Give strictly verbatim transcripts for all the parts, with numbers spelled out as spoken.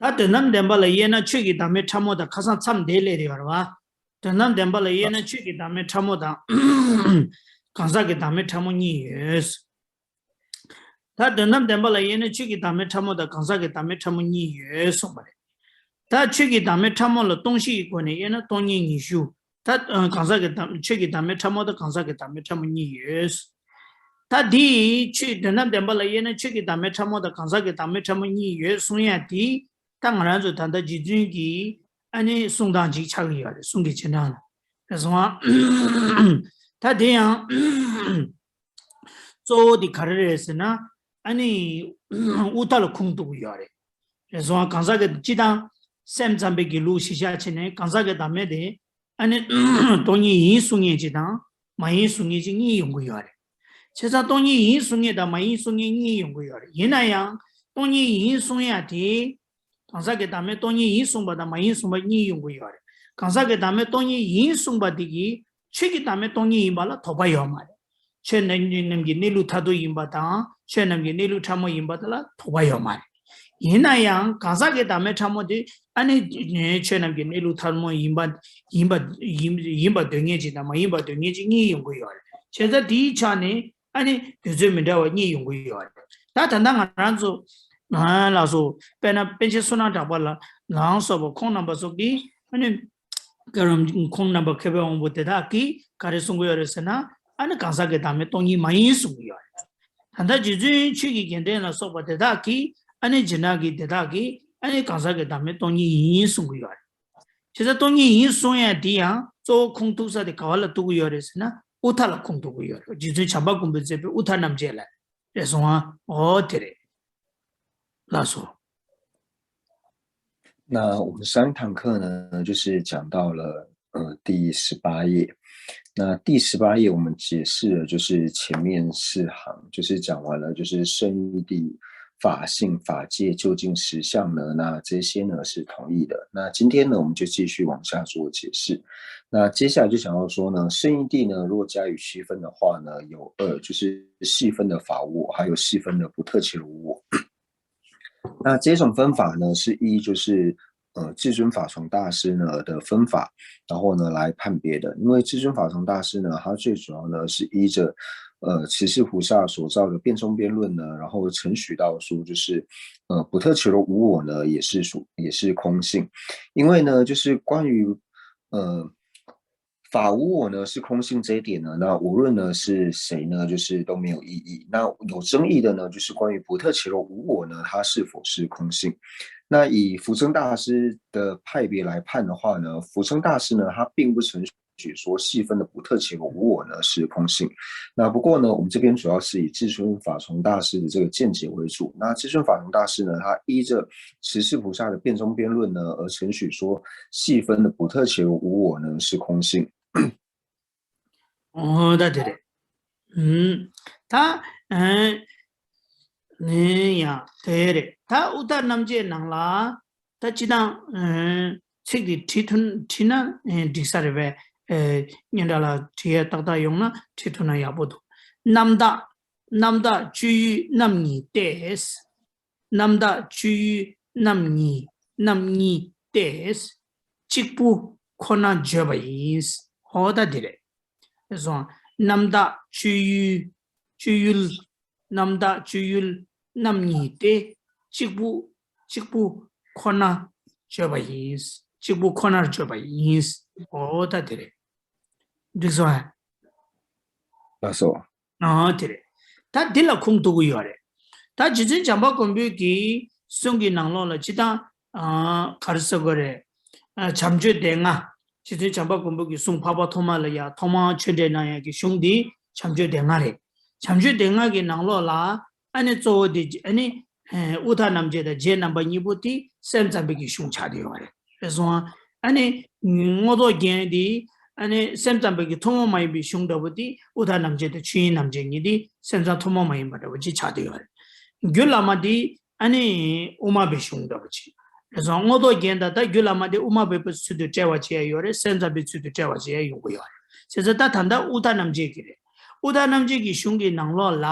ད་དོན་དམ་བདེན་པ་ལ་དབྱེ་ན་ཆོས་ཀྱི་བདག་མེད་ཕྲ་མོ་དང་། ཁ་སང་མཚམས་འདིར་སླེབས་ཡོད་རེད་བ། དོན་དམ་བདེན་པ་ལ་དབྱེ་ན་ཆོས་ཀྱི་བདག་མེད་ཕྲ་མོ་དང་། གང་ཟག་གི་བདག་མེད་ཕྲ་མོ་གཉིས་ཡོད། ད་དོན་དམ་བདེན་པ་ལ་དབྱེ་ན་ཆོས་ཀྱི་བདག་མེད་ཕྲ་མོ་དང་གང་ཟག་གི་བདག་མེད་ཕྲ་མོ་གཉིས་ཡོད་གསུངས་པ་རེད། ད་ཆོས་ཀྱི་བདག་མེད་ཕྲ་མོ་ལ་སྟོང་བཞི་ཡི་སྒོ་ནས་དབྱེ་ན་སྟོང་ཉིད་ཉི་ཤུ། ད་ཨ་གང་ཟག་གི་བདག་ཆོས་ཀྱི་བདག་མེད་ཕྲ་མོ་དང་གང་ཟག་གི་བདག་མེད་ཕྲ་མོ་གཉིས་ཡོད། ད་འདི་ཆོས་དོན་དམ་བདེན་པ་ལ་དབྱེ་ན་ཆོས་ཀྱི་བདག་མེད་ཕྲ་མོ་དང་གང་ཟག་གི་བདག་མེད་ཕྲ་མོ་གཉིས་ཡོད་གསུང་ཡ་དེ། ད་ང་རང་ཚོ་ད་ལྟ་རྗེ་བཙུན་གྱི་ཨ་ནི་གསུང་སྟངས་ཅིག་ཆགས་ཀྱི་ཡོད་རེད། གསུང་གི་རྗེས་འབྲང་ལ་རེད་སོང་ཨ། ད་དེ་ཡང་གཙོ་བོ་དེ་ག་རེ་རེད་ཟེར་ན། ཨ་ནི་དབུ་མཐའ་ལ་ཁུངས་གཏུགས་ཀྱི་ཡོད་རེད། རེད་སོང་ཨ། གང་ཟག་གི་སྤྱི་དང་སེམས་ཙམ་པའི་གི་ལུགས་གཞི་བཞག་བྱས་ནས་གང་ཟག་གི་བདག་མེད་དེ། ཨ་ནི་སྟོང་ཉིད་ཡིན་གསུང་མཁན་ཅིག་དང་མ་ཡིན་གསུང་མཁན་ཅིག་གཉིས་ཡོང་གི་ཡོད་རེད། བྱས་ཙང་སྟོང་ཉིད་ཡིན་གསུང་མཁན་དང་མ་ཡིན་གསུང་མཁན་གཉིས་ཡོང་གི་ཡོད་རེད། ཡིན་ན་ཡང་སྟོང་ཉིད་ཡིན་གསུང་ཡ་དེ། གང་ཟག་གི་བདག་མེད་སྟོང་ཉིད་ཡིན་གསུངས་པ་དང་མ་ཡིན་གསུངས་པ་གཉིས་ཡོང་གི་ཡོད་རེད། གང་ཟག་གི་བདག་མེད་སྟོང་ཉིད་ཡིན་གསུངས་པ་དེ་གིས་ཆོས་ཀྱི་བདག་མེད་སྟོང་ཉིད་ཡིན་པ་ལ་དོགས་པ་ཡོད་མ་རེད། ཆོས་རྣམས་ཀྱི་གནས་ལུགས་མཐར་ཐུག་ཡིན་པ་དང་ཆོས་རྣམས་ཀྱི་གནས་ལུགས་ཕྲ་མོ་ཡིན་པ་དེ་ལ་དོགས་པ་ཡོད་མ་རེད། ཡིན་ན་ཡང་གང་ཟག་གི་བདག་མེད་ཕྲ་མོ་དེ་ཨ་ནི་ཆོས་རྣམས་ཀྱི་གནས་ལུགས་ཕྲ་མོ་ཡིན་པ་ཡིན་པ་ཡིན་ཡིན་པ་འདོད་མཁན་ཅིག་དང་མ་ཡིན་པ་འདོད་མཁན་ཅིག་གཉིས་ཡོང་གི་ཡོད་རེད། བྱས་ཙང་དེའི་ཆ་ནས་ཨ་ནི་དུས་ཚོད་མི་འདྲ་བ་གཉིས་ཡོང་གི་ཡོད་རེད། ད་ད་ལྟ་ང་རང་ཚོ་ང་ལ་སོ་དཔེར་ན་པཎ་ཆེན་བསོད་ནམས་གྲགས་པ་ལ་ལའང་སོགས་པ་ཁོང་རྣམ་པ་སོགས་ཀྱིས་ཨ་ནི་ཁོང་རྣམ་པ་མཁས་པའི་དབང་པོ་དེ་དག་གིས་ག་རེ་གསུང་གི་ཡོད་རེད་ཟེར་ན། ཨ་ནི་གང་ཟག་གི་བདག་མེད་སྟོང་ཉིད་མ་ཡིན་གསུང་གི་ཡོད་རེད། ད་ལྟ་རྗེ་བཙུན་ཆོས་ཀྱི་རྒྱལ་མཚན་ལ་སོགས་པ་དེ་དག་གིས་ཨ་ནི་སྦྱིན་བདག་གི་དེ་དག་གིས་ཨ་ནི་གང་ཟག་གི་བདག་མེད་སྟོང་ཉིད་ཡིན་གསུང་གི་ཡོད་རེད། བྱས་ཙང་སྟོང་ཉིད་ཡིན་གསུང་ཡ་དེ་ཡང་གཙོ་བོ་ཁུངས་གཏུགས་ས་དེ་ག་བ་ལ་གཏུགས་ཀྱི་ཡོད་རེད་ཟེར་ན། དབུ་མཐའ་ལ་ཁུངས་གཏུགས་ཀྱི་ཡོད་རེད། རྗེ་བཙུན་བྱམས་པ་མགོན་པོས་མཛད་པའི་དབུ་མཐའ་རྣམ་འབྱེད་ལ་རེད་སོང་ཨ། འོ་དེ་རེད། ལགས་སོ། 那我们上一堂课呢，就是讲到了呃第十八页。那第十八页我们解释了就是前面四行，就是讲完了就是圣义谛、法性、法界、究竟实相呢，那这些呢是同义的。那今天呢，我们就继续往下做解释。那接下来就讲到说呢，圣义谛呢，若加以细分的话呢，有二，就是细分的法无我，还有细分的不特伽罗无我。那这种分法呢，是依就是呃至尊法幢大师呢的分法，然后呢来判别的。因为至尊法幢大师呢，他最主要呢是依着呃持世菩萨所造的辩中辩论呢，然后承许到说就是呃不特伽罗无我呢也是属也是空性，因为呢就是关于呃法无我呢是空性这一点呢，那无论呢是谁呢，就是都没有异议。那有争议的呢，就是关于不特伽罗无我呢，它是否是空性。那以福增大师的派别来判的话呢，福增大师呢，他并不承许说细分的不特伽罗无我呢是空性。那不过呢，我们这边主要是以至尊法幢大师的这个见解为主。那至尊法幢大师呢，他依着持世菩萨的辩中辩论呢，而承许说细分的不特伽罗无我呢是空性。 འོ་ད་དེ་རེད། ཨུམ། ད་ཨ་ནི་ཡང་དེ་རེད། ད་དབུ་མཐའ་རྣམ་འབྱེད་ནང་ལ་ད་སྤྱི་དང་ཨ་ཚིག་དེ་བྲིས་ཐུབ་བྲིས་ན་ཨ་འགྲིག་ས་རེད་པས། ཨ་སྙན་གྲགས་ལ་བྲིས་ཡས་ཏག་ཏག་ཡོང་ན་བྲིས་ཐུབ་ན་ཡག་པོ་འདུག་རྣམ་དག་རྣམ་དག་སྤྱོད་ཡུལ་རྣམ་གཉིས་ཏེ། རྣམ་དག་སྤྱོད་ཡུལ་རྣམ་གཉིས་རྣམ་གཉིས་ཏེ། གཅིག་པུ་ཁོ་ན་བརྗོད་པ་ཡིན། འོ་ད་འདི་རེད། སོང་། རྣམ་དག་སྤྱོད་ཡུལ་སྤྱོད་ཡུལ། རྣམ་དག་སྤྱོད་ཡུལ་རྣམ་གཉིས་ཏེ། གཅིག་པུ་གཅིག་པུ་ཁོ་ན་བརྗོད་པ་ཡིན། གཅིག་པུ་ཁོ་ནར་བརྗོད་པ་ཡིན། འོ་ད་འདི་རེད། འགྲིག་སོང་ཨ། ལགས་སོ། ཨ་དེ་རེད། ད་འདི་ལ་ཁུངས་གཏུགས་ཀྱི་ཡོད་རེད། ད་རྗེ་བཙུན་བྱམས་པ་མགོན་པོའི་གི་གསུང་གི་ནང་ལོགས་ལ་སྤྱི་དང་ཨ་ག་རེ་ཟེར་དགོས་རེད། ཨ་བྱམས་ཆོས་སྡེ་ལྔ། རྗེ་བཙུན་བྱམས་པ་མགོན་པོ་གི་གསུང་འཕགས་པ་ཐོག་མ་ལ་ཡ་ཐོག་མར་ཆོས་འབྲེལ་གནང་ཡ་གི་གཞུང་འདི་བྱམས་ཆོས་སྡེ་ལྔ་རེད། བྱམས་ཆོས་སྡེ་ལྔ་གི་ནང་ལོགས་ལ་ཨ་ནི་གཙོ་བོ་དེ་ཨ་ནི་ཨ་དབུ་མཐའ་རྣམ་འབྱེད་དང་རྗེས་རྣམ་པ་གཉིས་པོ་དེ་སེམས་ཙམ་པའི་གི་གཞུང་ཆགས་བསྡད་ཡོད་རེད། རེད་སོང་ཨ། ཨ་ནི་མངོན་རྟོགས་རྒྱན་དེ་ཨ་ནི་སེམས་ཙམ་པའི་གི་ཐུན་མོང་མ་ཡིན་པའི་གཞུང་འདྲ་པོ་དེ་དབུ་མཐའ་རྣམ་འབྱེད་དང་ཆོས་དབྱིངས་རྣམ་འབྱེད་གཉིས་དེ་སེམས་ཙམ་ཐུན་མོང་མ་ཡིན་པ་འདྲ་པོ་ཅིག་ཆགས་བསྡད་ཡོད་རེད། རྒྱུད་བླ་མ་དེ་ཨ་ནི་དབུ་མ་པའི་གཞུང་འདྲ་པོ་ཅིག་རེད་སོང་། མངོན་རྟོགས་རྒྱན་དང་ད་རྒྱུད་བླ་མ་དེ་དབུ་མ་པའི་ཚུལ་དུ་བཀྲལ་བ་བྱེད་ཡ་ཡོད་རེད། སེམས་ཙམ་པའི་ཚུལ་དུ་བཀྲལ་བ་བྱེད་ཡ་ཡོང་གི་ཡོད་རེད། བྱས་ཙང་ད་ད་ལྟ་དབུ་མཐའ་རྣམ་འབྱེད་ཀྱི་རེད། དབུ་མཐའ་རྣམ་འབྱེད་ཀྱི་གཞུང་གི་ནང་ལོགས་ལ།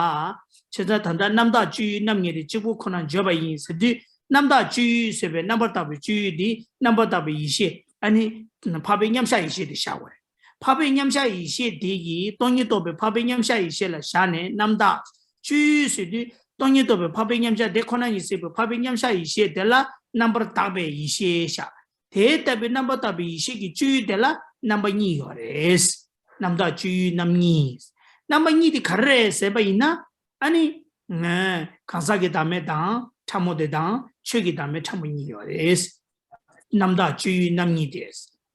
བྱས་ཙང་ད་ལྟ་རྣམ་དག་སྤྱོད་ཡུལ་རྣམ་གཉིས་ཏེ་གཅིག་པུ་ཁོ་ན་བརྗོད་པ་ཡིན་ཟེར་དུས། རྣམ་དག་སྤྱོད་ཡུལ་ཟེར་བའི་རྣམ་པར་དག་པའི་སྤྱོད་ཡུལ་འདི་རྣམ་པར་དག་པའི་ཡེ་ཤེས། ཨ་ནི་འཕགས་པའི་མཉམ་གཞག་ཡེ་ཤེས་དེ་བཞག་པ་རེད། འཕགས་པའི་མཉམ་གཞག་ཡེ་ཤེས་དེ་གིས་སྟོང་ཉིད་རྟོགས་པའི་འཕགས་པའི་མཉམ་གཞག་ཡེ་ཤེས་ལ་བཞག་ནས། རྣམ་དག་སྤྱོད་ཡུལ་ཟེར་དུས་སྟོང་ཉིད་རྟོགས་པའི་འཕགས་པའི་མཉམ་གཞག་དེ་ཁོ་ན་ཉིད་སྲིད་པའི་འཕགས་པའི་མཉམ་གཞག་ཡེ་ཤེས་དེ་ལ་རྣམ་པར་དག་པའི་ཡེ་ཤེས་བཞག་དེ་ལྟ་བུའི་རྣམ་པར་དག་པའི་ཡེ་ཤེས་ཀྱི་སྤྱོད་ཡུལ་དེ་ལ་རྣམ་པ་གཉིས་ཡོད་རེད། རྣམ་དག་སྤྱོད་ཡུལ་རྣམ་གཉིས། རྣམ་པ་གཉིས་དེ་ག་རེ་རེད་ཟེར་བ་ཡིན་ན། ཨ་ནི། གང་ཟག་གི་བདག་མེད་དང་ཕྲ་མོ་དེ་དང་ཆོས་ཀྱི་བདག་མེད་ཕྲ་མོ་གཉིས་ཡོད་རེད། རྣམ་དག་སྤྱོད་ཡུལ་རྣམ་གཉིས་ཏེ།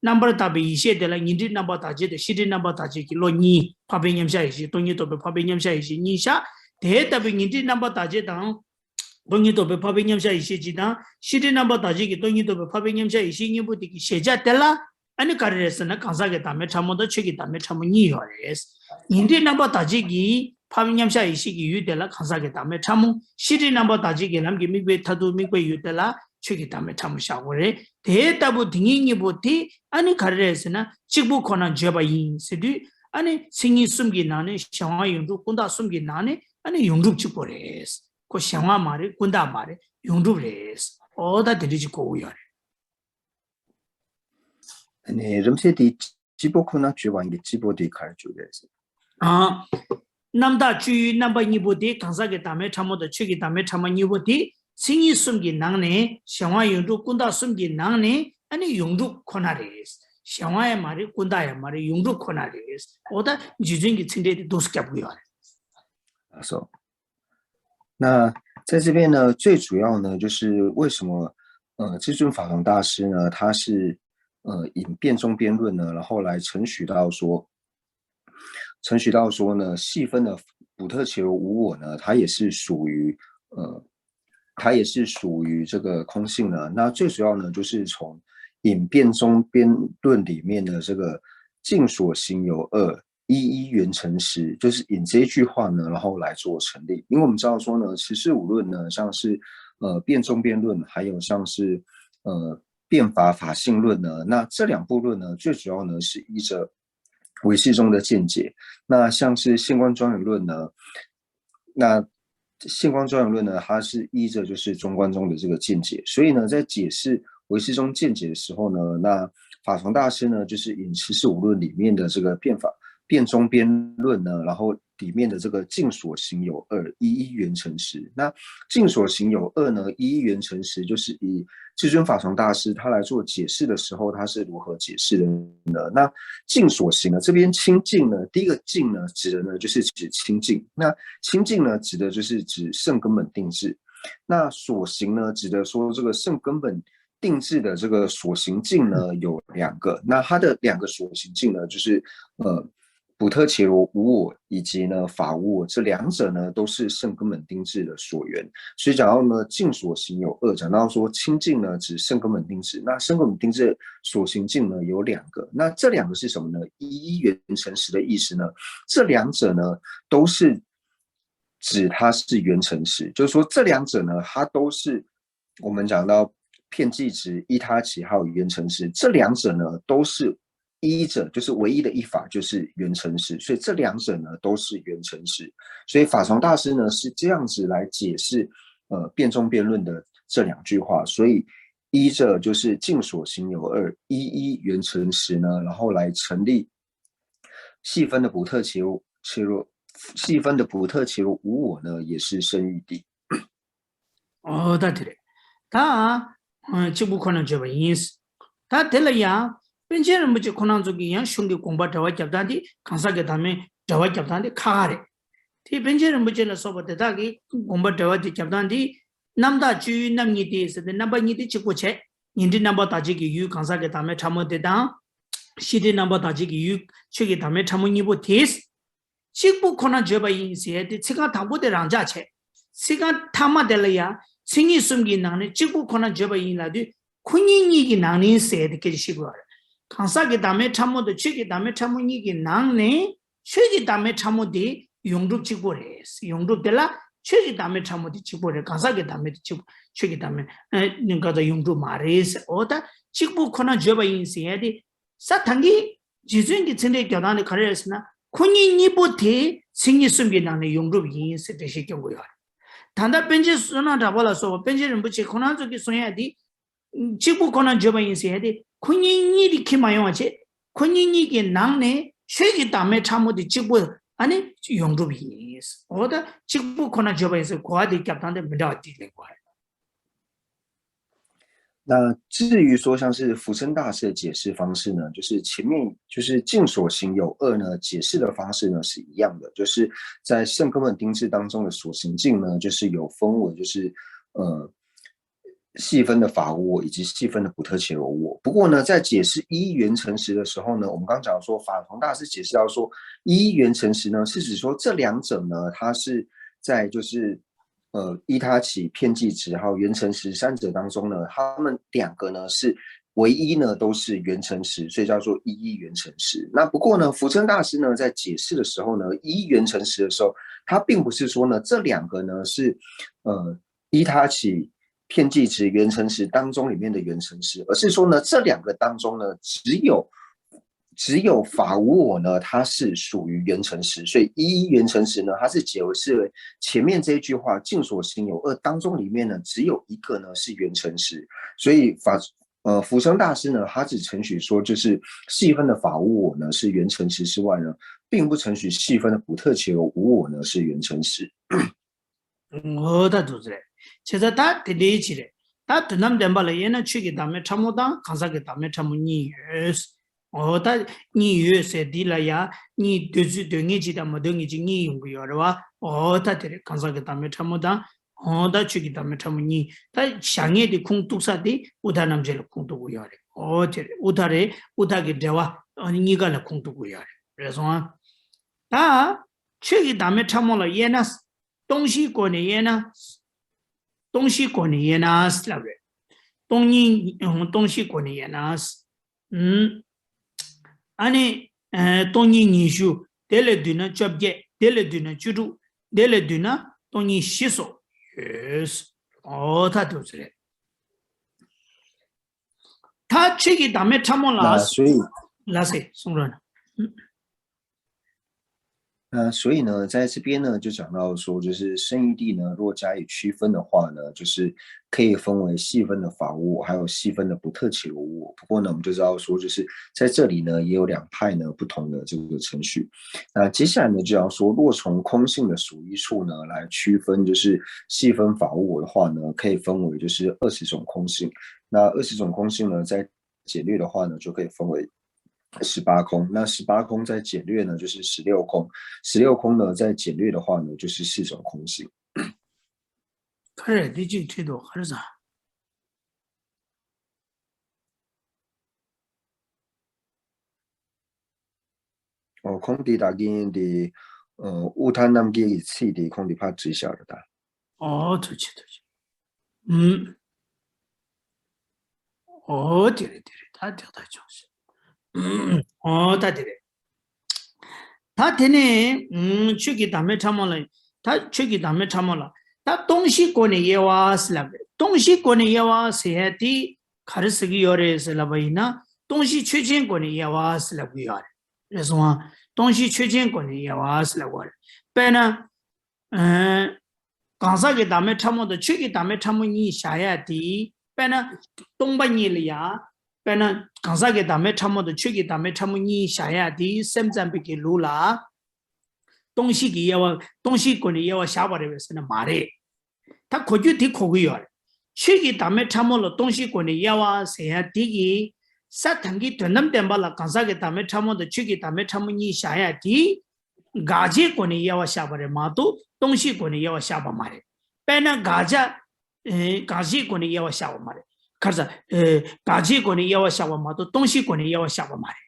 རྣམ་པར་དག་པའི་ཡེ་ཤེས་དེ་ལ་ཉན་ཐོས་རྣམ་པར་དག་བྱེད་དང་ཤེས་འདྲེན་རྣམ་པར་དག་བྱེད་ཀྱི་བློ་གཉིས། འཕགས་པའི་མཉམ་གཞག་ཡེ་ཤེས། སྟོང་ཉིད་རྟོགས་པའི་འཕགས་པའི་མཉམ་གཞག་ཡེ་ཤེས་གཉིས་བཞག་དེ་ལྟ་བུའི་ཉན་ཐོས་རྣམ་པར་དག་བྱེད་དང་། སྟོང་ཉིད་རྟོགས་པའི་འཕགས་པའི་མཉམ་གཞག་ཡེ་ཤེས་གཅིག་དང་། ཤེས་འདྲེན་རྣམ་པར་དག་བྱེད་ཀྱི་སྟོང་ཉིད་རྟོགས་པའི་འཕགས་པའི་མཉམ་གཞག་ཡེ་ཤེས་གཉིས་པོ་དེ་གི་གཞལ་བྱ་དེ་ལ། ཨ་ནི་ག་རེ་རེད་ཟེར་ན། གང་ཟག་གི་བདག་མེད་ཕྲ་མོ་དང་ཆོས་ཀྱི་བདག་མེད་ཕྲ་མོ་གཉིས་ཡོད་རེད། ཉན་ཐོས་རྣམ་པར་དག་བྱེད་ཀྱི་འཕགས་པའི་མཉམ་གཞག་ཡེ་ཤེས་ཀྱི་ཡུལ་དེ་ལ་གང་ཟག་གི་བདག་མེད་ཕྲ་མོ། ཤེས་འདྲེན་རྣམ་པར་དག་བྱེད་ཀྱི་ལམ་གྱི་དམིགས་པའི་མཐར་ཐུག་དམིགས་པའི་ཡུལ་དེ་ལ་ཆོས་ཀྱི་བདག་མེད་ཕྲ་མོ་བཞག་དགོས་རེད། དེ་ལྟ་བུ་དེ་ཉིད་གཉིས་པོ་དེ་ཨ་ནི་ག་རེ་རེད་ཟེར་ན། གཅིག་པུ་ཁོ་ན་བརྗོད་པ་ཡིན་ཟེར་དུས། ཨ་ནི་མཚན་ཉིད་གསུམ་གྱི་ནང་ནས་གཞན་དབང་ཡོངས་གྲུབ་ཀུན་བརྟགས་གསུམ་གྱི་ནང་ནས་ཨ་ནི་ཡོངས་གྲུབ་གཅིག་པོ་རེད། ཁོ་གཞན་དབང་མ་རེད། ཀུན་བརྟགས་མ་རེད། ཡོངས་གྲུབ་རེད། འོ་ད་དེ་འདྲ་ཅིག་གོ་དགོས་ཡོད་རེད། ཨ་ནི་རིམ་བྱེད་དེ་སྤྱི་པོ་ཁོ་ན་བརྗོད་པ་ཡིན་གྱི་སྤྱི་པོ་དེ་ག་རེ་བརྗོད་རེད་ཟེར། ཨ། རྣམ་དག་སྤྱོད་ཡུལ་རྣམ་པ་གཉིས་པོ་དེ་གང་ཟག་གི་བདག་མེད་ཕྲ་མོ་དང་ཆོས་ཀྱི་བདག་མེད་ཕྲ་མོ་གཉིས་པོ་དེ་མཚན་ཉིད་གསུམ་གྱི་ནང་ནས། གཞན་དབང་ཡོངས་གྲུབ་ཀུན་བརྟགས་གསུམ་གྱི་ནང་ནས་ཨ་ནི་ཡོངས་གྲུབ་ཁོ་ན་རེད། གཞན་དབང་ཡང་མ་རེད། ཀུན་བརྟགས་ཡང་མ་རེད། ཡོངས་གྲུབ་ཁོ་ན་རེད། འོ་ད་རྗེ་བཙུན་གྱི་ཚིག་འགྲེལ་དེ་འདུག་སེ་རྒྱབ་ཀྱི་ཡོད་རེད། 啊，so，那在这边呢，最主要呢，就是为什么呃，至尊法王大师呢，他是呃引辩中辩论呢，然后来承许到说，承许到说呢，细分的普特伽罗无我呢，它也是属于呃，它也是属于这个空性呢。那最主要呢，就是从引辩中辩论里面的这个尽所行有二，一一缘成实，就是引这一句话呢，然后来做成立。因为我们知道说呢，十四五论呢，像是呃辩中辩论，还有像是呃辩法法性论呢，那这两部论呢，最主要呢是依着唯识宗的见解。那像是现观庄严论呢，那现观庄严论呢，它是依着就是中观宗的这个见解，所以呢，在解释唯识宗见解的时候呢，那法藏大师呢，就是引十四五论里面的这个辩法辩中辩论呢，然后里面的这个尽所行有二，一一缘成实。那尽所行有二呢，一一缘成实，就是以至尊法藏大师他来做解释的时候，他是如何解释的呢？那尽所行呢，这边清净呢，第一个尽呢，指的呢就是指清净。那清净呢，指的就是指圣根本定智。那所行呢，指的说这个圣根本定智的这个所行境呢有两个，那它的两个所行境呢，就是呃，普特伽罗无我以及呢法无我，这两者呢都是圣根本定智的所缘。所以讲到呢，尽所行有二，讲到说清净呢指圣根本定智，那圣根本定智所行境呢有两个，那这两个是什么呢？一一缘成实的意思呢，这两者呢都是指它是缘成实，就是说这两者呢它都是我们讲到片剂执、依他执还有缘成实，这两者呢都是依着，就是唯一的一法就是缘成实，所以这两者呢都是缘成实。所以法藏大师呢是这样子来解释呃辩中辩论的这两句话，所以依着就是尽所行有二，一一缘成实呢，然后来成立细分的普特伽罗，伽罗细分的普特伽罗无我呢，也是圣义地。 འོ་ད་དེ་རེད། ད་གཅིག་པུ་ཁོ་ན་བརྗོད་པ་ཡིན། ད་དེ་ལ་ཡང་པཎ་ཆེན་རིན་པོ་ཆེ་ཁོ་རང་ཚོ་གི་ཡང་གཞུང་གི་དགོངས་པ་འགྲེལ་བ་རྒྱབ་སྟངས་དེ། གང་ཟག་གི་བདག་མེད་འགྲེལ་བ་རྒྱབ་སྟངས་དེ་ཁག་ཁག་རེད། དེ་པཎ་ཆེན་རིན་པོ་ཆེ་ལ་སོགས་པ་དེ་དག་གི་དགོངས་པ་འགྲེལ་བ་དེ་རྒྱབ་སྟངས་དེ། རྣམ་དག་སྤྱོད་ཡུལ་རྣམ་གཉིས་ཏེ་ཟེར་ཏེ་རྣམ་པ་གཉིས་དེ་གཅིག་པོ་བྱས། ཉན་ཐོས་རྣམ་པར་དག་བྱེད་ཀྱི་ཡུལ་གང་ཟག་གི་བདག་མེད་ཕྲ་མོ་དེ་དང་། ཤེས་འདྲེན་རྣམ་པར་དག་བྱེད་ཀྱི་ཡུལ་ཆོས་ཀྱི་བདག་མེད་ཕྲ་མོ་གཉིས་པོ་དེ། གཅིག་པུ་ཁོ་ན་བརྗོད་པ་ཡིན་ཟེར་ཏེ་ཚིག་རྐང་དང་པོ་དེ་རང་འཇགས་བྱས། ཚིག་རྐང་ཐ་མ་དེ་ལ་ཡང་མཚན་ཉིད་གསུམ་གྱི་ནང་ནས་གཅིག་པུ་ཁོ་ན་བརྗོད་པ་ཡིན་ལབ་དུས། ཁོ་གཉིས་གཉིས་ཀྱི་ནང་ནས་ཟེར་ཏེ་སྐད་ཆ་བཤད་དགོས་པ་རེད། གང་ཟག་གི་བདག་མེད་ཕྲ་མོ་དང་ཆོས་ཀྱི་བདག་མེད་ཕྲ་མོ་གཉིས་ཀྱི་ནང་ནས་ཆོས་ཀྱི་བདག་མེད་ཕྲ་མོ་དེ་ཡོངས་གྲུབ་གཅིག་པོ་རེད། ཡོངས་གྲུབ་དེ་ལ་ཆོས་ཀྱི་བདག་མེད་ཕྲ་མོ་དེ་གཅིག་པོ་རེད། གང་ཟག་གི་བདག་མེད་དེ་གཅིག་པོ། ཆོས་ཀྱི་བདག་མེད་ཨ་ནི་ག་ད་ཡོངས་གྲུབ་མ་རེད་ཟེར། འོ་ད་གཅིག་པུ་ཁོ་ན་བརྗོད་པ་ཡིན་ཟེར་ཡ་དེ། ས་ཐང་གི་རྗེ་བཙུན་གྱི་ཚིག་འགྲེལ་རྒྱག་སྟངས་དེ་ག་རེ་རེད་ཟེར་ན། ཁོ་གཉིས་གཉིས་པོ་དེ་མཚན་ཉིད་གསུམ་གྱི་ནང་ནས་ཡོངས་གྲུབ་ཡིན་ཟེར་འགྲེལ་བཤད་སྐྱོན་དགོས་ཡོད་རེད། ད་ལྟ་པཎ་ཆེན་བསོད་ནམས་གྲགས་པ་ལ་སོགས་པ་པཎ་ཆེན་རིན་པོ་ཆེ་ཁོ་རང་ཚོ་གིས་གསུང་ཡ་དེ། གཅིག་པུ་ཁོ་ན་བརྗོད་པ་ཡིན་ཟེར་ཡ་དེ་ཁོ་གཉིས་གཉིས་དེ་ཁྱེར་མ་ཡོང་བ་བྱས། ཁོ་གཉིས་གཉིས་ཀྱི་ནང་ནས་ཆོས་ཀྱི་བདག་མེད་ཕྲ་མོ་དེ་གཅིག་པུ་ཨ་ནི་ཡོངས་གྲུབ་ཡིན། འོ་ད་གཅིག་པུ་ཁོ་ན་བརྗོད་པ་ཡིན་ཟེར་གོ་བ་དེ་རྒྱབ་སྟངས་དེ་མི་འདྲ་བ་དེ་ལེན་དགོས་རེད།那至于说像是福生大师的解释方式呢，就是前面就是镜所行有二呢，解释的方式呢是一样的，就是在圣根本丁制当中的所行境呢，就是有分为就是呃细分的法无我以及细分的不特伽罗无我。不过呢，在解释一一缘成实的时候呢，我们刚讲说法桐大师解释到说一一缘成实呢，是指说这两者呢，它是在就是呃依他起、遍计执还有缘成实三者当中呢，他们两个呢是唯一呢都是缘成实，所以叫做一一缘成实。那不过呢，福生大师呢在解释的时候呢，一一缘成实的时候，他并不是说呢这两个呢是呃依他起、遍计执、缘成实当中里面的缘成实，而是说呢这两个当中呢只有只有法无我呢，它是属于缘成实，所以一一缘成实呢，它是解释为前面这一句话“境所行有二”当中里面呢，只有一个呢是缘成实，所以法呃福生大师呢，他只承许说就是细分的法无我呢是缘成实之外呢，并不承许细分的不特伽罗无我呢是缘成实。 འོ་ད་འདུག་ཟེར། བྱས་ཙང་ད་དེ་འདྲའི་ཅི་རེད། ད་དོན་དམ་བདེན་པ་ལ་དབྱེ་ན་ཆོས་ཀྱི་བདག་མེད་ཕྲ་མོ་དང་གང་ཟག་གི་བདག་མེད་ཕྲ་མོ་གཉིས་ཡོད། འོ་ད་གཉིས་ཡོད་ཟེར་འདི་ལ་ཡང་གཉིས་འདོད་ཚུལ་འདོད་ངེས་ཅིག་དང་མ་འདོད་ངེས་ཅིག་གཉིས་ཡོང་གི་ཡོད་རེད་བ། འོ་ད་དེ་རེད། གང་ཟག་གི་བདག་མེད་ཕྲ་མོ་དང་། འོ་ད་ཆོས་ཀྱི་བདག་མེད་ཕྲ་མོ་གཉིས། ད་བཞག་ངེས་དེ་ཁུངས་གཏུགས་ས་དེ་དབུ་མཐའ་རྣམ་འབྱེད་ལ་ཁུངས་གཏུགས་ཀྱི་ཡོད་རེད། འོ་དེ་རེད། དབུ་མཐའ་རེད། དབུ་མཐའ་གི་འགྲེལ་བ་གཉིས་ཀ་ལ་ཁུངས་གཏུགས་ཀྱི་ཡོད་རེད། རེད་སོང་ཨ། ད་ཆོས་ཀྱི་བདག་མེད་ཕྲ་མོ་ལ་དབྱེ་ན། སྟོང་གཞིའི་སྒོ་ནས་དབྱེ་ན། སྟོང་གཞིའི་སྒོ་ནས་དབྱེ་ན་ལབ་རེད། སྟོང་ཉིད། སྟོང་གཞིའི་སྒོ་ནས་དབྱེ་ན། ཨ་ནི། སྟོང་ཉིད་ཉི་ཤུ། དེ་ལས་བསྡུས་ན་བཅོ་བརྒྱད། དེ་ལས་བསྡུས་ན་བཅུ་དྲུག། དེ་ལས་བསྡུས་ན་སྟོང་ཉིད་བཞི་སོགས་ཡོད། འོ་ད་དེ་ཚོ་རེད། ད་ཆོས་ཀྱི་བདག་མེད་ཕྲ་མོ་ལ། 那所以 ལ་ཟེར་གསུང་རོགས་གནང་། 那所以呢，在这边呢，就讲到说，就是圣义谛呢，若加以区分的话呢，就是可以分为细分的法无我，还有细分的不特伽罗无我。不过呢，我们就知道说，就是在这里呢，也有两派呢不同的这个程序。那接下来呢，就要说，若从空性的数一处呢来区分，就是细分法无我的话呢，可以分为就是二十种空性。那二十种空性呢，在简略的话呢，就可以分为十八空。那十八空再简略呢，就是十六空。十六空呢，再简略的话呢，就是四种空性。 ག་རེ་འདི་གཅིག་ཁྲིད་དོ་ག་རེ་ཟ། ཨོ་ཁོང་དེ་ད་གིན་དེ་ཨོ་དབུ་མཐའ་རྣམ་འབྱེད་ཀྱི་ཚིག་དེ་ཁོང་དེ་ཕར་བྲིས་བཞག་རེད་ད། ཨོ་ཐུགས་རྗེ་ཆེ་ཐུགས་རྗེ་ཆེ། ཨུམ། ཨོ་དེ་རེད་དེ་རེད། ད་དེ་ད་ཆོག་ཤི། ཨོ་ད་དེ་རེད། ད་དེ་ནས་ཨུམ་ཆོས་ཀྱི་བདག་མེད་ཕྲ་མོ་ལ། ད་ཆོས་ཀྱི་བདག་མེད་ཕྲ་མོ་ལ། ད་སྟོང་གཞིའི་སྒོ་ནས་དབྱེ་བ་ཟེར་ལབ་རེད། སྟོང་གཞིའི་སྒོ་ནས་དབྱེ་བ་ཟེར་ཡ་དེ་ག་རེ་ཟེར་གྱི་ཡོད་རེད་ཟེར་ལབ་པ་ཡིན་ན། སྟོང་གཞི་ཆོས་ཅན་སྒོ་ནས་དབྱེ་བ་ཟེར་ལབ་ཀྱི་ཡོད་རེད། རེད་སོང་ཨ། སྟོང་གཞི་ཆོས་ཅན་སྒོ་ནས་དབྱེ་བ་ཟེར་ལབ་ཀྱི་ཡོད་རེད། དཔེར་ན། ཨ། གང་ཟག་གི་བདག་མེད་ཕྲ་མོ་དང་ཆོས་ཀྱི་བདག་མེད་ཕྲ་མོ་གཉིས་བཞག་ཡ་དེ། དཔེར་ན། སྟོང་པ་ཉིད་ལ་ཡ། དཔེར་ན། གང་ཟག་གི་བདག་མེད་ཕྲ་མོ་དང་ཆོས་ཀྱི་བདག་མེད་ཕྲ་མོ་གཉིས་བཞག་ཡ་དེ་སེམས་ཙམ་པའི་གི་ལུགས་ལ། སྟོང་གཞི་གི་དབྱེ་བ། སྟོང་གཞིའི་སྒོ་ནས་དབྱེ་བ་བཞག་པ་རེད་པས་ཟེར་ན་མ་རེད། ད་གོ་རྒྱུ་དེ་གོ་གི་ཡོད་རེད། ཆོས་ཀྱི་བདག་མེད་ཕྲ་མོ་ལ་སྟོང་གཞིའི་སྒོ་ནས་དབྱེ་བ་ཟེར་ཡ་དེ་གི། ས་དང་གི་དོན་དམ་བདེན་པ་ལ་གང་ཟག་གི་བདག་མེད་ཕྲ་མོ་དང་ཆོས་ཀྱི་བདག་མེད་ཕྲ་མོ་གཉིས་བཞག་ཡ་དེ། དགག་བྱའི་སྒོ་ནས་དབྱེ་བ་བཞག་པ་རེད་མ་གཏོགས་སྟོང་གཞིའི་སྒོ་ནས་དབྱེ་བ་བཞག་པ་མ་རེད། དཔེར་ན་དགག་བྱ། ཨེ། དགག་བྱའི་སྒོ་ནས་དབྱེ་བ་བཞག་པ་མ་རེད། ག་རེ་ཟ། ཨེ། དགག་བྱའི་སྒོ་ནས་དབྱེ་བ་བཞག་པ་མ་གཏོགས་སྟོང་གཞིའི་སྒོ་ནས་དབྱེ་བ་བཞག་པ་མ་རེད།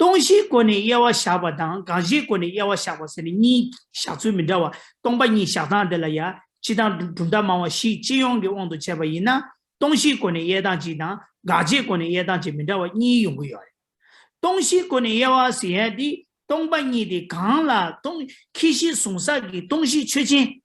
སྟོང་གཞིའི་སྒོ་ནས་དབྱེ་བ་བཞག་པ་དང་དགག་བྱའི་སྒོ་ནས་དབྱེ་བ་བཞག་པ་ཟེར་ནས་གཉིས་བཞག་ཚུལ་མི་འདྲ་བ། སྟོང་པ་ཉིད་བཞག་སྟངས་དེ་ལ་ཡ། སྤྱིར་བཏང་གྲུབ་མཐའ་སྨྲ་བ་བཞི་སྤྱི་ཡོངས་ཀྱི་དབང་དུ་བྱས་པ་ཡིན་ན། སྟོང་གཞིའི་སྒོ་ནས་དབྱེ་སྟངས་གཅིག་དང་དགག་བྱའི་སྒོ་ནས་དབྱེ་སྟངས་གཅིག་མི་འདྲ་བ་གཉིས་ཡོང་གི་ཡོད་རེད། སྟོང་གཞིའི་སྒོ་ནས་དབྱེ་བ་ཟེར་ཡ་དེ་སྟོང་པ་ཉིད་དེ་གང་ལ་སྟོང་ཁྱད་གཞི་གཟུང་ས་གི་སྟོང་གཞི་ཆོས་ཅན།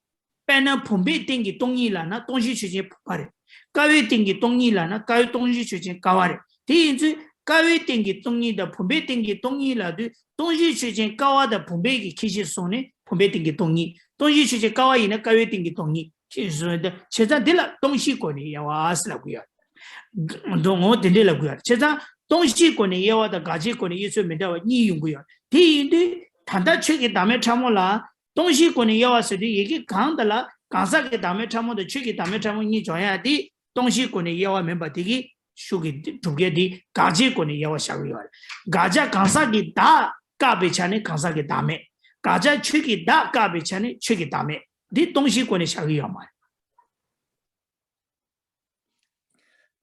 དཔེར་ན་བུམ་པའི་སྟེང་གི་སྟོང་ཉིད་ལབ་ན་སྟོང་གཞི་ཆོས་ཅན་བུམ་པ་རེད། ཀ་བའི་སྟེང་གི་སྟོང་ཉིད་ལབ་ན་ཀ་བའི་སྟོང་གཞི་ཆོས་ཅན་ཀ་བ་རེད། དེ་ཡིན་ཚུལ་ཀ་བའི་སྟེང་གི་སྟོང་ཉིད་དང་བུམ་པའི་སྟེང་གི་སྟོང་ཉིད་ལབ་དུས་སྟོང་གཞི་ཆོས་ཅན་ཀ་བ་དང་བུམ་པའི་གི་ཁྱད་གཞི་བཟུང་ནས་བུམ་པའི་སྟེང་གི་སྟོང་ཉིད། སྟོང་གཞི་ཆོས་ཅན་ཀ་བ་ཡིན་ན་ཀ་བའི་སྟེང་གི་སྟོང་ཉིད། དེ་བཟོ་ཡ་དེ་བྱས་ཙང་འདི་ལ་སྟོང་གཞིའི་སྒོ་ནས་དབྱེ་བ་ཟེར་ལབ་ཀྱི་ཡོད། འདུག་ངོ་། དེ་འདྲས་ལབ་ཀྱི་ཡོད། བྱས་ཙང་སྟོང་གཞིའི་སྒོ་ནས་དབྱེ་བ་དང་དགག་བྱའི་སྒོ་ནས་དབྱེ་ཚུལ་མི་འདྲ་བ་གཉིས་ཡོང་གི་ཡོད། དེ་ཡིན་དུས་ད་ལྟ་ཆོས་ཀྱི་བདག་མེད་ཕྲ་མོ་ལ་སྟོང་གཞིའི་སྒོ་ནས་དབྱེ་བ་ཟེར་དུས་ཡི་གེ་གང་དག་ལ་གང་ཟག་གི་བདག་མེད་ཕྲ་མོ་དང་ཆོས་ཀྱི་བདག་མེད་ཕྲ་མོ་གཉིས་སྦྱོང་ཡ་དེ་སྟོང་གཞིའི་སྒོ་ནས་དབྱེ་བ་མིན་པ་དེ་གི་ཤུགས་ཀྱིས་སྒྲུབ་ཡ་དེ་དགག་བྱའི་སྒོ་ནས་དབྱེ་བ་བཞག་གི་ཡོད་རེད། དགག་བྱ་གང་ཟག་གི་བདག་བཀག་པའི་ཆ་ནས་གང་ཟག་གི་བདག་མེད། དགག་བྱ་ཆོས་ཀྱི་བདག་བཀག་པའི་ཆ་ནས་ཆོས་ཀྱི་བདག་མེད། འདི་སྟོང་གཞིའི་སྒོ་ནས་བཞག་གི་ཡོད་མ་རེད།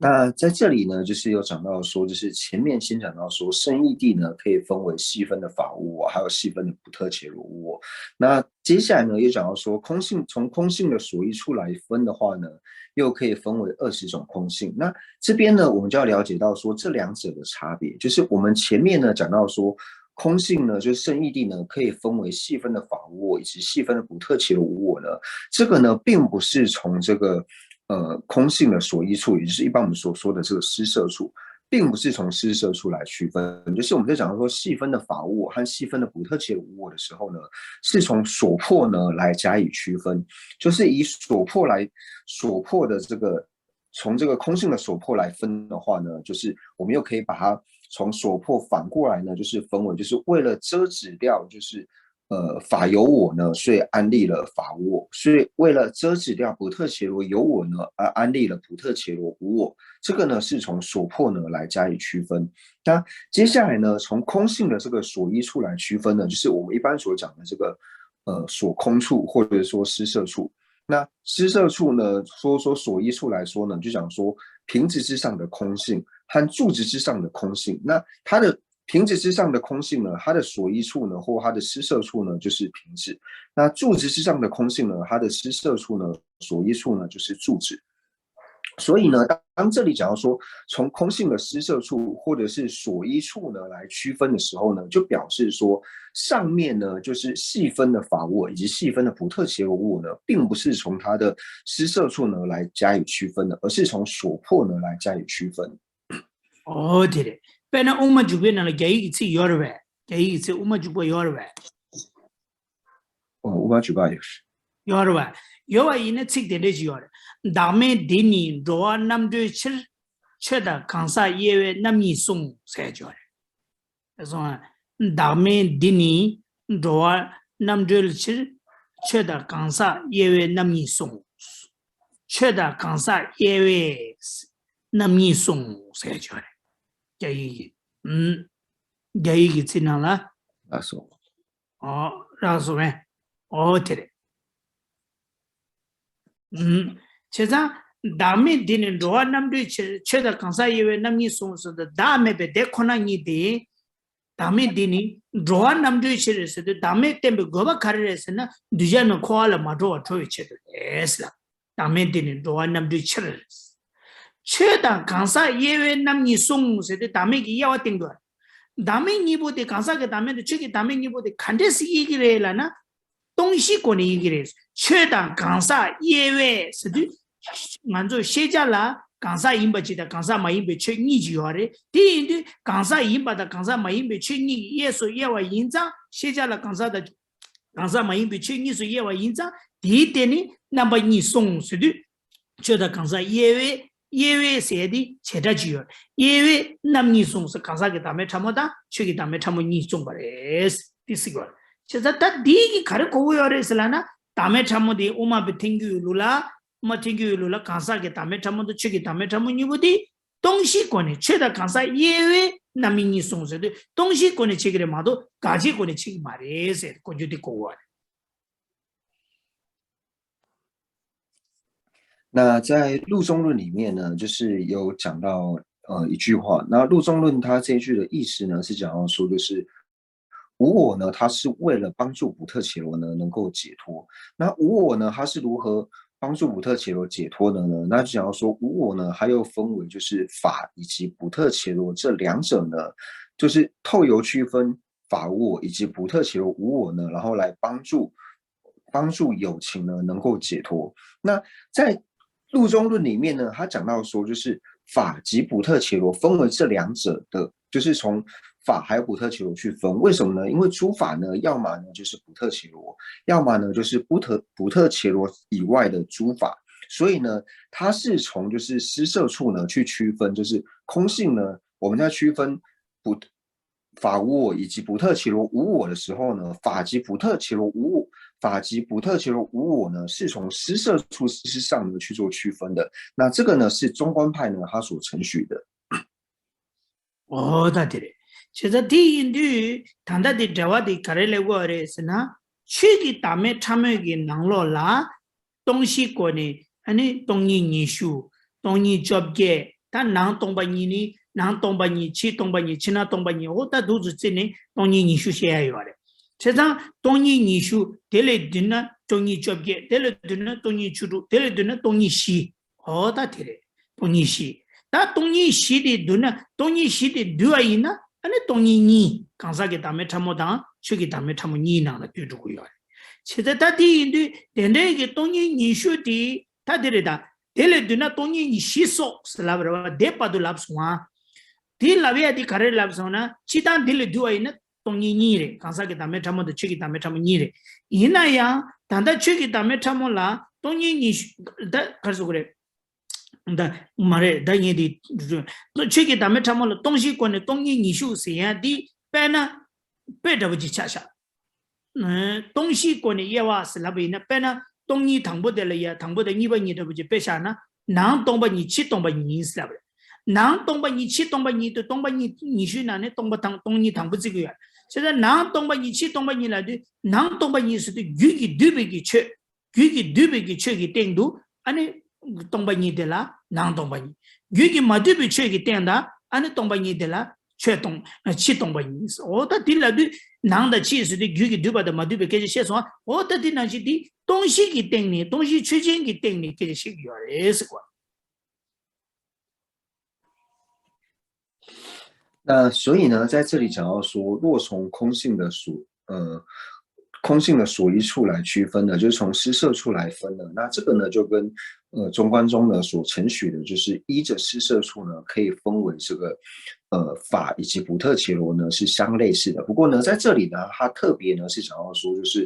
那在这里呢，就是有讲到说，就是前面先讲到说，圣义谛呢可以分为细分的法无我，还有细分的不特伽罗无我。那接下来呢，又讲到说，空性从空性的所依处来分的话呢，又可以分为二十种空性。那这边呢，我们就要了解到说这两者的差别，就是我们前面呢讲到说，空性呢，就是圣义谛呢，可以分为细分的法无我以及细分的不特伽罗无我呢。这个呢，并不是从这个呃空性的所依处，也就是一般我们所说的这个施设处，并不是从施设处来区分。就是我们在讲说细分的法无我和细分的不特伽罗无我的时候呢，是从所破呢来加以区分，就是以所破来所破的这个从这个空性的所破来分的话呢，就是我们又可以把它从所破反过来呢，就是分为就是为了遮止掉就是呃法有我呢，所以安立了法无我，所以为了遮止掉不特伽罗有我呢，而安立了不特伽罗无我。这个呢是从所破呢来加以区分。那接下来呢，从空性的这个所依处来区分呢，就是我们一般所讲的这个呃所空处或者说施设处。那施设处呢，说说所依处来说呢，就讲说瓶子之上的空性和柱子之上的空性。那它的瓶子之上的空性呢，它的所依处呢，或它的施设处呢，就是瓶子。那柱子之上的空性呢，它的施设处呢，所依处呢，就是柱子。所以呢，当这里讲到说从空性的施设处或者是所依处呢来区分的时候呢，就表示说上面呢就是细分的法无我以及细分的不特伽罗无我呢，并不是从它的施设处呢来加以区分的，而是从所破呢来加以区分。ཨོ་དེ་རེད། དཔེར་ན་དབུ་མ་འཇུག་པའི་ནང་ལ་རྒྱ་ཡིག་གི་ཚིག་ཡོད་རེད་པས། རྒྱ་ཡིག་གི་ཚིག་དབུ་མ་འཇུག་པ་ཡོད་རེད་པས། ཨོ་དབུ་མ་འཇུག་པ་ཡོད། ཡོད་རེད་པས། ཡོད་པ་ཡིན་ན་ཚིག་དེ་འདྲས་ཅིག་ཡོད་རེད། བདག་མེད་འདི་ནི་འགྲོ་བ་རྣམ་གྲོལ་ཕྱིར། ཆོས་དང་གང་ཟག་དབྱེ་བས་རྣམ་གཉིས་གསུངས་ཟེར་ཡ་ཅིག་ཡོད་རེད། སོང་། བདག་མེད་འདི་ནི་འགྲོ་བ་རྣམ་གྲོལ་ཕྱིར། ཆོས་དང་གང་ཟག་དབྱེ་བས་རྣམ་གཉིས་གསུངས། ཆོས་དང་གང་ཟག་དབྱེ་བས་རྣམ་གཉིས་གསུངས་ཟེར་ཡ་ཅིག་ཡོད་རེད། རྒྱ་ཡིག་གི་ཨུམ། རྒྱ་ཡིག་གི་ཚིག་ནང་ལ། ལགས་སོ། ཨོ་རག་སོང་བས། ཨོ་དེ་རེད། ཨུམ། བྱས་ཙང་བདག་མེད་འདི་ནི་འགྲོ་བ་རྣམ་གྲོལ་ཕྱིར། ཆོས་དང་གང་ཟག་དབྱེ་བས་རྣམ་གཉིས་གསུངས་ཟེར་དུས་བདག་མེད་པའི་དེ་ཁོ་ན་ཉིད་དེ། བདག་མེད་འདི་ནི་འགྲོ་བ་རྣམ་གྲོལ་ཕྱིར་ཟེར་དུས་བདག་མེད་བསྟན་པའི་དགོས་པ་ག་རེ་རེད་ཟེར་ན། གདུལ་བྱ་རྣམས་འཁོར་བ་ལས་མ་གྲོལ་བར་གྲོལ་བའི་ཆེད་དུ་རེད་ཟེར་ལ། བདག་མེད་འདི་ནི་འགྲོ་བ་རྣམ་གྲོལ་ཕྱིར། ཆོས་དང་གང་ཟག་དབྱེ་བས་རྣམ་གཉིས་གསུངས་ཟེར་དུས་བདག་མེད་ཀྱི་དབྱེ་བ་བསྟན་དགོས། བདག་མེད་གཉིས་པོ་དེ་གང་ཟག་གི་བདག་མེད་དང་ཆོས་ཀྱི་བདག་མེད་གཉིས་པོ་དེ་ག་འདྲས་སེ་དབྱེ་གི་རེད་ལབ་ན། སྟོང་གཞིའི་སྒོ་ནས་དབྱེ་གི་རེད། ཆོས་དང་གང་ཟག་དབྱེ་བས་ཟེར་དུས། ང་ཚོ་ཤེས་བྱ་ལ་གང་ཟག་ཡིན་པ་གཅིག་དང་གང་ཟག་མ་ཡིན་པའི་ཆོས་གཉིས་ཀྱི་ཡོད་རེད། དེ་ཡིན་དུས་གང་ཟག་ཡིན་པ་དང་གང་ཟག་མ་ཡིན་པའི་ཆོས་གཉིས་ཀྱི་དབྱེས་སུ་དབྱེ་བ་ཡིན་ཙང་ཤེས་བྱ་ལ་གང་ཟག་དང་གང་ཟག་མ་ཡིན་པའི་ཆོས་གཉིས་སུ་དབྱེ་བ་ཡིན་ཙང་དེའི་སྟེང་ནས་རྣམ་པ་གཉིས་གསུངས་ཟེར་དུས། ཆོས་དང་གང་ཟག་དབྱེ་བས་དབྱེ་བས་ཟེར་དེ་བྱེ་བྲག་ཅིག་ཡོད། དབྱེ་བས་རྣམ་གཉིས་གསུངས་ཟེར་གང་ཟག་གི་བདག་མེད་ཕྲ་མོ་དང་ཆོས་ཀྱི་བདག་མེད་ཕྲ་མོ་གཉིས་གསུངས་པ་རེད། དེ་ཟེར་གྱི་ཡོད་རེད། བྱས་ཙང་ད་འདི་གི་ག་རེ་གོ་གི་ཡོད་རེད་ཟེར་ལབ་ན། བདག་མེད་ཕྲ་མོ་དེ་དབུ་མ་པའི་ཐལ་འགྱུར་ལུགས་ལ། དབུ་མ་ཐལ་འགྱུར་ལུགས་ལ་གང་ཟག་གི་བདག་མེད་ཕྲ་མོ་དང་ཆོས་ཀྱི་བདག་མེད་ཕྲ་མོ་གཉིས་པོ་དེ་སྟོང་གཞིའི་སྒོ་ནས་ཆོས་དང་གང་ཟག་དབྱེ་བས་རྣམ་སྨིན་གཉིས་གསུངས་ཟེར་དུས་སྟོང་གཞིའི་སྒོ་ནས་ཕྱེ་གི་རེད་མ་གཏོགས་དགག་བྱའི་སྒོ་ནས་ཕྱེ་གི་མ་རེད་ཟེར་གོ་རྒྱུ་དེ་གོ་གི་ཡོད་རེད། 那在《入中论》里面呢，就是有讲到呃一句话。那《入中论》它这一句的意思呢，是讲到说，就是无我呢，它是为了帮助不特伽罗呢能够解脱。那无我呢，它是如何帮助不特伽罗解脱的呢？那就讲到说，无我呢，它又分为就是法以及不特伽罗这两者呢，就是透由区分法无我以及不特伽罗无我呢，然后来帮助帮助有情呢能够解脱。那在《入中论》里面呢，他讲到说，就是法及不特伽罗分为这两者的，就是从法还有普特伽罗去分。为什么呢？因为诸法呢，要么呢就是普特伽罗，要么呢就是普特普特伽罗以外的诸法。所以呢，它是从就是施设处呢去区分，就是空性呢，我们在区分普法无我以及普特伽罗无我的时候呢，法即普特伽罗无我，法即普特伽罗无我呢，是从施设处之上呢去做区分的。那这个呢是中观派呢他所承许的。 ཨོ་ད་དེ་རེད། བྱས་ཙང་དེ་ཡིན་དུས་ད་ལྟ་དེ་འབྲེལ་བ་དེ་ག་རེ་ལས་དགོས་རེད་ཟེར་ན། ཆོས་ཀྱི་བདག་མེད་ཕྲ་མོ་གི་ནང་ལོགས་ལ་སྟོང་བཞིའི་སྒོ་ནས་ཨ་ནི་སྟོང་ཉིད་ཉི་ཤུ། སྟོང་ཉིད་བཅོ་བརྒྱད། ད་ནང་སྟོང་པ་ཉིད་ནི་ནང་སྟོང་པ་ཉིད། ཕྱི་སྟོང་པ་ཉིད། ཕྱི་ནང་སྟོང་པ་ཉིད། འོ་ད་འདུག་ཚུལ་བརྩིས་ནས་སྟོང་ཉིད་ཉི་ཤུ་བཤད་ཡ་ཡོད་རེད། བྱས་ཙང་སྟོང་ཉིད་ཉི་ཤུ་དེ་ལས་བསྡུས་ན་སྟོང་ཉིད་བཅོ་བརྒྱད། དེ་ལས་བསྡུས་ན་སྟོང་ཉིད་བཅུ་དྲུག། དེ་ལས་བསྡུས་ན་སྟོང་ཉིད་བཞི། ཨོ་ད་དེ་རེད། སྟོང་ཉིད་བཞི། ད་སྟོང་ཉིད་བཞི་དེ་བསྡུ་ན་སྟོང་ཉིད་བཞི་དེ་བསྡུ་བ་ཡིན་ན་ཨ་ནི་སྟོང་ཉིད་གཉིས། གང་ཟག་གི་བདག་མེད་ཕྲ་མོ་དང་ཆོས་ཀྱི་བདག་མེད་ཕྲ་མོ་གཉིས་ནང་ལ་འདུས་འགྲོ་གི་ཡོད་རེད། བྱས་ཙང་ད་དེ་ཡིན་དུས་དེ་འདྲའི་གི་སྟོང་ཉིད་ཉི་ཤུ་དེ་ད་དེ་རེད། ད་དེ་ལས་བསྡུ་ན་སྟོང་ཉིད་ཉི་ཤུ་སོགས་ཟེར་ལབ་རེད་བ། དེ་བར་དུ་ལབ་སོང་ཨ། དེ་ལབ་ཡ་དེ་ག་རེ་ལབ་སོང་ན། སྤྱིར་བཏང་དེ་ལས་བསྡུ་བ་ཡིན་ན་སྟོང་ཉིད་གཉིས་རེད། གང་ཟག་གི་བདག་མེད་ཕྲ་མོ་དང་ཆོས་ཀྱི་བདག་མེད་ཕྲ་མོ་གཉིས་རེད། ཡིན་ན་ཡང་ད་ལྟ་ཆོས་ཀྱི་བདག་མེད་ཕྲ་མོ་ལ་སྟོང་ཉིད་ཉི་ཤུ། ད་ག་རེ་ཟེར་དགོས་རེད། ད་མ་རེད། ད་ངས་དེ་ཆོས་ཀྱི་བདག་མེད་ཕྲ་མོ་ལ་སྟོང་བཞིའི་སྒོ་ནས་སྟོང་ཉིད་ཉི་ཤུ་ཟེར་ཡ་འདི་དཔེར་ན་དཔེ་འདྲ་པོ་ཅིག་ཆ་བཞག། སྟོང་བཞིའི་སྒོ་ནས་དབྱེ་བ་ཟེར་ལབ་པ་ཡིན་ན། དཔེར་ན་སྟོང་ཉིད་དང་པོ་དེ་ལ་ཡ་དང་པོ་དང་གཉིས་པ་གཉིས་འདྲ་པོ་ཅིག་དཔེ་བཞག་ན། ནང་སྟོང་པ་ཉིད་ཕྱི་སྟོང་པ་ཉིད་ཟེར་ལབ་རེད། ནང་སྟོང་པ་ཉིད་ཕྱི་སྟོང་པ་ཉིད་དུ་སྟོང་པ་ཉིད་ཉི་ཤུའི་ནང་ནས་སྟོང་པ་དང་སྟོང་ཉིད་དང་པོ་བརྩི་གི་ཡོད། བྱས་ཙང་ནང་སྟོང་པ་ཉིད་ཕྱི་སྟོང་པ་ཉིད་ལབ་དུས་ནང་སྟོང་པ་ཉིད་ཟེར་དུས་རྒྱུད་ཀྱིས་བསྡུས་པའི་གི་ཆོས། རྒྱུད་ཀྱིས་བསྡུས་པའི་གི་ཆོས་ཀྱི་སྟེང་དུ་ཨ་ནི་སྟོང་པ་ཉིད་དེ་ལ་ནང་སྟོང་པ་ཉིད། རྒྱུད་ཀྱིས་མ་བསྡུས་པའི་ཆོས་ཀྱི་སྟེང་དུ་ཨ་ནི་སྟོང་པ་ཉིད་དེ་ལ་ཆོས་སྟོང་། ཕྱི་སྟོང་པ་ཉིད། འོ་ད་དེ་ལབ་དུས་ནང་དང་ཕྱི་ཟེར་དུས་རྒྱུད་ཀྱིས་བསྡུས་པ་དང་མ་བསྡུས་པའི་སྐད་ཆ་བཤད་སོང་། འོ་ད་དེ་ནང་བཞིན་དེ་སྟོང་བཞི་གི་སྟེང་ནས། སྟོང་བཞི་ཆོས་ཅན་གྱི་སྟེང་ནས་སྐད་ཆ་བཤད་ཀྱི་ཡོད་རེད་ཟེར་གོ། 那所以呢，在这里讲到说，若从空性的所呃空性的所依处来区分呢，就是从施设处来分呢，那这个呢就跟呃中观中呢所承许的，就是依着施设处呢可以分为这个呃法以及普特伽罗呢是相类似的。不过呢，在这里呢，它特别呢是讲到说，就是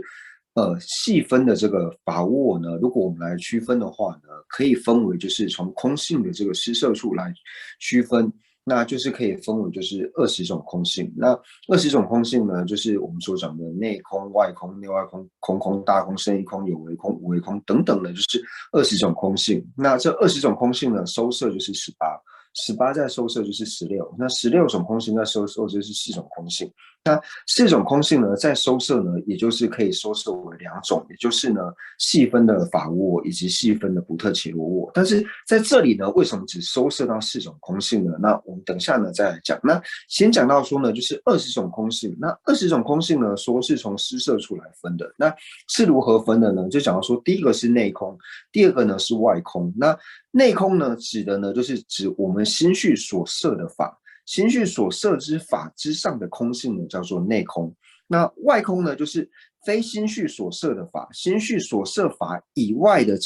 呃细分的这个法无我呢，如果我们来区分的话呢，可以分为就是从空性的这个施设处来区分。那就是可以分为就是二十种空性。那二十种空性呢，就是我们所讲的内空、外空、内外空、空空、大空、胜义空、有为空、无为空等等的，就是二十种空性。那这二十种空性呢，收摄就是十八，十八再收摄就是十六，那十六种空性再收收就是四种空性。那四种空性呢，再收摄呢，也就是可以收摄为两种，也就是呢，细分的法无我以及细分的普特伽罗我。但是在这里呢，为什么只收摄到四种空性呢？那我们等一下呢再来讲。那先讲到说呢，就是二十种空性。那二十种空性呢，说是从施设处来分的。那是如何分的呢？就讲到说，第一个是内空，第二个呢是外空。那内空呢，指的呢就是指我们心绪所设的法，心绪所设之法之上的空性呢，叫做内空。那外空呢，就是非心绪所设的法，心绪所设法以外的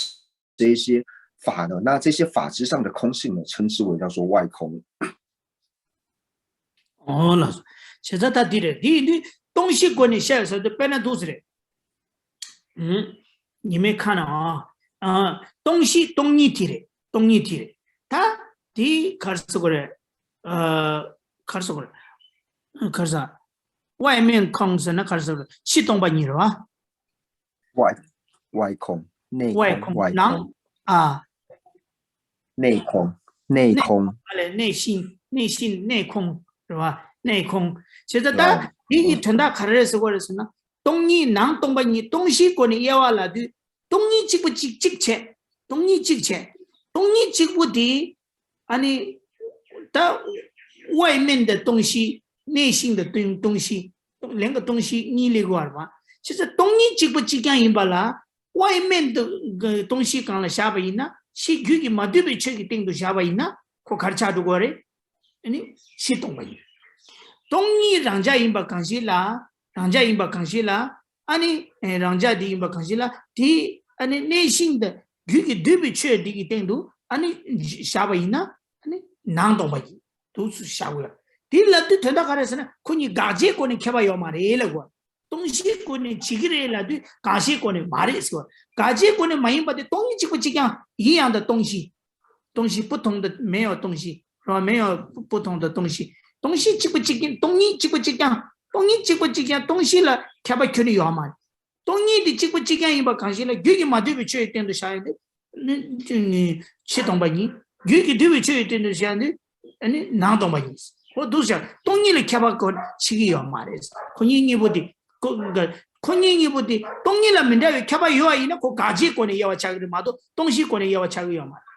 这一些法呢，那这些法之上的空性呢，称之为叫做外空。 ཨོ་ལགས་སོ། བྱས་ཙང་ད་འདི་རེད། འདི་ཡིན་དུས་སྟོང་བཞིའི་སྒོ་ནས་བཤད་ཟེར་དུས་དཔེར་ན་འདུག་ཟེར་རེད། ཨུམ། ཉི་མའི་ཁ་ན་ཨ། ཨ། སྟོང་བཞི་སྟོང་ཉིད་དེ་རེད། སྟོང་ཉིད་དེ་རེད། ད་དེ་ག་རེ་ཟེར་དགོས་རེད། ཨ། ག་རེ་ཟེར་དགོས་རེད། ག་རེ་ཟེར། 外面空 ཟེར་ན་ག་རེ་ཟེར་དགོས་རེད། ཕྱི་སྟོང་པ་ཉིད་རེད་བ། 外外空，内空，外空 ནང་ཨ། 内空，内空。 ཨ་ལས་内心，内心，内空 རེད་བ། 内空 བྱས་ཙང་ད་འདི་གི་དོན་དག་ག་རེ་རེད་ཟེར་བ་རེད་ཟེར་ན། སྟོང་ཉིད་ནང་སྟོང་པ་ཉིད་སྟོང་བཞིའི་སྒོ་ནས་དབྱེ་བ་ལབ་དུས་སྟོང་ཉིད་གཅིག་པ་གཅིག་གཅིག་བྱས། སྟོང་ཉིད་གཅིག་བྱས། སྟོང་ཉིད་གཅིག་པོ་དེ་ཨ་ནི་ད་外面的东西，内心的东东西 两个东西 གཉིས་ལས་གོ་བ་རེད་བ། བྱས་ཙང་སྟོང་ཉིད་གཅིག་པ་གཅིག་རྐྱང་ཡིན་པ་ལ། 外面的 东西 སྒང་ལ་བཞག་པ་ཡིན་ན་ཕྱི་རྒྱུད་ཀྱིས་མ་བསྡུས་པའི་ཆོས་ཀྱི་སྟེང་དུ་བཞག་པ་ཡིན་ན་ཁོ་ག་རེ་ཆགས་འགྲོ་གི་རེད། ཨ་ནི་ཕྱི་སྟོང་པ་ཡིན། སྟོང་ཉིད་རང་ཆ་ཡིན་པ་གང་ཞིག་ལ། རང་ཆ་ཡིན་པ་གང་ཞིག་ལ། ཨ་ནི་རང་ཆ་དེ་ཡིན་པ་གང་ཞིག་ལ་དེ་ཨ་ནི་内心的 རྒྱུད་ཀྱིས་བསྡུས་པའི་ཆོས་དེ་གི་སྟེང་དུ་ཨ་ནི་བཞག་པ་ཡིན་ན་ཨ་ནི་ནང་སྟོང་པ་ཡིན། འདུག་སེ་བཞག་དགོས། དེ་ལབ་དུས་དོན་དག་ག་རེ་ཟེར་ན། ཁོ་གཉིས་དགག་བྱའི་སྒོ་ནས་ཁྱད་པར་ཡོད་མ་རེད་ལབ་དགོས། སྟོང་གཞིའི་སྒོ་ནས་བྱེད་ཀྱི་རེད་ལབ་དུས་དགག་བྱའི་སྒོ་ནས་མ་རེད་ཟེར་བ། དགག་བྱའི་སྒོ་ནས་མ་ཡིན་པ་དེ་སྟོང་ཉིད་གཅིག་པ་གཅིག་རྐྱང་ཡིན་ཡང་དང་སྟོང་གཞི། སྟོང་གཞི། 不同的没有东西 རེད་བ། 没有不同的东西། སྟོང་གཞི་གཅིག་པ་གཅིག་རྐྱང་། སྟོང་ཉིད་གཅིག་པ་གཅིག་རྐྱང་། སྟོང་ཉིད་གཅིག་པ་གཅིག་རྐྱང་སྟོང་གཞི་ལ་ཁྱད་པར་ཁྱོན་ནས་ཡོད་མ་རེད། སྟོང་ཉིད་དེ་གཅིག་པ་གཅིག་རྐྱང་ཡིན་པ་གང་ཞིག་ལ་རྒྱུད་ཀྱིས་མ་བསྡུས་པའི་ཆོས་ཡི་སྟེང་དུ་བཞག་ཡོང་དུས་ནི་ཕྱི་སྟོང་པ་ཉིད། རྒྱུད་ཀྱིས་བསྡུས་པའི་ཆོས་ཡི་སྟེང་དུ་བཞག་ཡོང་དུས་ནི་ནང་སྟོང་པ་ཉིད། འོ་འདུག་སེ་སྟོང་ཉིད་ལ་ཁྱད་པར་ཁོ་ཕྱེ་གི་ཡོད་མ་རེད། ཁོ་གཉིས་གཉིས་པོ་དེ། ཁོ་ཁོ་གཉིས་གཉིས་པོ་དེ་སྟོང་ཉིད་ལ་མི་འདྲ་བའི་ཁྱད་པར་ཡོད་པ་ཡིན་ན་ཁོ་དགག་བྱའི་སྒོ་ནས་དབྱེ་བ་ཆགས་ཀྱི་རེད་མ་གཏོགས་སྟོང་གཞིའི་སྒོ་ནས་དབྱེ་བ་ཆགས་ཀྱི་ཡོད་མ་རེད།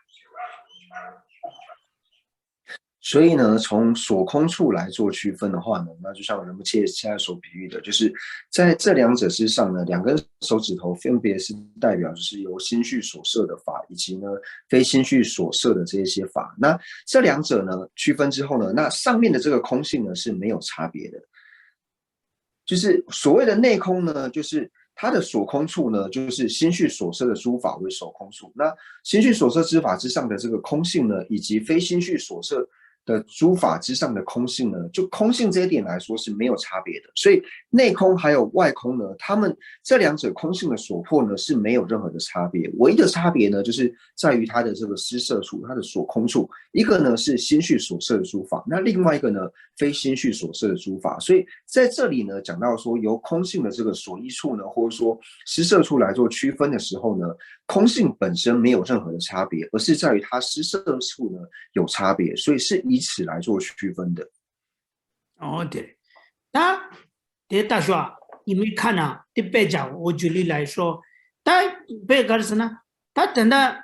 所以呢，从所空处来做区分的话呢，那就像人们现在所比喻的，就是在这两者之上呢，两根手指头分别是代表就是由心绪所设的法，以及呢非心绪所设的这一些法。那这两者呢区分之后呢，那上面的这个空性呢是没有差别的。就是所谓的内空呢，就是它的所空处呢，就是心绪所设的诸法为所空处。那心绪所设之法之上的这个空性呢，以及非心绪所设的诸法之上的空性呢，就空性这一点来说是没有差别的。所以内空还有外空呢，他们这两者空性的所破呢是没有任何的差别。唯一的差别呢，就是在于它的这个施设处，它的所空处。一个呢是心绪所设的诸法，那另外一个呢非心绪所设的诸法。所以在这里呢，讲到说由空性的这个所依处呢，或者说施设处来做区分的时候呢，空性本身没有任何的差别，而是在于它施设处呢有差别，所以是以此来做区分的。 ཨོ་དེ་རེད། ད་དེ་ལྟ་ཞོག་ཉི་མའི་ཁ་ནང་དེ་དཔེ་བཞག་འོ་ཇུ་ལི་ལའི་ཧྲོ། ད་དཔེ་ག་རེ་ཟེར་ན། ད་དེ་འདྲ་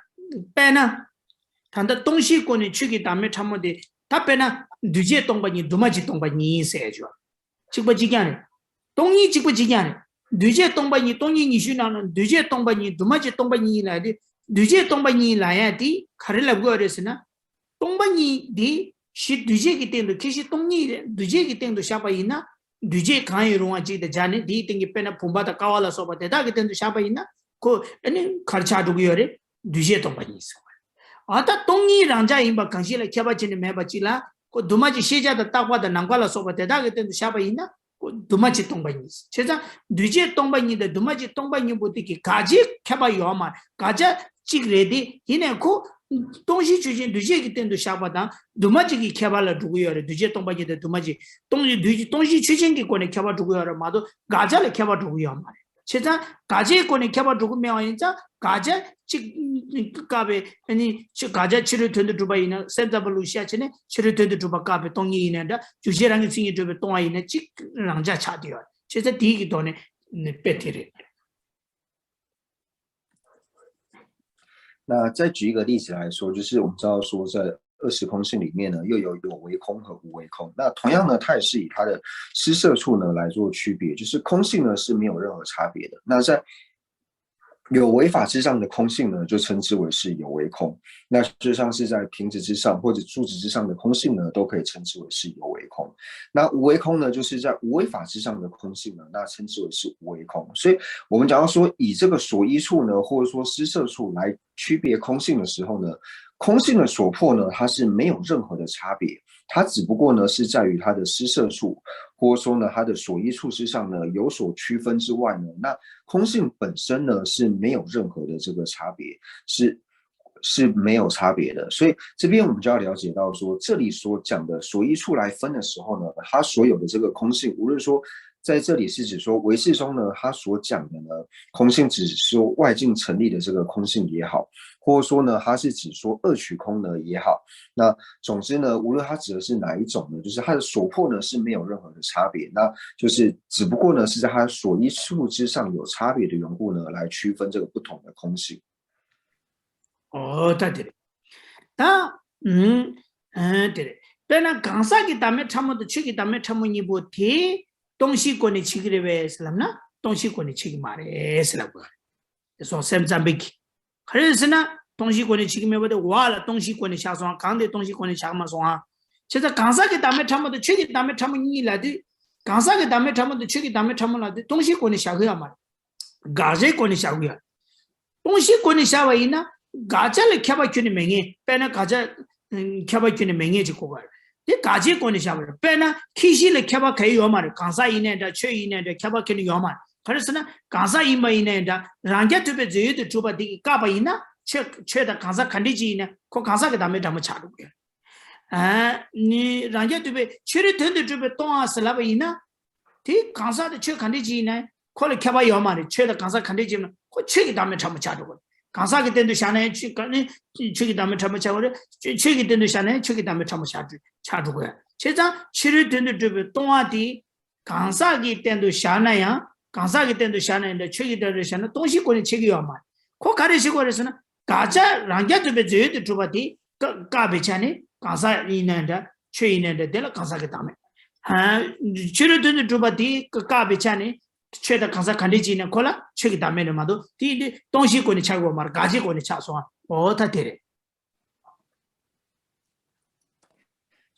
དཔེར་ན། ད་ལྟ་སྟོང་གཞིའི་སྒོ་ནས་ཆོས་ཀྱི་བདག་མེད་ཕྲ་མོ་དེ། ད་དཔེར་ན་འདུས་བྱས་སྟོང་པ་ཉིད་འདུས་མ་བྱས་སྟོང་པ་ཉིད་ཟེར་ཞོག་གཅིག་པ་གཅིག་རྐྱང་རེད། སྟོང་ཉིད་གཅིག་པ་གཅིག་རྐྱང་རེད། འདུས་བྱས་སྟོང་པ་ཉིད། སྟོང་ཉིད་ཉི་ཤུའི་ནང་ན་འདུས་བྱས་སྟོང་པ་ཉིད་འདུས་མ་བྱས་སྟོང་པ་ཉིད་ལབ་དུས། འདུས་བྱས་སྟོང་པ་ཉིད་ལབ་ཡ་དེ་ག་རེ་ལབ་དགོས་རེད་ཟེར་ན། སྟོང་པ་ཉིད་འདི་གཞི་འདུས་བྱས་ཀྱི་སྟེང་དུ། ཁྱད་གཞི་སྟོང་ཉིད་རེད། འདུས་བྱས་ཀྱི་སྟེང་དུ་བཞག་པ་ཡིན་ན། འདུས་བྱས་གང་ཡང་རུང་བ་གཅིག་དང་སྦྱར་ནས་དེའི་སྟེང་གི་དཔེར་ན་བུམ་པ་དང་ཀ་བ་ལ་སོགས་པ་དེ་དག་གི་སྟེང་དུ་བཞག་པ་ཡིན་ན། ཁོ་ཨ་ནི་ག་རེ་ཆགས་འགྲོ་གི་ཡོད་རེད། འདུས་བྱས་སྟོང་པ་ཉིད་ཟེར་བ་རེད། ཨ་ད་སྟོང་ཉིད་རང་འཇགས་ཡིན་པ་གང་ཞིག་ལ་ཁྱད་པར་བྱས་ནས་མེད་པ་གཅིག་ལ་ཁོ་འདུས་མ་བྱས་ཤེས་བྱ་དང་རྟག་པ་དང་ནམ་མཁའ་ལ་སོགས་པ་དེ་དག་གི་སྟེང་དུ་བཞག་པ་ཡིན་ན། ཁོ་འདུས་མ་བྱས་སྟོང་པ་ཉིད། བྱས་ཙང་འདུས་བྱས་སྟོང་པ་ཉིད་དང་འདུས་མ་བྱས་སྟོང་པ་ཉིད་པོ་དེ་གི་དགག་བྱའི་ཁྱད་པར་ཡོད་མ་རེད། དགག་བྱ་གཅིག་རེད་དེ། ཡིན་ནའི་ཁོ་སྟོང་གཞི་ཆོས་ཅན། འདུས་བྱས་ཀྱི་སྟེང་དུ་བཞག་པ་དང་འདུས་མ་བྱས་ཀྱི་ཁྱད་པར་ལ་འགྲོ་གི་ཡོད་རེད། འདུས་བྱས་སྟོང་པ་ཉིད་དང་འདུས་མ་བྱས་སྟོང་གཞི། འདུས་བྱས་སྟོང་གཞི་ཆོས་ཅན་གྱི་སྒོ་ནས་ཁྱད་པར་འགྲོ་གི་ཡོད་རེད་མ་གཏོགས་དགག་བྱ་ལ་ཁྱད་པར་འགྲོ་གི་ཡོད་མ་རེད། བྱས་ཙང་དགག་བྱའི་སྒོ་ནས་ཁྱད་པར་འགྲོ་གི་མེད་པ་ཡིན་ཙང་། དགག་བྱ་གཅིག་བཀག་པའི་ཨ་ནི་ཕྱི། དགག་བྱ་ཕྱི་རོལ་དོན་དུ་གྲུབ་པ་ཡིན་ན། སེམས་ཙམ་པ་ལུགས་བཤད་བྱས་ནས་ཕྱི་རོལ་དོན་དུ་གྲུབ་པ་བཀག་པའི་སྟོང་ཉིད་ཡིན་ན་འདྲ། རྒྱུ་གཞན་རང་གི་མཚན་ཉིད་གྲུབ་པའི་སྟོང་པ་ཡིན་ན་གཅིག་རང་འཇགས་ཆགས་བསྡད་ཡོད། བྱས་ཙང་དེའི་གི་ཐོག་ནས་དཔེ་དེ་རེད། 那再举一个例子来说，就是我们知道说，在二十空性里面呢，又有有为空和无为空。那同样呢，它也是以它的施设处呢来做区别，就是空性呢是没有任何差别的。那在有为法之上的空性呢，就称之为是有为空。那就像是在瓶子之上或者柱子之上的空性呢，都可以称之为是有为空。那无为空呢，就是在无为法之上的空性呢，那称之为是无为空。所以我们讲到说，以这个所依处呢，或者说施设处来区别空性的时候呢，空性的所破呢，它是没有任何的差别，它只不过呢是在于它的施设处，或者说呢它的所依处之上呢有所区分之外呢，那空性本身呢是没有任何的这个差别，是是没有差别的。所以这边我们就要了解到说，这里所讲的所依处来分的时候呢，它所有的这个空性，无论说在这里是指说唯识中呢，它所讲的呢，空性只是说外境成立的这个空性也好，或者说呢，它是指说二取空呢也好，那总之呢，无论它指的是哪一种呢，就是它的所破呢是没有任何的差别，那就是只不过呢是在它所依处之上有差别的缘故呢，来区分这个不同的空性。 ཨོ་ད་དེ་རེད། ད་ཨུམ་ཨ་དེ་རེད། དཔེར་ན་གང་ཟག་གི་བདག་མེད་ཕྲ་མོ་དང་ཆོས་ཀྱི་བདག་མེད་ཕྲ་མོ་གཉིས་པོ་དེ་སྟོང་གཞིའི་སྒོ་ནས་བྱེད་ཀྱི་རེད་པས་ཟེར་ལབ་ན། སྟོང་གཞིའི་སྒོ་ནས་བྱེད་ཀྱི་མ་རེད་ཟེར་ལབ་དགོས་རེད། དེ་སོང་སེམས་ཙམ་པའི་གི། ག་རེ་ཟེར་ན། སྟོང་གཞིའི་སྒོ་ནས་བྱེད་ཀྱི་མེད་པ་དེ་འོག་ལ་སྟོང་གཞིའི་སྒོ་ནས་བཞག་སོང་ང་། གང་དེ་སྟོང་གཞིའི་སྒོ་ནས་བཞག་མ་སོང་ང་། བྱས་ཙང་གང་ཟག་གི་བདག་མེད་ཕྲ་མོ་དང་ཆོས་ཀྱི་བདག་མེད་ཕྲ་མོ་གཉིས་ལབ་དུས། གང་ཟག་གི་བདག་མེད་ཕྲ་མོ་དང་ཆོས་ཀྱི་བདག་མེད་ཕྲ་མོ་ལབ་དུས་སྟོང་གཞིའི་སྒོ་ནས་བཞག་གི་ཡོད་མ་རེད། དགག་བྱའི་སྒོ་ནས་བཞག་གི་ཡོད། སྟོང་གཞིའི་སྒོ་ནས་བཞག་པ་ཡིན་ན། དགག་བྱ་ལ་ཁྱད་པར་ཁྱོན་ནས་མེད་ངེས། དཔེར་ན་དགག་བྱ་ཁྱད་པར་ཁྱོན་ནས་མེད་ངེས་ཅིག་གོ་ག་རེད། དེ་དགག་བྱའི་སྒོ་ནས་བཞག་པ་རེད། དཔེར་ན་ཁྱད་གཞི་ལ་ཁྱད་པར་གང་ཡང་ཡོད་མ་རེད། གང་ཟག་ཡིན་ནའི་འདྲ། ཆོས་ཡིན་ནའི་འདྲ། ཁྱད་པར་གང་ཡང་ཡོད་མ་རེད། ག་རེ་ཟེར་ན་གང་ཟག་ཡིན་པ་ཡིན་ནའི་འདྲ། རང་རྐྱ་ཐུབ་པའི་རྫས་ཡོད་དུ་གྲུབ་པ་དེ་གིས་བཀག་པ་ཡིན་ན། ཆོས་ཆོས་དང་གང་ཟག་ག་འདྲ་ཅིག་ཡིན་ན་ཁོ་གང་ཟག་གི་བདག་མེད་ཕྲ་མོ་ཆགས་འགྲོ་གི་ཡོད། ཨ་ནི་རང་རྐྱ་ཐུབ་པའི་ཕྱི་རོལ་དོན་དུ་གྲུབ་པའི་སྟོང་པ་ཟེར་ལབ་པ་ཡིན་ན། དེ་གང་ཟག་དང་ཆོས་ག་འདྲ་ཅིག་ཡིན་ན་ཁོ་ལ་ཁྱད་པར་ཡོད་མ་རེད། ཆོས་དང་གང་ཟག་ག་འདྲ་ཅིག་ཡིན་ན་ཁོ་ཆོས་ཀྱི་བདག་མེད་ཕྲ་མོ་ཆགས་འགྲོ་གི་རེད། གང་ཟག་གི་སྟེང་དུ་བཞག་ན་ཡང་ཆོས་ག་ནི་ཆོས་ཀྱི་བདག་མེད་ཕྲ་མོ་ཆགས་པ་རེད། ཆོས་ཆོས་ཀྱི་སྟེང་དུ་བཞག་ན་ཡང་ཆོས་ཀྱི་བདག་མེད་ཕྲ་མོ་ཆགས་འགྲོ་ཆགས་འགྲོ་གི་ཡོད། བྱས་ཙང་ཕྱི་རོལ་དོན་དུ་གྲུབ་པའི་སྟོང་པ་དེ་གང་ཟག་གི་སྟེང་དུ་བཞག་ན་ཡང་། གང་ཟག་གི་སྟེང་དུ་བཞག་ན་ཡང་འདྲ། ཆོས་ཀྱི་སྟེང་དུ་བཞག་ན། སྟོང་གཞིའི་སྒོ་ནས་ཕྱེ་གི་ཡོད་མ་རེད། ཁོ་ག་རེ་བྱེད་དགོས་རེད་ཟེར་ན། དགག་བྱ་རང་རྐྱ་ཐུབ་པའི་རྫས་ཡོད་དུ་གྲུབ་པ་དེ་བཀག་བཀག་པའི་ཆ་ནས་གང་ཟག་ཡིན་ནའི་འདྲ། ཆོས་ཡིན་ནའི་འདྲ། དེ་ལ་གང་ཟག་གི་བདག་མེད། ཨ། ཕྱི་རོལ་དོན་དུ་གྲུབ་པ་དེ་བཀག་པའི་ཆ་ནས་ཆོས་དང་གང་ཟག་ག་འདྲ་ཅིག་ཡིན་ན་ཁོ་ལ་ཆོས་ཀྱི་བདག་མེད་རེད་མ་གཏོགས། དེ་ཡིན་དུས་སྟོང་གཞིའི་སྒོ་ནས་ཆགས་ཀྱི་ཡོད་མ་རེད། དགག་བྱའི་སྒོ་ནས་ཆགས་སོང་བ། འོ་ད་དེ་རེད།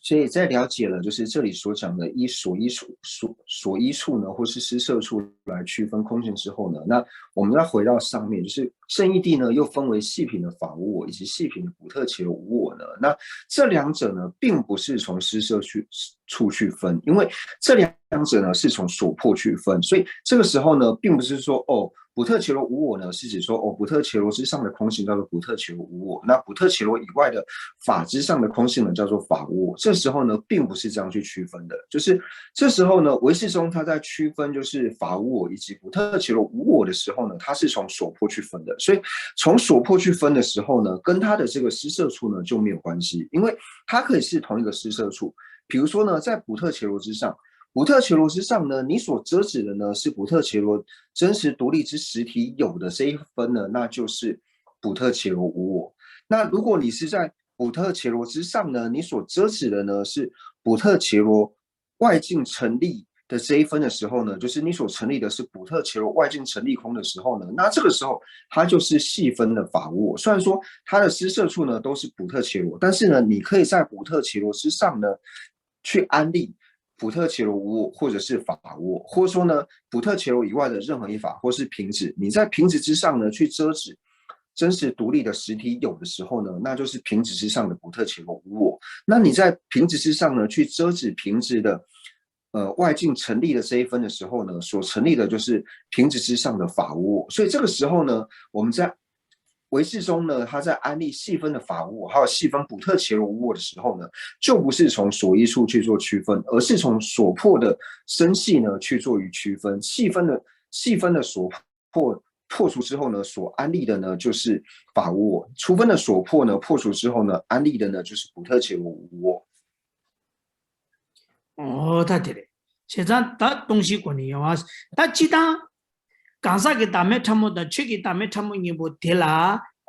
所以在了解了就是这里所讲的依所依处所所依处呢，或是施设处来区分空性之后呢，那我们再回到上面，就是圣义谛呢又分为细品的法无我以及细品的补特伽罗无我呢。那这两者呢，并不是从施设去处去分，因为这两者呢是从所破去分，所以这个时候呢，并不是说哦， 补特伽罗无我呢，是指说哦，补特伽罗之上的空性叫做补特伽罗无我，那补特伽罗以外的法之上的空性呢，叫做法无我。这时候呢，并不是这样去区分的，就是这时候呢，唯识宗他在区分就是法无我以及补特伽罗无我的时候呢，他是从所破去分的。所以从所破去分的时候呢，跟他的这个施设处呢就没有关系，因为它可以是同一个施设处。比如说呢，在补特伽罗之上， 补特伽罗之上呢，你所遮止的呢是补特伽罗真实独立之实体有的这一分呢，那就是补特伽罗无我。那如果你是在补特伽罗之上呢，你所遮止的呢是补特伽罗外境成立的这一分的时候呢，就是你所成立的是补特伽罗外境成立空的时候呢，那这个时候它就是细分的法无我。虽然说它的施设处呢都是补特伽罗，但是呢，你可以在补特伽罗之上呢去安立 补特伽罗无我，或者是法无我，或者说呢，补特伽罗以外的任何一法，或是瓶子，你在瓶子之上呢去遮止真实独立的实体有的时候呢，那就是瓶子之上的补特伽罗无我。那你在瓶子之上呢去遮止瓶子的呃外境成立的这一分的时候呢，所成立的就是瓶子之上的法无我。所以这个时候呢，我们在 唯识宗呢，他在安立细分的法无我，还有细分补特伽罗无我的时候呢，就不是从所依处去做区分，而是从所破的生系呢去做于区分。细分的细分的所破破除之后呢，所安立的呢就是法无我；初分的所破呢破除之后呢，安立的呢就是补特伽罗无我。 འོ་ད་དེ་རེད། བྱས་ཙང་ད་སྟོང་གཞིའི་སྒོ་ནས་ཡོང་བ། ད་སྤྱིར་བཏང་གང་ཟག་གི་བདག་མེད་ཕྲ་མོ་དང་ཆོས་ཀྱི་བདག་མེད་ཕྲ་མོ་གཉིས་པོ་དེ་ལ་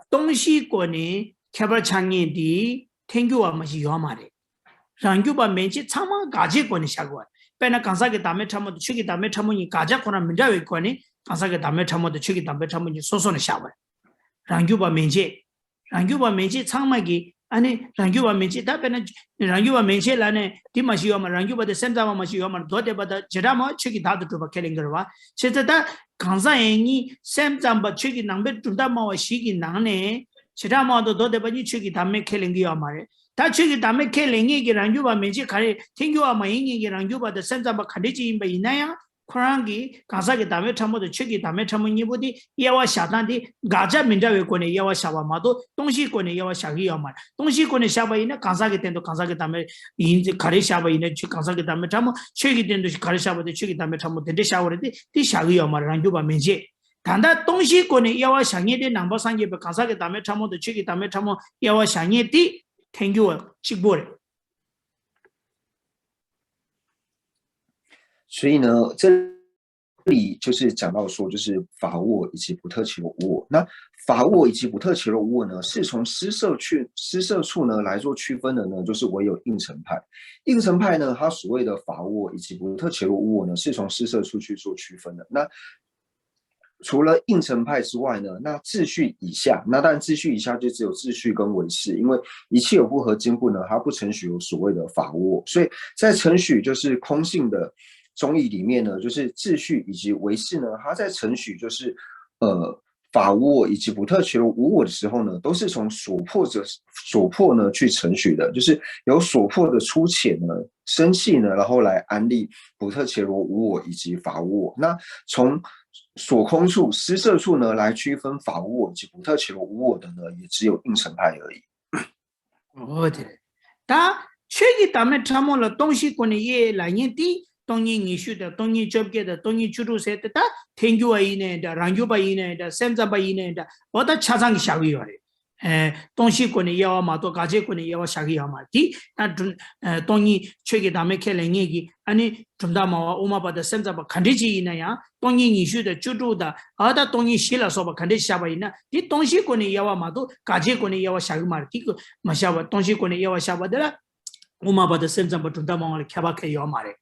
སྟོང་གཞིའི་སྒོ་ནས་ཁྱད་པར་ཆགས་མཁན་དེ་ཐལ་འགྱུར་བ་མ་གཏོགས་ཡོད་མ་རེད། རང་རྒྱུད་པ་མན་ཆད་ཚང་མ་དགག་བྱའི་སྒོ་ནས་བཞག་དགོས། དཔེར་ན་གང་ཟག་གི་བདག་མེད་ཕྲ་མོ་དང་ཆོས་ཀྱི་བདག་མེད་ཕྲ་མོ་གཉིས་དགག་བྱ་ཁོ་རང་མི་འདྲ་བའི་སྒོ་ནས་གང་ཟག་གི་བདག་མེད་ཕྲ་མོ་དང་ཆོས་ཀྱི་བདག་མེད་ཕྲ་མོ་གཉིས་སོ་སོ་ནས་བཞག་པ་རེད། རང་རྒྱུད་པ་མན་ཆད། རང་རྒྱུད་པ་མན་ཆད་ཚང་མ་གིས། ཨ་ནི་རང་རྒྱུད་པ་མན་ཆད། ད་དཔེར་ན་རང་རྒྱུད་པ་མན་ཆད་ལབ་ནས་འདི་མ་ཞིག་ཡོད་མ་རེད། རང་རྒྱུད་པ་དེ་སེམས་ཙམ་པ་མ་ཞིག་ཡོད་མ་རེད། མདོ་སྡེ་པ་དང་བྱེ་བྲག་སྨྲ་བ་ཆོས་ཀྱི་བདག་ཏུ་གྲུབ་པ་ཁས་ལེན་གྱི་རེད་བ། བྱས་ཙང་ད་གང་ཟག་ཡིན་གཉིས་སེམས་ཙམ་པ་ཆོས་ཀྱི་ནང་པའི་གྲུབ་མཐའ་སྨྲ་བ་བཞི་གི་ནང་ནས་བྱེ་བྲག་སྨྲ་བ་དང་མདོ་སྡེ་པ་གཉིས་ཆོས་ཀྱི་བདག་མེད་ཁས་ལེན་གྱི་ཡོད་མ་རེད། ད་ཆོས་ཀྱི་བདག་མེད་ཁས་ལེན་མཁན་གྱི་རང་རྒྱུད་པ་མན་ཆད་ག་རེ། ཐལ་འགྱུར་བ་མ་ཡིན་མཁན་གྱི་རང་རྒྱུད་པ་དང་སེམས་ཙམ་པ་ག་འདྲ་ཅིག་ཡིན་པ་ཡིན་ན་ཡང་། ཁོ་རང་གིས་གང་ཟག་གི་བདག་མེད་ཕྲ་མོ་དང་ཆོས་ཀྱི་བདག་མེད་ཕྲ་མོ་གཉིས་པོ་དེ་དབྱེ་བ་བཞག་སྟངས་དེ་དགག་བྱ་མི་འདྲ་བའི་སྒོ་ནས་དབྱེ་བ་བཞག་པ་མ་གཏོགས་སྟོང་གཞིའི་སྒོ་ནས་དབྱེ་བ་བཞག་གི་ཡོད་མ་རེད། སྟོང་གཞིའི་སྒོ་ནས་བཞག་པ་ཡིན་ན་གང་ཟག་གི་སྟེང་དུ་གང་ཟག་གི་བདག་མེད་ཡིན་ཚེ་ག་རེ་བཞག་པ་ཡིན་ན་ཆོས་གང་ཟག་གི་བདག་མེད་ཕྲ་མོ། ཆོས་ཀྱི་སྟེང་དུ་ག་རེ་བཞག་པ་དེ་ཆོས་ཀྱི་བདག་མེད་ཕྲ་མོ་དེ་འདྲ་བཞག་པ་རེད་དེ། དེ་བཞག་གི་ཡོད་མ་རེད། རང་རྒྱུད་པ་མན་ཆད། ད་ལྟ་སྟོང་གཞིའི་སྒོ་ནས་དབྱེ་བ་བཞག་མཁན་དེ་ནང་པ་སངས་རྒྱས་པའི་གང་ཟག་གི་བདག་མེད་ཕྲ་མོ་དང་ཆོས་ཀྱི་བདག་མེད་ཕྲ་མོ་དབྱེ་བ་བཞག་མཁན་དེ་ཐལ་འགྱུར་བ་གཅིག་པོ་རེད། 所以呢，这里就是讲到说，就是法无我以及补特伽罗无我。那法无我以及补特伽罗无我呢，是从施设去施设处呢来做区分的呢，就是唯有应成派。应成派呢，它所谓的法无我以及补特伽罗无我呢，是从施设处去做区分的。那除了应成派之外呢，那秩序以下，那当然秩序以下就只有秩序跟唯识，因为一切有不合经部呢，它不承许有所谓的法无我，所以在承许就是空性的宗义里面呢，就是秩序以及唯识呢，它在承许就是呃法无我以及普特伽罗无我的时候呢，都是从所破者所破呢去承许的，就是由所破的粗浅呢生细呢，然后来安立普特伽罗无我以及法无我。那从所空处、施设处呢来区分法无我以及普特伽罗无我的呢，也只有应成派而已。འོ་དེ་རེད། ད་ཆོས་ཀྱི་བདག་མེད་ཕྲ་མོ་ལ་སྟོང་གཞི་སྒོ་ནས་དབྱེ་ལབ་མཁན་དེ་སྟོང་ཉིད་ཉི་ཤུ་དང་སྟོང་ཉིད་བཅོ་བརྒྱད་དང་སྟོང་ཉིད་བཅུ་དྲུག་ཟེར་དེ། ད་ཐལ་འགྱུར་བ་ཡིན་ནའི་འདྲ། རང་རྒྱུད་པ་ཡིན་ནའི་འདྲ། སེམས་ཙམ་པ་ཡིན་ནའི་འདྲ། འོ་ད་ཆ་ཚང་གི་བཞག་གི་ཡོད་རེད། ཨེ། སྟོང་གཞི་སྒོ་ནས་དབྱེ་བ་མ་གཏོགས་དགག་བྱའི་སྒོ་ནས་དབྱེ་བ་བཞག་གི་ཡོད་མ་རེད། དེ་ད་སྒྲུབ་ཨེ། སྟོང་ཉིད་ཆོས་ཀྱི་བདག་མེད་ཁས་ལེན་མཁན་གྱི་ཨ་ནི་གྲུབ་མཐའ་སྨྲ་བ་དབུ་མ་པ་དང་སེམས་ཙམ་པ་ག་འདྲ་ཅིག་ཡིན་ན་ཡང་། སྟོང་ཉིད་ཉི་ཤུ་དང་བཅུ་དྲུག་དང་། ཨ། ད་སྟོང་ཉིད་བཞི་ལ་སོགས་པ་ག་འདྲ་བཞག་པ་ཡིན་ན། དེ་སྟོང་གཞིའི་སྒོ་ནས་དབྱེ་བ་མ་གཏོགས་དགག་བྱའི་སྒོ་ནས་དབྱེ་བ་བཞག་གི་མ་རེད། དེ་མ་བཞག་པ། སྟོང་གཞིའི་སྒོ་ནས་དབྱེ་བ་བཞག་པ་དེ་ལ་དབུ་མ་པ་དང་སེམས་ཙམ་པ་གྲུབ་མཐའ་སྨྲ་བ་ལ་ཁྱད་པར་གང་ཡང་ཡོད་མ་རེད།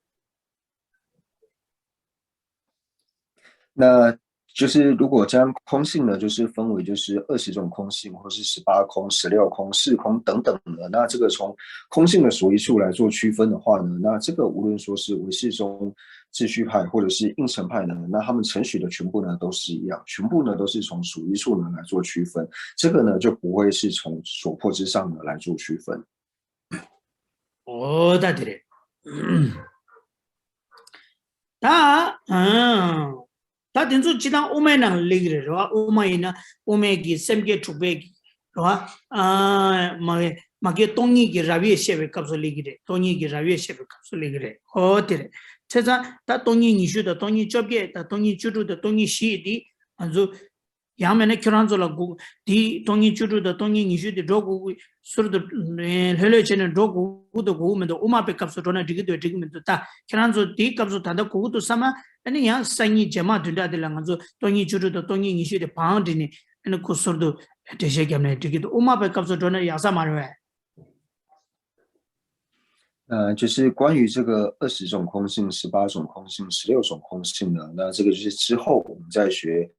那就是如果将空性呢，就是分为就是二十种空性，或是十八空、十六空、四空等等的。那这个从空性的所依处来做区分的话呢，那这个无论说是唯识宗、秩序派或者是应成派呢，那他们承许的全部呢都是一样，全部呢都是从所依处呢来做区分。这个呢就不会是从所破之上呢来做区分。 འོ་ད་དེ་རེད། ད་ཨང་། ད་དེ་ཚོ་སྤྱིར་བཏང་དབུ་མའི་ནང་ལ་སླེབས་ཀྱི་རེད། རེད་བ། དབུ་མ་ཡིན་ན་དབུ་མའི་གི་སེམས་བསྐྱེད་དྲུག་པའི་གི། རེད་བ། ཨ། མ་གི་མ་གི་སྟོང་ཉིད་ཀྱི་རབ་དབྱེ་བཤད་པའི་སྐབས་སུ་སླེབས་ཀྱི་རེད། སྟོང་ཉིད་ཀྱི་རབ་དབྱེ་བཤད་པའི་སྐབས་སུ་སླེབས་ཀྱི་རེད། འོ་དེ་རེད། བྱས་ཙང་ད་སྟོང་ཉིད་ཉི་ཤུ་དང་སྟོང་ཉིད་བཅོ་བརྒྱད་དང་སྟོང་ཉིད་བཅུ་དྲུག་དང་སྟོང་ཉིད་བཞི་དེ་ང་ཚོ། ཡང་མིན་ན་ཁྱོད་རང་ཚོ་ལ་སྒུག་དེ་སྟོང་ཉིད་བཅུ་དྲུག་དང་སྟོང་ཉིད་ཉི་ཤུ་དེ་འགྲོ་དགོས་ཀྱི་ཟུར་དུ་ལྷོད་ལྷོད་བྱས་ནས་འགྲོ་དགོས་ཀྱི་འདུག་དགོས་ཀྱི་མི་འདུག་དབུ་མ་པའི་སྐབས་སུ་འགྲོ་ན་འགྲིག་གི་འདུག་འགྲིག་གི་མི་འདུག་ད་ཁྱེད་རང་ཚོ་དེའི་སྐབས་སུ་ད་ལྟ་དགོས་ཀྱི་འདུག་བསམ་ན། ཨ་ནི་ཡང་སང་ཉིན་རྗེས་མ་བདུན་ཕྲག་དེ་ལ་ང་ཚོ་སྟོང་ཉིད་བཅུ་དྲུག་དང་སྟོང་ཉིད་ཉི་ཤུ་དེ་བང་བསྒྲིགས་ནས། ཨ་ནི་སྐུ་ཟུར་དུ་འགྲེལ་བཤད་བརྒྱབ་ནས་འགྲིག་གི་འདུག་དབུ་མ་པའི་སྐབས་སུ་འགྲོ་ན་ཡག་ས་མ་རེད་བས། 呃，就是关于这个二十种空性、十八种空性、十六种空性呢，那这个就是之后我们在学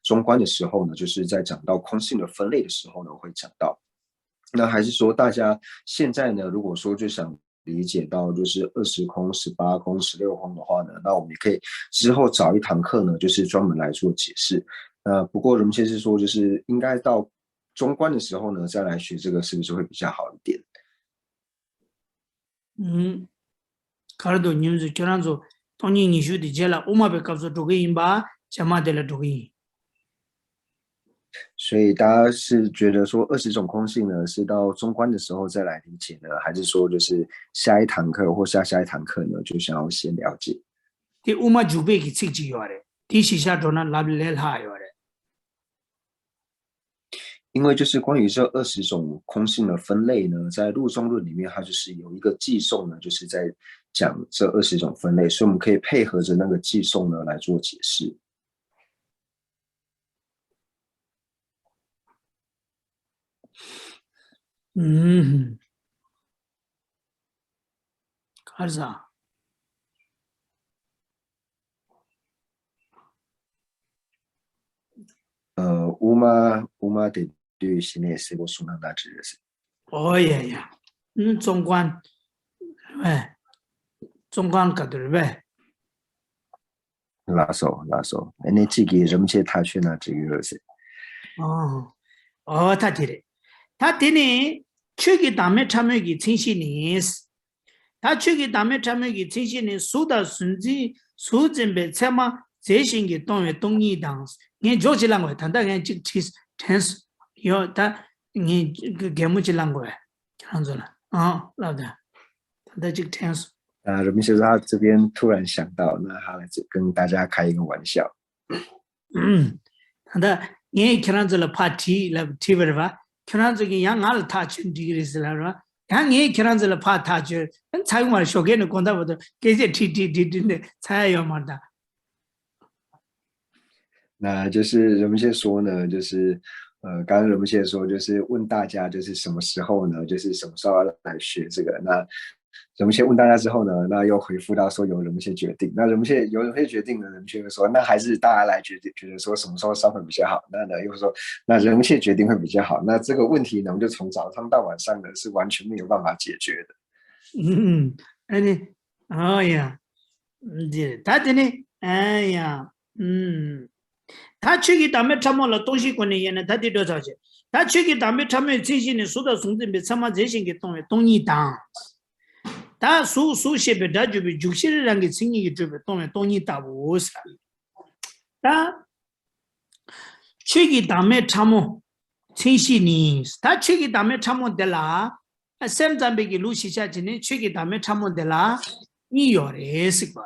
中观的时候呢，就是在讲到空性的分类的时候呢，会讲到。那还是说大家现在呢，如果说就想理解到就是二十空、十八空、十六空的话呢，那我们也可以之后找一堂课呢，就是专门来做解释。那不过人们先是说，就是应该到中观的时候呢，再来学这个是不是会比较好一点？ ཨུམ། ག་རེ་འདུག་ཉིན་མཚན་ཁྱོད་རང་ཚོ་སྟོང་ཉིད་ཉི་ཤུ་དེ་རྗེས་ལ་དབུ་མ་པའི་སྐབས་སུ་འགྲོ་གི་ཡིན་པ། རྗེས་མ་དེ་ལ་འགྲོ་གི་ཡིན། 所以大家是觉得说二十种空性呢，是到中观的时候再来理解呢，还是说就是下一堂课或下下一堂课呢，就想要先了解？ དེ་དབུ་མ་འཇུག་པའི་གི་ཚིག་ཅིག་ཡོད་རེད། དེ་གཞི་བཞག་འགྲོ་ན་ལབ་ལས་སླ་ཡོད་རེད། 因为就是关于这二十种空性的分类呢，在入中论里面，它就是有一个偈颂呢，就是在讲这二十种分类，所以我们可以配合着那个偈颂呢来做解释。 ཨུམ། ག་རེ་ཟ། ཨ། དབུ་མ། དབུ་མ་དེ་དུས་གཞི་ནས་གསལ་པོ་གསུངས་ན་ན་ཅི་རེད་ཟེར། ཨོ་ཡ་ཡ། ཨུམ། ཙོང་ཁན། རེད་པས། ཙོང་ཁན་ག་དུ་རེད་པས། ལགས་སོ་ལགས་སོ། ཨ་ནི་གཅིག་གིས་རིན་པོ་ཆེ་ཐག་ཆོད་ན་འགྲིག་གི་རེད་ཟེར། ཨོ། ཨོ་ད་དེ་རེད། ད་དེ་ནི་ཆོས་ཀྱི་བདག་མེད་ཕྲ་མོའི་གི་མཚན་གཞི་ནི། ད་ཆོས་ཀྱི་བདག་མེད་ཕྲ་མོའི་གི་མཚན་གཞི་ནི་གཟུགས་དང་གཟུགས་འཛིན། གཟུགས་འཛིན་པའི་ཚད་མ་རྫས་གཞན་གྱིས་སྟོང་བའི་སྟོང་ཉིད་དང་། ངས་འཇོག་ཅིག་བླང་དགོས། ད་ལྟ་ངས་གཅིག་བྲིས་དྲན་སོང་། ཡོད་ད། ངས་གད་མོ་ཅིག་བླང་དགོས། ཁྱེད་རང་ཚོ་ལ། ཨང་། ལབ་ད། ད་ལྟ་གཅིག་དྲན་སོང་། 啊，人民先生他这边突然想到，那他来这跟大家开一个玩笑。 ད་ལྟ་ངས་ཁྱེད་རང་ཚོ་ལ་ཕར་བྲིས་ལབ་བྲིས་པ་རེད་པ། ཁྱེད་རང་ཚོ་གིས་ཡང་ང་ལ་ཐག་ཆོད་འགྲིག་གི་རེད་ཟེར་ལབ་རེད་པ། ཡང་ངས་ཁྱེད་རང་ཚོ་ལ་ཕར་ཐག་ཆོད་ཚར་གི་མ་རེད། ཞོགས་ཀས་ནས་དགོང་དག་བར་དུ་སྐད་ཆ་དྲིས་དྲིས་དྲིས་དྲིས་ནས་ཚར་ཡ་ཡོད་མ་རེད་ད། 那就是人们现在说呢，就是呃，刚刚人们现在说，就是问大家，就是什么时候呢？就是什么时候要来学这个？那人们先问大家之后呢，那又回复到说由人们先决定。那人们现在由人们先决定呢，人们就会说，那还是大家来决定，觉得说什么时候上会比较好？那呢又说，那人们先决定会比较好。那这个问题呢，我们就从早上到晚上呢是完全没有办法解决的。 ཨུམ། ཨ་ནི། ཨོ་ཡ། འདི་ད་དེ་ནི། ཨ་ཡ། ཨུམ། ད་ཆོས་ཀྱི་བདག་མེད་ཕྲ་མོ་ལ་སྟོང་གཞིའི་སྒོ་ནས་དབྱེ་ན་ད་འདི་འགྲོ་ཚར་བྱས། ད་ཆོས་ཀྱི་བདག་མེད་ཕྲ་མོའི་མཚན་གཞི་ནི་གཟུགས་དང་གཟུགས་འཛིན་པའི་ཚད་མ་རྫས་གཞན་གྱིས་སྟོང་བའི་སྟོང་ཉིད་དང་། ད་གཟུགས་གཟུགས་ཞེས་པའི་སྒྲ་བརྗོད་པའི་འཇུག་གཞིར་རང་གི་མཚན་ཉིད་ཀྱིས་གྲུབ་པའི་སྟོང་བའི་སྟོང་ཉིད་ལྟ་བུའོ་ཟེར། ད། ཆོས་ཀྱི་བདག་མེད་ཕྲ་མོ། མཚན་གཞི་ནི། ད་ཆོས་ཀྱི་བདག་མེད་ཕྲ་མོ་འདི་ལ། སེམས་ཙམ་པའི་གི་ལུགས་གཞི་ཆ་བྱས་ནས་ཆོས་ཀྱི་བདག་མེད་ཕྲ་མོ་འདི་ལ། གཉིས་ཡོད་རེད་ཟེར་བ།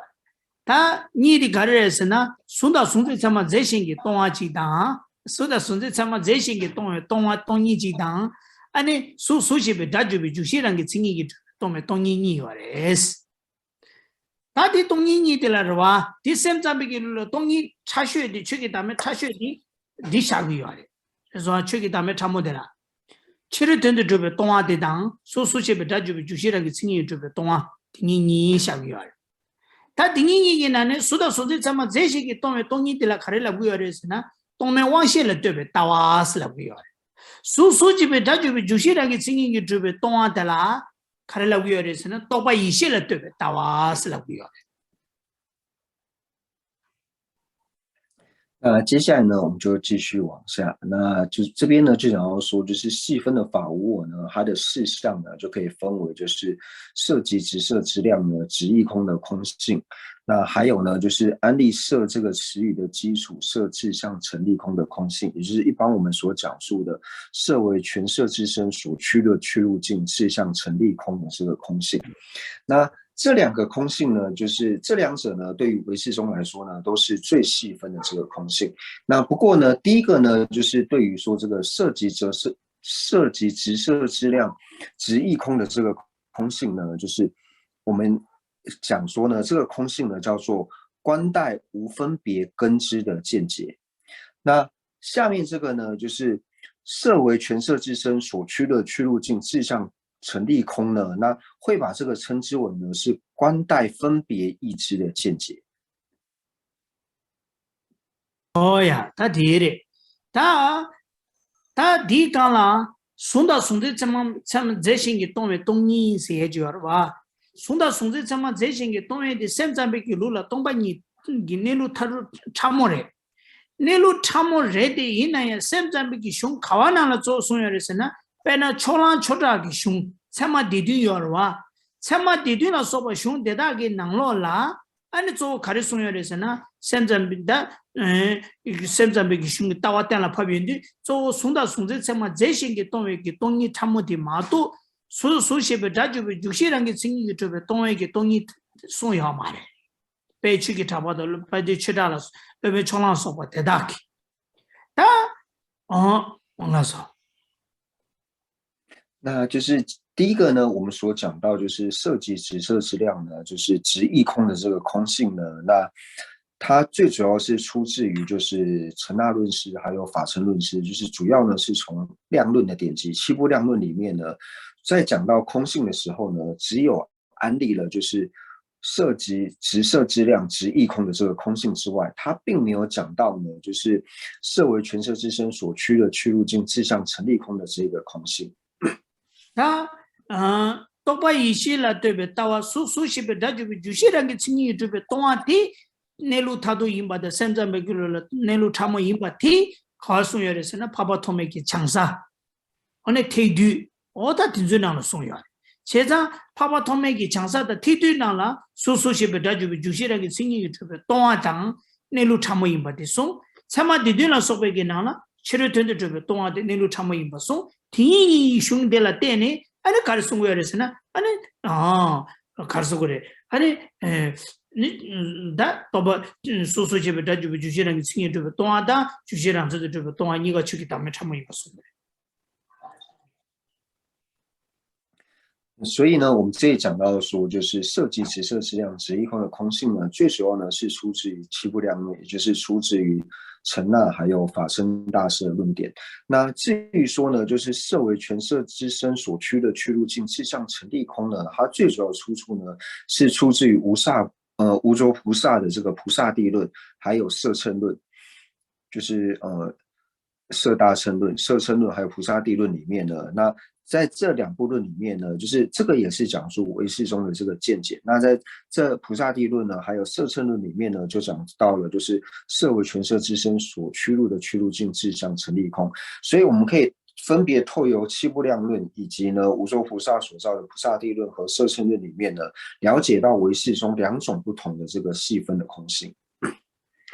ད་གཉིས་དེ་ག་རེ་རེད་ཟེར་ན། གཟུགས་དང་གཟུགས་འཛིན་ཚད་མ་རྫས་གཞན་གྱིས་སྟོང་བ་གཅིག་དང་། གཟུགས་དང་གཟུགས་འཛིན་ཚད་མ་རྫས་གཞན་གྱིས་སྟོང་བའི་སྟོང་བ་སྟོང་ཉིད་གཅིག་དང་། ཨ་ནི་གཟུགས་གཟུགས་ཞེས་པའི་སྒྲ་བརྗོད་པའི་འཇུག་གཞིར་རང་གི་མཚན་ཉིད་ཀྱིས་གྲུབ་པའི་སྟོང་བའི་སྟོང་ཉིད་གཉིས་ཡོད་རེད། ད་དེ་སྟོང་ཉིད་གཉིས་དེ་ལ་རེད་བ། དེ་སེམས་ཙམ་པའི་གི་ལུགས་ལ་སྟོང་ཉིད་ཕྲ་ཤོས་དེ་ཆོས་ཀྱི་བདག་མེད་ཕྲ་ཤོས་དེ་འདི་བཞག་གི་ཡོད་རེད། རེད་སོང་ཆོས་ཀྱི་བདག་མེད་ཕྲ་མོ་དེ་ལ། ཕྱི་རོལ་དོན་དུ་གྲུབ་པའི་སྟོང་བ་དེ་དང་གཟུགས་གཟུགས་ཞེས་པའི་སྒྲ་བརྗོད་པའི་འཇུག་གཞིར་རང་གི་མཚན་ཉིད་གྲུབ་པའི་སྟོང་བ་དེ་གཉིས་གཉིས་བཞག་གི་ཡོད་རེད། ད་དེ་གཉིས་གཉིས་ཀྱི་ནང་ནས་གཟུགས་དང་གཟུགས་འཛིན་ཚད་མ་རྫས་གཞན་གྱིས་སྟོང་བའི་སྟོང་ཉིད་དེ་ལ་ག་རེ་ལབ་ཀྱི་ཡོད་རེད་ཟེར་ན། རྟོག་མེད་དབང་ཤེས་ལ་ལྟོས་པའི་ལྟ་བ་ཟེར་ལབ་ཀྱི་ཡོད་རེད། གཟུགས་གཟུགས་ཅེས་པའི་སྒྲ་བརྗོད་པའི་འཇུག་གཞིར་རང་གི་མཚན་ཉིད་ཀྱིས་གྲུབ་པའི་སྟོང་བ་དེ་ལ། ག་རེ་ལབ་ཀྱི་ཡོད་རེད་ཟེར་ན་རྟོག་པ་ཡིད་ཤེས་ལ་ལྟོས་པའི་ལྟ་བ་ཟེར་ལབ་ཀྱི་ཡོད་རེད།那接下来呢，我们就继续往下。那就这边呢，就想要说，就是细分的法无我呢，它的事项呢，就可以分为就是色即直色之量呢，直亦空的空性。那还有呢，就是安立色这个词语的基础，色自相成立空的空性，也就是一般我们所讲述的色为全色之身所趋的趋入境，自相成立空的这个空性。那这两个空性呢，就是这两者呢，对于唯识宗来说呢，都是最细分的这个空性。那不过呢，第一个呢，就是对于说这个色即直色，色即直色之量，直亦空的这个空性呢，就是我们讲说呢，这个空性呢叫做观待无分别根知的见解。那下面这个呢，就是色为全色之身所趋的趋入境，自相成立空呢，那会把这个称之为呢是观待分别意知的见解。哦呀，ད་དེ་རེད། ད་ད་དེའི་སྒང་ལ་གཟུགས་དང་གཟུགས་འཛིན་ཚད་མ་ཚད་མ་རྫས་གཞན་གྱིས་སྟོང་བའི་སྟོང་ཉིད་ཟེར་ཡས་ཅིག་ཡོད་རེད་བ། གཟུགས་དང་གཟུགས་འཛིན་ཚད་མ་རྫས་གཞན་གྱིས་སྟོང་བའི་དེ་སེམས་ཙམ་པའི་གི་ལུགས་ལ་སྟོང་པ་ཉིད་ཀྱི་གནས་ལུགས་མཐར་ཐུག་ཕྲ་མོ་རེད། གནས་ལུགས་ཕྲ་མོ་རེད་དེ་ཡིན་ན་ཡང་སེམས་ཙམ་པའི་གི་གཞུང་ག་བ་ནང་ལ་གཙོ་བོ་གསུངས་ཡོད་རེད་ཟེར་ན། དཔེར་ན་ཕྱོགས་གླང་ཆོས་གྲགས་ཀྱི་གཞུང་ཚད་མ་སྡེ་བདུན་ཡོད་རེད་བ། ཚད་མ་སྡེ་བདུན་ལ་སོགས་པ་གཞུང་དེ་དག་གི་ནང་ལོགས་ལ། ཨ་ནི་གཙོ་བོ་ག་རེ་གསུངས་ཡོད་རེད་ཟེར་ན། སེམས་ཙམ་པའི་ད། སེམས་ཙམ་པའི་གི་གཞུང་གི་ལྟ་བ་གཏན་ལ་ཕབ་ཡོང་དུས་གཙོ་བོ་གཟུགས་དང་གཟུགས་འཛིན་ཚད་མ་རྫས་གཞན་གྱིས་སྟོང་བའི་གི་སྟོང་ཉིད་ཕྲ་མོ་དེ་མ་གཏོགས། གཟུགས་གཟུགས་ཞེས་པའི་སྒྲ་བརྗོད་པའི་འཇུག་གཞིར་རང་གི་མཚན་ཉིད་ཀྱིས་གྲུབ་པའི་སྟོང་བའི་གི་སྟོང་ཉིད་གསུངས་ཡོད་མ་རེད། དཔལ་ཆོས་ཀྱི་གྲགས་པ་དང་དཔལ་ལྡན་ཆོས་གྲགས་ལ་སློབ་དཔོན་ཕྱོགས་གླང་སོགས་པ་དེ་དག་གིས། ད། ཨོ། ང་སོ།那就是第一个呢，我们所讲到就是色即直色之量呢，就是直亦空的这个空性呢，那它最主要是出自于就是成那论师还有法成论师，就是主要呢是从量论的典籍七部量论里面呢，在讲到空性的时候呢，只有安立了就是色即直色之量直亦空的这个空性之外，它并没有讲到呢，就是色为全色之身所趋的趋入境自相成立空的这个空性。ད། རྟོག་པ་ཡིད་ཤེས་ལ་ལྟོས་པའི་ལྟ་བ་གཟུགས་གཟུགས་ཞེས་པའི་སྒྲ་བརྗོད་པའི་འཇུག་གཞིར་རང་གི་མཚན་ཉིད་གྲུབ་པའི་སྟོང་བ་དེ། གནས་ལུགས་མཐར་ཐུག་ཡིན་པ་དང་སེམས་ཙམ་པའི་གི་ལུགས་ལ་གནས་ལུགས་ཕྲ་མོ་ཡིན་པ་དེ་ག་བ་གསུངས་ཡོད་རེད་ཟེར་ན་འཕགས་པ་ཐོགས་མེད་ཀྱི་བྱང་ས། ཨ་ནི་ཐེག་བསྡུས། འོ་ད་དེ་ཚོའི་ནང་ལ་གསུངས་ཡོད་རེད། བྱས་ཙང་འཕགས་པ་ཐོགས་མེད་ཀྱི་བྱང་ས་དང་ཐེག་བསྡུས་ནང་ལ་གཟུགས་གཟུགས་ཞེས་པའི་སྒྲ་བརྗོད་པའི་འཇུག་གཞིར་རང་གི་མཚན་ཉིད་ཀྱིས་གྲུབ་པའི་སྟོང་བ་དང་གནས་ལུགས་ཕྲ་མོ་ཡིན་པ་དེ་གསུངས། ཚད་མ་སྡེ་བདུན་ལ་སོགས་པའི་གི་ནང་ལ་ཕྱི་རོལ་དོན་དུ་གྲུབ་པའི་སྟོང་བ་དེ་གནས་ལུགས་ཕྲ་མོ་ཡིན་པ་གསུངས། དེ་གཉིས་གཉིས་ཀྱི་གཞུང་དེ་ལ་བརྟེན་ནས་ཨ་ནི་ག་རེ་གསུང་གི་ཡོད་རེད་ཟེར་ན་ཨ་ནི་ཨ་ག་རེ་གསུང་གི་རེད་ཨ་ནི་ནི་ད་སྟོང་པ་གཟུགས་གཟུགས་ཞེས་པའི་སྒྲ་བརྗོད་པའི་འཇུག་གཞིར་རང་གི་མཚན་ཉིད་གྲུབ་པའི་སྟོང་བ་དང་འཇུག་གཞིར་རང་མཚན་དུ་གྲུབ་པའི་སྟོང་བ་གཉིས་ཀ་ཆོས་ཀྱི་བདག་མེད་ཕྲ་མོ་ཡིན་པ་གསུངས་གི་རེད། 所以呢，我们这里讲到说，就是色即直色之量，直亦空的空性呢，最主要呢是出自于七部量论，也就是出自于成那还有法身大师的论点。那至于说呢，就是色为全色之身所趋的趋入境，自相成立空呢，它最主要出处呢是出自于无萨呃无着菩萨的这个菩萨地论，还有色乘论，就是呃。色大乘论、色乘论还有菩萨地论里面呢，那在这两部论里面呢，就是这个也是讲述唯识宗的这个见解。那在这菩萨地论呢，还有摄乘论里面呢，就讲到了就是色为权摄之身所趋入的趋入境自相成立空。所以我们可以分别透由七部量论以及呢无著菩萨所造的菩萨地论和摄乘论里面呢，了解到唯识宗两种不同的这个细分的空性。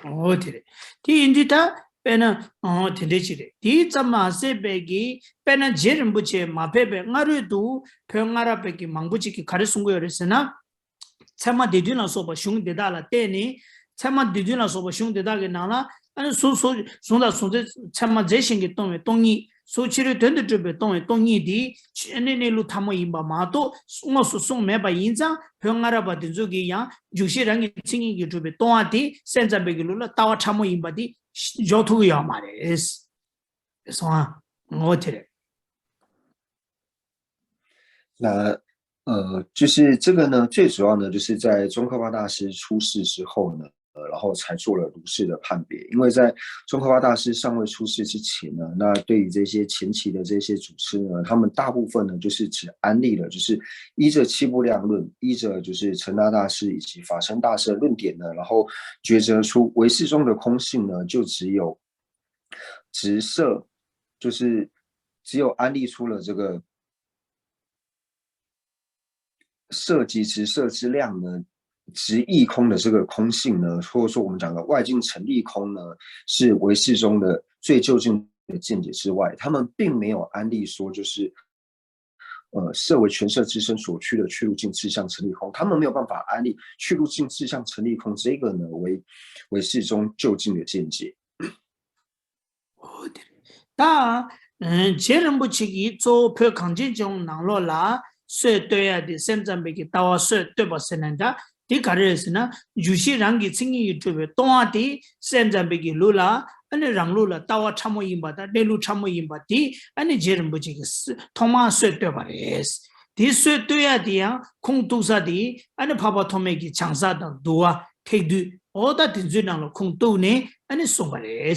འོ་དེ་རེད། དེ་ཡིན་དུས་ད་དཔེར་ན་འོ་དེ་འདྲའི་ཅིག་རེད། དེ་ཙམ་མ་ཟད་པའི་གི་དཔེར་ན་རྗེ་རིན་པོ་ཆེ་མ་ཕེབས་པའི་སྔ་རོལ་དུ་བོད་སྔ་རབས་པའི་གི་མང་པོ་ཅིག་གིས་ག་རེ་གསུང་གི་ཡོད་རེད་ཟེར་ན། ཚད་མ་སྡེ་བདུན་ལ་སོགས་པ་གཞུང་འདི་དག་ལ་བརྟེན་ནས། ཚད་མ་སྡེ་བདུན་ལ་སོགས་པ་གཞུང་འདི་དག་གི་ནང་ལ་ཨ་ནི་སོ་སོ་གཟུང་དང་གཟུང་འཛིན་ཚད་མ་རྫས་གཞན་གྱིས་སྟོང་བའི་སྟོང་ཉིད། སོ་ཕྱི་རོལ་དོན་དུ་གྲུབ་པའི་སྟོང་བའི་སྟོང་ཉིད་དེ་ཨ་ནི་གནས་ལུགས་ཕྲ་མོ་ཡིན་པ་མ་གཏོགས་དངོས་སུ་གསུངས་མེད་པ་ཡིན་ཙང་བོད་སྔ་རབས་པ་དེ་ཚོ་གིས་ཡང་འཇུག་གཞི་རང་གི་མཚན་ཉིད་ཀྱིས་གྲུབ་པའི་སྟོང་པ་དེ་སེམས་ཙམ་པའི་གི་ལུགས་ལ་ལྟ་བ་ཕྲ་མོ་ཡིན་པ་དེ་འཇོག་ཐུབ་ཀྱི་ཡོད་མ་རེད། སོང་ཨ། ངོ་དེ་རེད། 那呃，就是这个呢，最主要呢，就是在宗喀巴大师出世之后呢，呃，然后才做了如是的判别。因为在宗喀巴大师尚未出世之前呢，那对于这些前期的这些祖师呢，他们大部分呢就是只安立了，就是依着七部量论，依着就是成大大师以及法身大师的论点呢，然后抉择出唯识宗的空性呢，就只有直摄，就是只有安立出了这个 色即直摄之量呢，直亦空的这个空性呢，或者说我们讲的外境成立空呢，是唯识宗的最究竟的见解之外，他们并没有安立说就是，呃，色为权摄之身所趋的趋入境自相成立空，他们没有办法安立趋入境自相成立空这个呢为唯识宗究竟的见解。 འོ་དེ་རེད། ད་རྗེ་རིན་པོ་ཆེ་གིས་གཙོ་བོ་བོད་གངས་ཅན་ལྗོངས་ནང་ལོགས་ལ་སྲོལ་གཏོད་ཡ་དེ་སེམས་ཙམ་པའི་གི་ལྟ་བ་སྲོལ་གཏོད་པ་ཟེར་ན་འདྲ། དེ་ག་རེ་རེད་ཟེར་ན་འཇུག་གཞི་རང་གི་མཚན་ཉིད་ཀྱིས་གྲུབ་པའི་སྟོང་པ་དེ་སེམས་ཙམ་པའི་གི་ལུགས་ལ་ཨ་ནི་རང་ལུགས་ལ་ལྟ་བ་ཕྲ་མོ་ཡིན་པ་དང་གནས་ལུགས་ཕྲ་མོ་ཡིན་པ་དེ་ཨ་ནི་རྗེ་རིན་པོ་ཆེ་གིས་ཐོག་མར་སྲོལ་གཏོད་པ་རེད། དེ་སྲོལ་གཏོད་ཡ་དེ་ཡང་ཁུངས་གཏུགས་ས་དེ་ཨ་ནི་འཕགས་པ་ཐོགས་མེད་ཀྱི་བྱང་ས་དང་བསྡུ་བ་ཐེག་བསྡུས་འོ་ད་དེ་ཚོའི་ནང་ལ་ཁུངས་གཏུགས་ནས་ཨ་ནི་གསུངས་པ་རེད།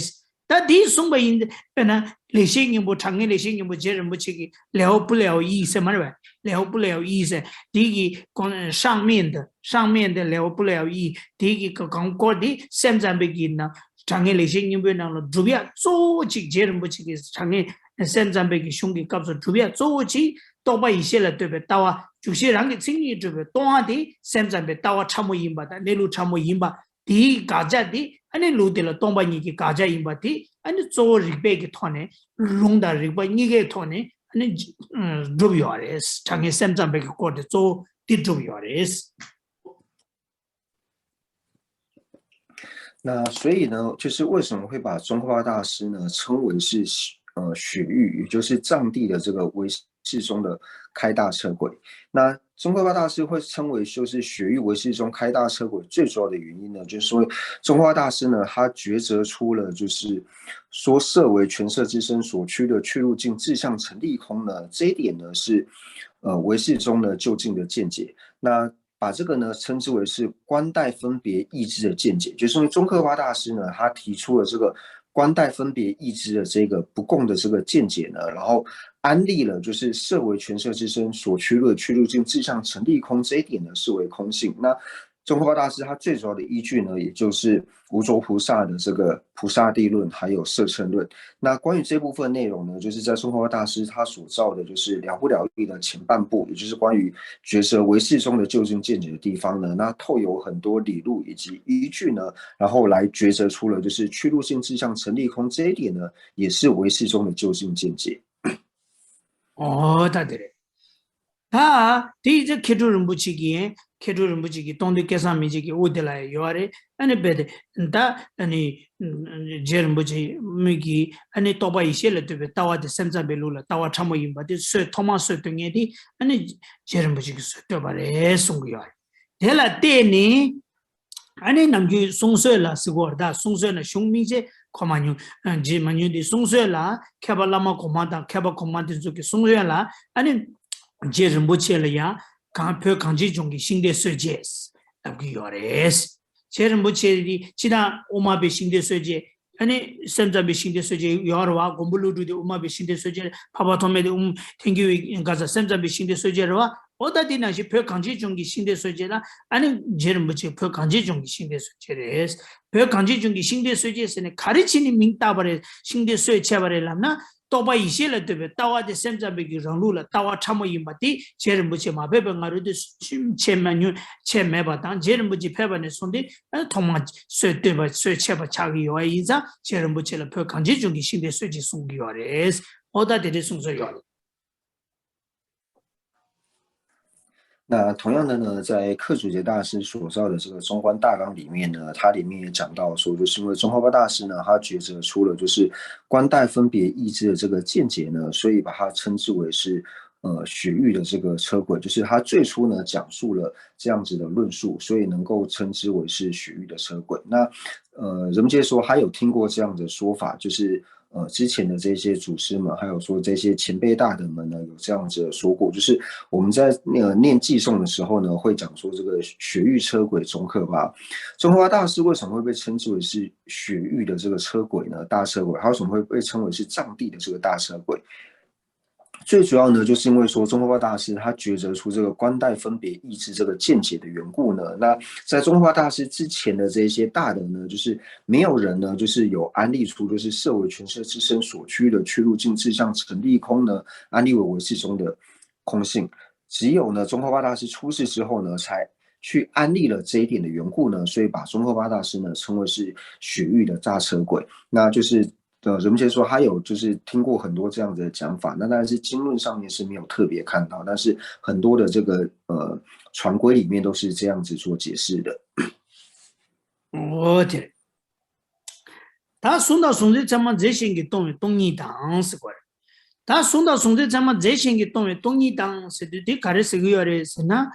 ད་དེ་གསུངས་པ་ཡིན་དཔེར་ན་ལེགས་བཤད་སྙིང་པོ་དྲང་ངེས་ལེགས་བཤད་སྙིང་པོ་རྗེ་རིན་པོ་ཆེ་གི་ལེའུ་པུ་ལེའུ་ཡི་ཟེར་མ་རེད་པས། ལེའུ་པུ་ལེའུ་ཡི་ཟེར་དེ་གི་གོང་上面的上面的 ལེའུ་པུ་ལེའུ་ཡི་དེ་གི་གང་སྐོར་དེ་སེམས་ཙམ་པའི་གི་ནང་དྲང་ངེས་ལེགས་བཤད་སྙིང་པོའི་ནང་ལ་སྒྲུབ་ཡ་གཙོ་བོ་གཅིག་རྗེ་རིན་པོ་ཆེ་གི་དྲང་ངེས་སེམས་ཙམ་པའི་གི་གཞུང་གི་སྐབས་སུ་སྒྲུབ་ཡ་གཙོ་བོ་གཅིག་རྟོག་པ་ཡེ་ཤེས་ལ་ལྟོས་པའི་ལྟ་བ་འཇུག་གཞི་རང་གི་མཚན་ཉིད་གྲུབ་པའི་སྟོང་པ་དེ་སེམས་ཙམ་པའི་ལྟ་བ་ཕྲ་མོ་ཡིན་པ་དང་གནས་ལུགས་ཕྲ་མོ་ཡིན་པ་དེའི་དགག་བྱ་དེ་ཨ་ནི་ལུགས་དེ་ལ་སྟོང་པ་ཉིད་ཀྱི་དགག་བྱ་ཡིན་པ་དེ་ཨ་ནི་གཙོ་བོ་རིགས་པའི་གི་ཐོག་ནས་ལུང་དང་རིགས་པ་གཉིས་ཀའི་ཐོག་ནས་ཨ་ནི་སྒྲུབ་ཡོད་རེད། དྲང་ངེས་སེམས་ཙམ་པའི་གི་སྐོར་དེ་གཙོ་བོ་དེ་སྒྲུབ་ཡོད་རེད། 那所以呢，就是为什么会把宗喀巴大师呢称为是呃雪域，也就是藏地的这个唯识宗的开大车鬼？那宗喀巴大师会称为就是雪域唯识宗开大车鬼，最主要的原因呢，就是说宗喀巴大师呢，他抉择出了就是说色为权摄之身所趋的趣入境志向成立空呢，这一点呢是呃唯识宗呢究竟的见解。那把这个呢称之为是观待分别意志的见解，就是因为宗喀巴大师呢，他提出了这个观待分别意志的这个不共的这个见解呢，然后安立了就是色为权摄之身所趋入的趣入境志向成立空这一点呢视为空性。那宗喀巴大师他最主要的依据呢，也就是无着菩萨的这个菩萨地论，还有摄乘论。那关于这部分内容呢，就是在宗喀巴大师他所造的就是了不了义的前半部，也就是关于抉择唯识宗的究竟见解的地方呢，那透由很多理路以及依据呢，然后来抉择出了就是趣入境志向成立空这一点呢，也是唯识宗的究竟见解。 ཨོ་ད་དེ་རེད། ད་དེ་ཡི་ཚེ་མཁས་གྲུབ་རིན་པོ་ཆེ་གིས་མཁས་གྲུབ་རིན་པོ་ཆེ་གིས་སྟོང་སྡེ་སྐལ་བཟང་མན་ཆད་ཀྱི་དབུ་དེ་ལ་ཡོད་རེད། ཨ་ནི་རྦད་དེ་ད་ཨ་ནི་རྗེ་རིན་པོ་ཆེ་མོས་ཀྱིས་ཨ་ནི་རྟོག་པ་ཡེ་ཤེས་ལ་ལྟོས་པའི་ལྟ་བ་དེ་སེམས་ཙམ་པའི་ལུགས་ལ་ལྟ་བ་ཕྲ་མོ་ཡིན་པ་དེ་སྲོལ་ཐོག་མར་སྲོལ་གཏོད་མཁན་དེ་ཨ་ནི་རྗེ་རིན་པོ་ཆེ་གིས་སྲོལ་གཏོད་པ་རེད་གསུང་གི་ཡོད་རེད། དེ་ལ་བརྟེན་ནས། ཨ་ནི་ནམ་རྒྱུན་གསུང་སྲོལ་ལ་ཟེར་གོ་རེད་ད། གསུང་སྲོལ་ན་གཞུང་དམིགས་བཅས་གོ་མ་མྱོང་། ཨ་བརྗེད་མ་མྱོང་དེ་གསུང་སྲོལ་ལ་མཁས་པ་བླ་མ་གོང་མ་དང་མཁས་པ་གོང་མ་དེ་ཚོ་གི་གསུང་སྲོལ་ལ་ཨ་ནི་རྗེ་རིན་པོ་ཆེ་ལ་ཡང་གང་བོད་གངས་ཅན་ལྗོངས་ཀྱི་ཤིང་རྟའི་སྲོལ་འབྱེད་ལབ་ཀྱི་ཡོད་རེད། རྗེ་རིན་པོ་ཆེ་དེ་སྤྱིར་བཏང་དབུ་མ་པའི་ཤིང་རྟའི་སྲོལ་འབྱེད་ ཨ་ནི་སེམས་ཙམ་པའི་ཤིང་རྟའི་སྲོལ་འབྱེད་ཡོད་རེད་བ། མགོན་པོ་ཀླུ་སྒྲུབ་དེ་དབུ་མ་པའི་ཤིང་རྟའི་སྲོལ་འབྱེད་རེད། འཕགས་པ་ཐོགས་མེད་དེ་དབུ་མ་ཐལ་འགྱུར་བའི་ག་ས་སེམས་ཙམ་པའི་ཤིང་རྟའི་སྲོལ་འབྱེད་རེད་བ། འོ་ད་དེ་ནང་བཞིན་བོད་གངས་ཅན་ལྗོངས་ཀྱི་ཤིང་རྟའི་སྲོལ་འབྱེད་ལ་ཨ་ནི་རྗེ་རིན་པོ་ཆེ་བོད་གངས་ཅན་ལྗོངས་ཀྱི་ཤིང་རྟའི་སྲོལ་འབྱེད་རེད། བོད་གངས་ཅན་ལྗོངས་ཀྱི་ཤིང་རྟའི་སྲོལ་འབྱེད་ཟེར་ནས་ག་རེ་བྱས་ནས་མིང་བཏགས་པ་རེད། ཤིང་རྟའི་སྲོལ་ཕྱེ་བ་རེད་ལབ་ན། རྟོག་པ་ཡེ་ཤེས་ལ་ལྟོས་པའི་ལྟ་བ་དེ་སེམས་ཙམ་པའི་གི་རང་ལུགས་ལ་ལྟ་བ་ཕྲ་མོ་ཡིན་པ་དེ་རྗེ་རིན་པོ་ཆེ་མ་ཕེབས་པའི་སྔ་རོལ་དུ་ཕྱིན་མ་མྱོང་། ཕྱིན་མེད་པ་དང་། རྗེ་རིན་པོ་ཆེ་ཕེབས་པ་ནས་བཟུང་སྟེ་ཐོག་མར་སྲོལ་བཏོད་པ་སྲོལ་ཕྱེ་བ་ཆགས་ཀྱི་ཡོད་པ་ཡིན་ཙང་རྗེ་རིན་པོ་ཆེ་ལ་བོད་གངས་ཅན་ལྗོངས་ཀྱི་ཤིང་རྟའི་སྲོལ་འབྱེད་གསུང་གི་ཡོད་རེད། འོ་ད་དེ་འདྲའི་གསུང་སྲོལ་ཡོད་རེད། 那同样的呢，在克竹节大师所造的这个中观大纲里面呢，它里面也讲到说，就是因为宗喀巴大师呢，他觉得出了就是观待分别意志的这个见解呢，所以把它称之为是呃血域的这个车轨，就是他最初呢讲述了这样子的论述，所以能够称之为是血域的车轨。那呃，人们界说他有听过这样的说法，就是呃之前的这些祖师们，还有说这些前辈大德们呢，有这样子的说过，就是我们在那个念偈颂的时候呢，会讲说这个血域车轨宗喀巴。宗喀巴大师为什么会被称之为是血域的这个车轨呢？大车轨，他为什么会被称为是藏地的这个大车轨？最主要呢，就是因为说宗喀巴大师他抉择出这个观待分别意志这个见解的缘故呢，那在宗喀巴大师之前的这些大德呢，就是没有人呢，就是有安立出就是色为全色之身所趋的去路尽智，像陈立空呢，安立为唯识宗的空性，只有呢宗喀巴大师出世之后呢，才去安立了这一点的缘故呢，所以把宗喀巴大师呢称为是血域的大车轨，那就是呃，人们就说他有就是听过很多这样子的讲法，那当然是经论上面是没有特别看到，但是很多的这个呃传规里面都是这样子做解释的。我天，ད་གཟུང་དང་གཟུང་འཛིན་ཚད་མ་རྫས་གཞན་གྱིས་སྟོང་བའི་སྟོང་ཉིད་དང་ཟེར་གོ་རེད། ད་གཟུང་དང་གཟུང་འཛིན་ཚད་མ་རྫས་གཞན་གྱིས་སྟོང་བའི་སྟོང་ཉིད་དང་ཟེར་དུས་དེ་ག་རེ་ཟེར་གི་ཡོད་རེད་ཟེར་ན།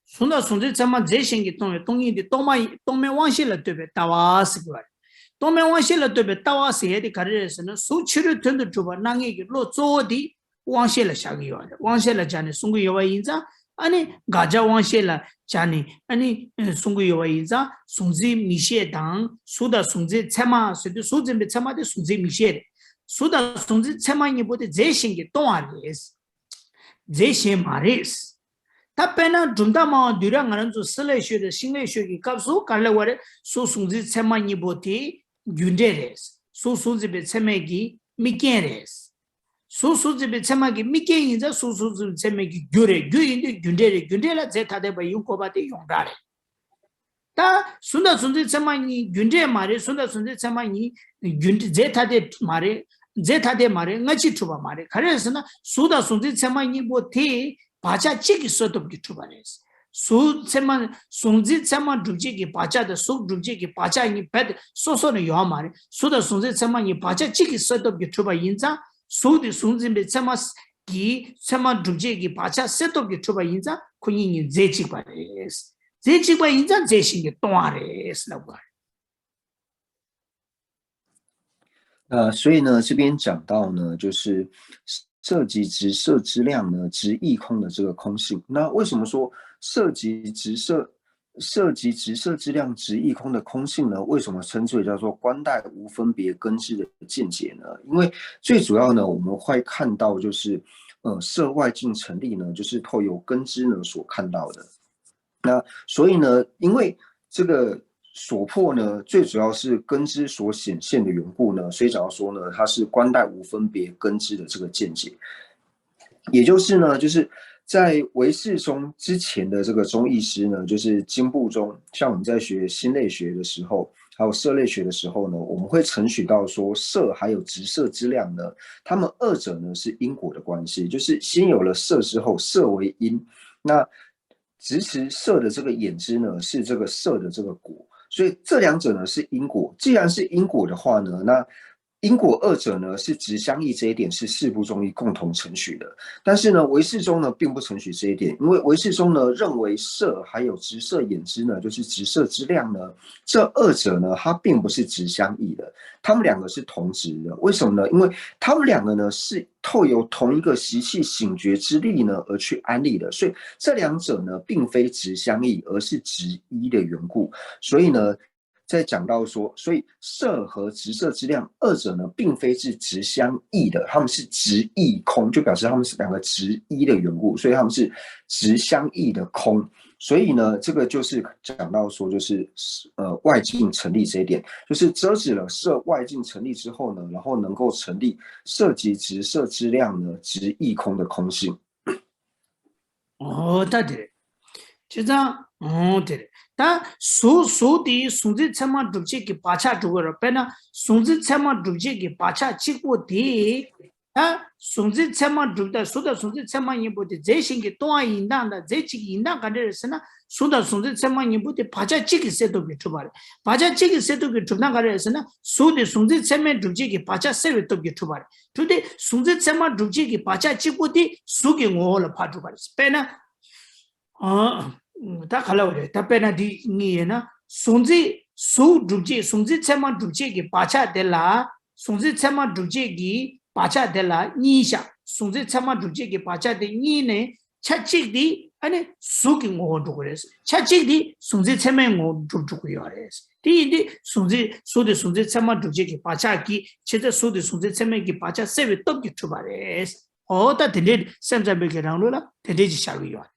གཟུང་དང་གཟུང་འཛིན་ཚད་མ་རྫས་གཞན་གྱིས་སྟོང་བའི་སྟོང་ཉིད་དེ་རྟོག་མ་ཡིན། རྟོག་མེད་དབང་ཤེས་ལ་ལྟོས་པའི་ལྟ་བ་ཟེར་གྱི་ཡོད་རེད། རྟོག་མེད་དབང་ཤེས་ལ་ལྟོས་པའི་ལྟ་བ་ཟེར་ཡས་དེ་ག་རེ་རེད་ཟེར་ན། གཟུགས་ཕྱི་རོལ་དོན་དུ་གྲུབ་པ་སྣང་མཁན་གྱི་བློ་གཙོ་བོ་དེ་དབང་ཤེས་ལ་བཞག་གི་ཡོད་རེད། དབང་ཤེས་ལ་སྦྱར་ནས་གསུང་གི་ཡོད་པ་ཡིན་ཙང་། ཨ་ནི་དགག་བྱ་དབང་ཤེས་ལ་སྦྱར་ནས་ཨ་ནི་གསུང་གི་ཡོད་པ་ཡིན་ཙང་། གཟུང་འཛིན་མིག་ཤེས་དང་གཟུགས་དང་གཟུང་འཛིན་ཚད་མ་ཟེར་དུས་གཟུགས་འཛིན་པའི་ཚད་མ་དེ་གཟུང་འཛིན་མིག་ཤེས་རེད། གཟུགས་དང་གཟུང་འཛིན་ཚད་མ་གཉིས་པོ་དེ་རྫས་གཞན་གྱིས་སྟོང་བ་རེད། རྫས་གཞན་མ་རེད། ད་དཔེར་ན་གྲུབ་མཐའ་སྨྲ་བ་འདུས་ར་ང་རང་ཚོ་བསིལ་ལེ་ཤོད་དང་ཤིང་ལེ་ཤོད་ཀྱི་སྐབས་སུ་ག་རེ་ལབ་པ་རེད། གཟུགས་གཟུང་འཛིན་ཚད་མ་གཉིས་པོ་དེ་རྒྱུ་འབྲས་རེད། གཟུགས་གཟུགས་འཛིན་པའི་ཚད་མས་ཀྱི་དམིགས་རྐྱེན་རེད། གཟུགས་གཟུགས་འཛིན་པའི་ཚད་མ་གི་དམིགས་རྐྱེན་ཡིན་ཙང་གཟུགས་གཟུགས་འཛིན་པའི་ཚད་མ་གི་རྒྱུ་རེད། རྒྱུ་ཡིན་དུས་རྒྱུ་འབྲས་རེད། རྒྱུ་འབྲས་ལ་རྫས་ཐ་དད་པ་ཡིན་དགོས་པ་དེ་ཡོངས་གྲགས་རེད། ད་གཟུགས་དང་གཟུགས་འཛིན་ཚད་མ་གཉིས་རྒྱུ་འབྲས་མ་རེད། གཟུགས་དང་གཟུགས་འཛིན་ཚད་མ་གཉིས་རྒྱུ་འབྲས་རྫས་ཐ་དད་མ་རེད། རྫས་ཐ་དད་མ་རེད། སྔ་ཕྱི་གྲུབ་པ་མ་རེད། ག་རེ་རེད་ཟེར་ན་གཟུགས་དང་གཟུགས་འཛིན་ཚད་མ་གཉིས་པོ་དེ་བག་ཆགས་གཅིག་གི་བསོད་སྟོབས་ཀྱིས་གྲུབ་པ་རེད། གཟུགས་ཚད་མ་གཟུགས་འཛིན་ཚད་མ་སྒྲུབ་བྱེད་ཀྱི་བག་ཆགས་དང་གཟུགས་སྒྲུབ་བྱེད་ཀྱི་བག་ཆགས་གཉིས་རྦད་དེ་སོ་སོ་ནས་ཡོད་མ་རེད། གཟུགས་དང་གཟུགས་འཛིན་ཚད་མ་གཉིས་བག་ཆགས་གཅིག་གི་བསོད་སྟོབས་ཀྱིས་གྲུབ་པ་ཡིན་ཙང་། གཟུགས་དེ་གཟུགས་འཛིན་པའི་ཚད་མ་གི་ཚད་མ་སྒྲུབ་བྱེད་ཀྱི་བག་ཆགས་བསོད་སྟོབས་ཀྱིས་གྲུབ་པ་ཡིན་ཙང་ཁོ་གཉིས་གཉིས་རྫས་གཅིག་པ་རེད། རྫས་གཅིག་པ་ཡིན་ཙང་རྫས་གཞན་གྱིས་སྟོང་བ་རེད་ལབ་དགོས། 那所以呢，这边讲到呢，就是色即直色之量呢，即亦空的这个空性。那为什么说色即直色，色即直色之量即亦空的空性呢？为什么称之为叫做观待无分别根知的见解呢？因为最主要呢，我们会看到就是，呃，色外境成立呢，就是透由根知呢所看到的。那所以呢，因为这个所破呢，最主要是根知所显现的缘故呢，所以讲到说呢，它是观待无分别根知的这个见解。也就是呢，就是在唯识宗之前的这个宗义师呢，就是经部宗，像我们在学心类学的时候，还有色类学的时候呢，我们会承许到说色还有直色之量呢，他们二者呢是因果的关系，就是先有了色之后，色为因，那直持色的这个眼知呢，是这个色的这个果，所以这两者呢是因果。既然是因果的话呢，那因果二者呢是直相异，这一点是四部宗义共同承许的。但是呢，唯识宗呢并不承许这一点，因为唯识宗呢认为色还有直色眼知呢，就是直色之量呢，这二者呢它并不是直相异的，他们两个是同质的。为什么呢？因为他们两个呢是透由同一个习气醒觉之力呢而去安立的，所以这两者呢并非直相异，而是直一的缘故。所以呢，在讲到说，所以色和直色之量二者呢，并非是直相异的，他们是直亦空，就表示他们是两个直一的缘故，所以他们是直相异的空。所以呢，这个就是讲到说，就是呃外境成立这一点，就是遮止了色外境成立之后呢，然后能够成立色即直色之量呢，直亦空的空性。 ཨོ་ད་དེ་རེད། བྱས་ཙང་ཨོ་དེ་རེད། ད་གཟུགས་གཟུགས་དེ་གཟུགས་འཛིན་ཚད་མ་སྒྲུབ་བྱེད་ཀྱི་བག་ཆགས་སྒྲུབ་དགོས་རེད། དཔེར་ན་གཟུགས་འཛིན་ཚད་མ་སྒྲུབ་བྱེད་ཀྱི་བག་ཆགས་གཅིག་པོ་དེ། ད་གཟུགས་འཛིན་ཚད་མ་སྒྲུབ་ད་གཟུགས་དང་གཟུགས་འཛིན་ཚད་མ་གཉིས་པོ་དེ་རྫས་གཞན་གྱིས་སྟོང་བ་ཡིན་སྟངས་དང་རྫས་གཅིག་ཡིན་སྟངས་ག་འདྲ་རེད་ཟེར་ན། གཟུགས་དང་གཟུགས་འཛིན་ཚད་མ་གཉིས་པོ་དེ་བག་ཆགས་གཅིག་གི་སེལ་སྟོབས་ཀྱིས་གྲུབ་པ་རེད། བག་ཆགས་གཅིག་གི་སེལ་སྟོབས་ཀྱིས་གྲུབ་སྟངས་ག་རེ་རེད་ཟེར་ན། གཟུགས་དེ་གཟུགས་འཛིན་ཚད་མས་སྒྲུབ་བྱེད་ཀྱི་བག་ཆགས་སེལ་བའི་སྟོབས་ཀྱིས་གྲུབ་པ་རེད། གྲུབ་སྟེ་གཟུགས་འཛིན་ཚད་མ་སྒྲུབ་བྱེད་ཀྱི་བག་ཆགས་གཅིག་པོ་དེ་གཟུགས་ཀྱི་ངོ་བོ་ལ་ཕར་གྲུབ་པ་རེད། དཔེར་ན། ཨ། ད་ག་ལ་བ་རེད། ད་དཔེར་ན་འདི་གཉིས་ཡིན་ན། གཟུགས་འཛིན་གཟུགས་སྒྲུབ་བྱེད་གཟུགས་འཛིན་ཚད་མ་སྒྲུབ་བྱེད་ཀྱི་བག་ཆགས་དེ་ལ། གཟུགས་འཛིན་ཚད་མ་སྒྲུབ་བྱེད་ཀྱི་བག་ཆགས་དེ་ལ་གཉིས་བཞག་གཟུགས་འཛིན་ཚད་མ་སྒྲུབ་བྱེད་ཀྱི་བག་ཆགས་དེ་གཉིས་ནས་ཆ་གཅིག་དེ་ཨ་ནི་གཟུགས་ཀྱི་ངོ་བོ་འགྲུབ་ཀྱི་རེད། ཆ་གཅིག་དེ་གཟུགས་འཛིན་ཚད་མའི་ངོ་བོ་འགྲུབ་འགྲུབ་ཀྱི་ཡོད་རེད། དེ་ཡིན་དུས་གཟུགས་འཛིན་གཟུགས་དེ་གཟུགས་འཛིན་ཚད་མ་སྒྲུབ་བྱེད་ཀྱི་བག་ཆགས་ཀྱིས་བྱས་ཙང་གཟུགས་དེ་གཟུགས་འཛིན་ཚད་མའི་གི་བག་ཆགས་སེལ་བའི་སྟོབས་ཀྱིས་གྲུབ་པ་རེད། འོ་ད་དེ་འདྲའི་སེམས་ཙམ་པའི་གི་རང་ལུགས་ལ་དེ་འདྲའི་ཅིག་ཤར་གྱི་ཡོད་རེད།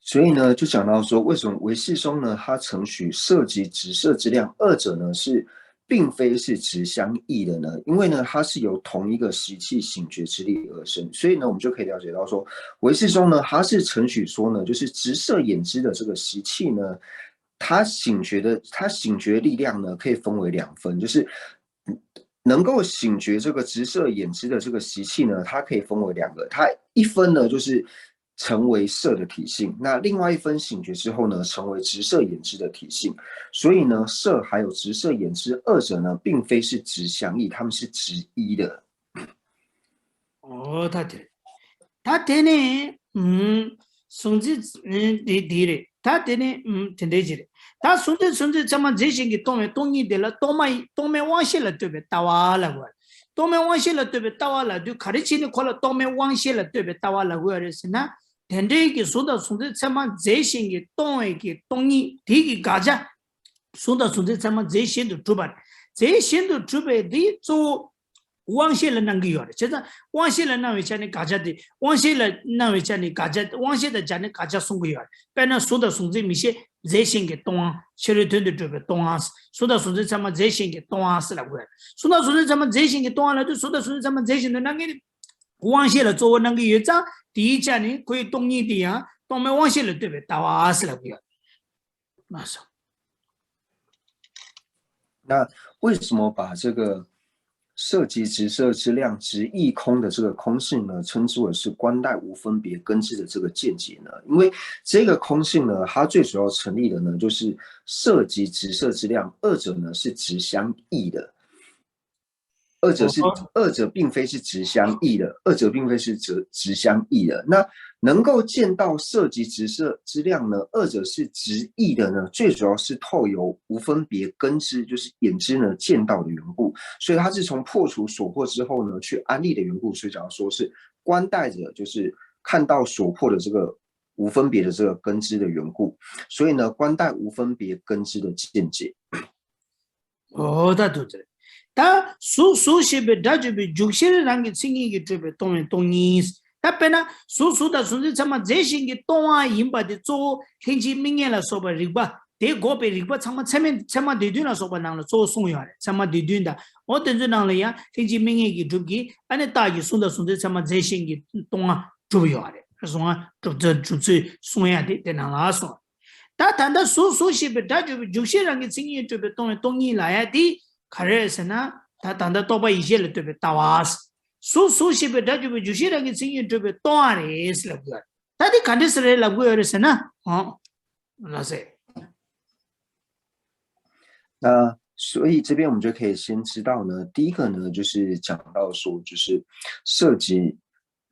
所以呢，就讲到说，为什么唯识宗呢，它承许色即直色之量，二者呢是并非是直相异的呢？因为呢，它是由同一个习气醒觉之力而生，所以呢，我们就可以了解到说，唯识宗呢，它是承许说呢，就是直色眼知的这个习气呢，它醒觉的它醒觉力量呢，可以分为两分，就是能够醒觉这个直色眼知的这个习气呢，它可以分为两个，它一分呢就是成为色的体性，那另外一分醒觉之后呢，成为直色眼知的体性。所以呢，色还有直色眼知二者呢，并非是直相异，它们是直一的。 ཨོ་ད་དེ་རེད། ད་དེ་ནས་ཨུམ་གཟུགས་འཛིན་ཨུམ་དེ་དེ་རེད། ད་དེ་ནས་ཨུམ་དེ་འདྲའི་ཅིག་རེད། ད་གཟུགས་འཛིན་གཟུགས་འཛིན་ཚད་མ་རྫས་གཞན་གྱིས་སྟོང་བའི་སྟོང་ཉིད་དེ་ལ་རྟོག་མ་ཡིན་རྟོག་མེད་དབང་ཤེས་ལ་ལྟོས་པའི་ལྟ་བ་ལབ་དགོས་རེད། རྟོག་མེད་དབང་ཤེས་ལ་ལྟོས་པའི་ལྟ་བ་ལབ་དུས་ག་རེ་བྱས་ནས་ཁོ་ལ་རྟོག་མེད་དབང་ཤེས་ལ་ལྟོས་པའི་ལྟ་བ་ལབ་དགོས་རེད་ཟེར་ན། དེ་འདྲའི་གི་གཟུགས་དང་གཟུགས་འཛིན་ཚད་མ་རྫས་གཞན་གྱིས་སྟོང་བའི་གི་སྟོང་ཉིད་དེ་གི་དགག་བྱ། གཟུགས་དང་གཟུགས་འཛིན་ཚད་མ་རྫས་གཞན་དུ་གྲུབ་པ་རེད། རྫས་གཞན་དུ་གྲུབ་པའི་དེ་གཙོ་བོ་དབང་ཤེས་ལ་སྣང་གི་ཡོད་རེད། བྱས་ཙང་དབང་ཤེས་ལ་སྣང་བའི་ཆ་ནས་དགག་བྱ་དེ་དབང་ཤེས་ལ་སྣང་བའི་ཆ་ནས་དགག་བྱ་དབང་ཤེས་དང་སྦྱར་ནས་དགག་བྱ་གསུང་གི་ཡོད་རེད། དཔེར་ན་གཟུགས་དང་གཟུགས་འཛིན་མིག་ཤེས་རྫས་གཞན་གྱི་སྟོང་པ། ཕྱི་རོལ་དོན་དུ་གྲུབ་པའི་སྟོང་པ། གཟུགས་དང་གཟུགས་འཛིན་ཚད་མ་རྫས་གཞན་གྱི་སྟོང་པ་ཟེར་ལབ་དགོས་རེད། གཟུགས་དང་གཟུགས་འཛིན་ཚད་མ་རྫས་གཞན་གྱི་སྟོང་པ་ལབ་དུས་གཟུགས་དང་གཟུགས་འཛིན་ཚད་མ་རྫས་གཞན་དུ་སྣང་གི་རེད། དབང་ཤེས་ལ་གཙོ་བོ་སྣང་གི་ཡོད་ཙང་དེའི་ཆ་ནས་ཁོའི་སྟོང་ཉིད་དེ་ཡང་རྟོག་མེད་དབང་ཤེས་ལ་ལྟོས་པའི་ལྟ་བ་ཟེར་ལབ་དགོས་ཡོད་རེད། ལགས་སོ། 那为什么把这个色即直色之量直亦空的这个空性呢，称之为是观待无分别根知的这个见解呢？因为这个空性呢，它最主要成立的呢，就是色即直色之量，二者呢是直相异的。二者是二者并非是直相异的，二者并非是直直相异的。那能够见到色即直色之量呢，二者是直亦的呢，最主要是透由无分别根知，就是眼知呢见到的缘故，所以它是从破除所破之后呢去安立的缘故，所以讲说是观待者，就是看到所破的这个无分别的这个根知的缘故，所以呢观待无分别根知的见解。 ཨོ་ད་དུ་དེ། ད་གཟུགས་གཟུགས་ཞེས་པའི་སྒྲ་བརྗོད་པའི་འཇུག་ཤེས་རང་གི་མཚན་ཉིད་ཀྱིས་གྲུབ་པའི་སྟོང་པའི་སྟོང་ཉིད། ད་དཔེར་ན་གཟུགས་གཟུགས་དང་གཟུགས་འཛིན་ཚད་མ་རྫས་གཞན་གྱིས་སྟོང་པ་ཡིན་པ་དེ་གཙོ་བོ་ལྷན་ཅིག་དམིགས་ངེས་ལ་སོགས་པ་རིག་པ་དེ་འགོག་པའི་རིག་པ་ཚང་མ་ཚད་མ་ཚད་མ་སྡེ་བདུན་ལ་སོགས་པ་ནང་ལ་གཙོ་བོ་གསུངས་ཡོད་རེད། ཚད་མ་སྡེ་བདུན་དང་འོ་དེ་ཚོའི་ནང་ལ་ཡང་ལྷན་ཅིག་དམིགས་ངེས་ཀྱིས་གྲུབ་ཀྱི་ཨ་ནི་རྟགས་ཀྱི་གཟུགས་དང་གཟུགས་འཛིན་ཚད་མ་རྫས་གཞན་གྱིས་སྟོང་པ་གྲུབ་ཡོད་རེད། གསུང་བ་གྲུབ་ཚུལ་གྲུབ་ཚུལ་གསུང་ཡ་དེ་དེ་ནང་ལ་གསུངས། ད་ད་ལྟ་གཟུགས་གཟུགས་ཞེས་པའི་སྒྲ་བརྗོད་པའི་འཇུག་ཤེས་རང་གི་མཚན་ཉིད་གྲུབ་པའི་སྟོང་པའི་སྟོང་ཉིད་ལ་ཡ་དེ་ག་རེ་རེད་ཟེར་ན། ད་ད་ལྟ་རྟོག་པ་ཡིད་ཤེས་ལ་ལྟོས་པའི་ལྟ་བ། གཟུགས་གཟུགས་ཞེས་པའི་སྒྲ་བརྗོད་པའི་འཇུག་ཤེས་རང་གི་མཚན་ཉིད་གྲུབ་པའི་སྟོང་པ་རེད་ཟེར་ལབ་དགོས། ད་དེ་ག་འདྲ་ཟེར་རེད་ལབ་དགོས་ཡོད་རེད་ཟེར་ན། ཨོ། ལགས་སེ། 那所以这边我们就可以先知道呢，第一个呢，就是讲到说，就是色即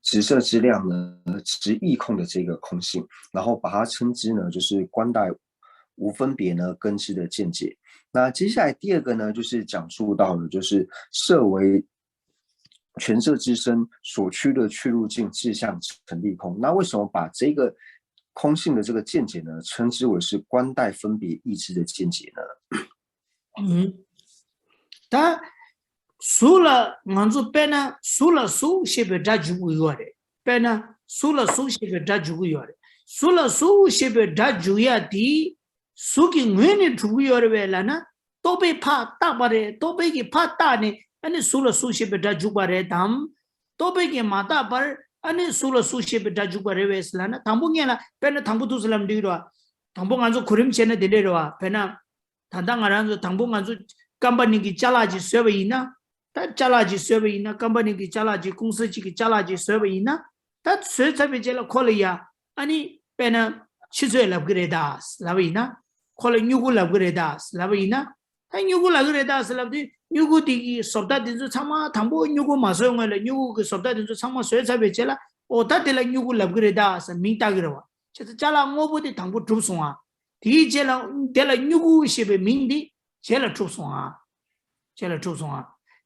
直色之量呢，直亦空的这个空性，然后把它称之呢，就是观待无分别呢根知的见解。那接下来第二个呢，就是讲述到了就是色为全色之身所趋的去路境志向成立空。那为什么把这个空性的这个见解呢，称之为是观待分别意志的见解呢？嗯，ད་གཟུགས་ལ་ང་ཚོ་དཔེར་ན་གཟུགས་ལ་གཟུགས་ཞེས་པའི་སྒྲ་འཇུག་གི་ཡོད་རེད། དཔེར་ན་གཟུགས་ལ་གཟུགས་ཞེས་པའི་སྒྲ་འཇུག་གི་ཡོད་རེད། གཟུགས་ལ་གཟུགས་ཞེས་པའི་སྒྲ་འཇུག་ཡ་དེ་གཟུགས་ཀྱི་ངོས་ནས་གྲུབ་ཀྱི་ཡོད་རེད་པས་ལབ་ན། རྟོག་པས་ཕར་བཏགས་པ་རེད། རྟོག་པས་ཀྱིས་ཕར་བཏགས་ནས་ཨ་ནི་གཟུགས་ལ་གཟུགས་ཞེས་པའི་སྒྲ་འཇུག་པ་རེད་དམ། རྟོག་པས་ཀྱིས་མ་བཏགས་པར་ཨ་ནི་གཟུགས་ལ་གཟུགས་ཞེས་པའི་སྒྲ་འཇུག་པ་རེད་པས་ལབ་ན། དང་པོ་ངས་ལ་དཔེར་ན་དང་པོ་འདུག་ཟེར་ལབ་འགྲིག་རེད་བ། དང་པོ་ང་ཚོ་གོ་རིམ་བྱས་ན་དེ་འདྲས་རེད་བ། དཔེར་ན། ད་ལྟ་ང་རང་ཚོ་དང་པོ་ང་ཚོ་ཀམ་པ་ནི་གི་ཅ་ལག་ཅིག་བཟོས་པ་ཡིན་ན། ད་ཅ་ལག་ཅིག་བཟོས་པ་ཡིན་ན། ཀམ་པ་ནི་གི་ཅ་ལག་ཅིག་ཀུང་སི་ཅིག་གི་ཅ་ལག་ཅིག་བཟོས་པ་ཡིན་ན། ད་བཟོས་ཚར་བའི་རྗེས་ལ་ཁོ་ལ་ཡ། ཨ་ནི་དཔེར་ན་ཕྱི་ཚོས་ལབ་གི་རེད་ད་ལབ་པ་ཡིན་ན། ཁོ་ལ་སྨྱུ་གུ་ལབ་གི་རེད་ད་ལབ་པ་ཡིན་ན། ད་སྨྱུ་གུ་ལབ་གི་རེད་ད་ཟེར་ལབ་དུས་སྨྱུ་གུ་དེ་གི་བཟོ་ལྟ་དེ་ཚོ་ཚང་མ། དང་པོ་སྨྱུ་གུ་མ་བཟོས་སྔོན་ལ་སྨྱུ་གུ་གི་བཟོ་ལྟ་དེ་ཚོ་ཚང་མ་བཟོས་ཚར་བའི་རྗེས་ལ། འོ་ད་དེ་ལ་སྨྱུ་གུ་ལབ་གི་རེད་ད་ཟེར་མིང་བཏགས་གི་རེད་བ། བྱས་ཙང་ཅ་ལག་དངོས་པོ་དེ་དང་པོ་གྲུབ་སོང་ཨ། དེའི་རྗེས་ལ་དེ་ལ་སྨྱུ་གུ་ཞེས་པའི་མིང་འདི་རྗེས་ལ་གྲུབ་སོང་ཨ། རྗེས་ལ་གྲུབ་སོང་ཨ།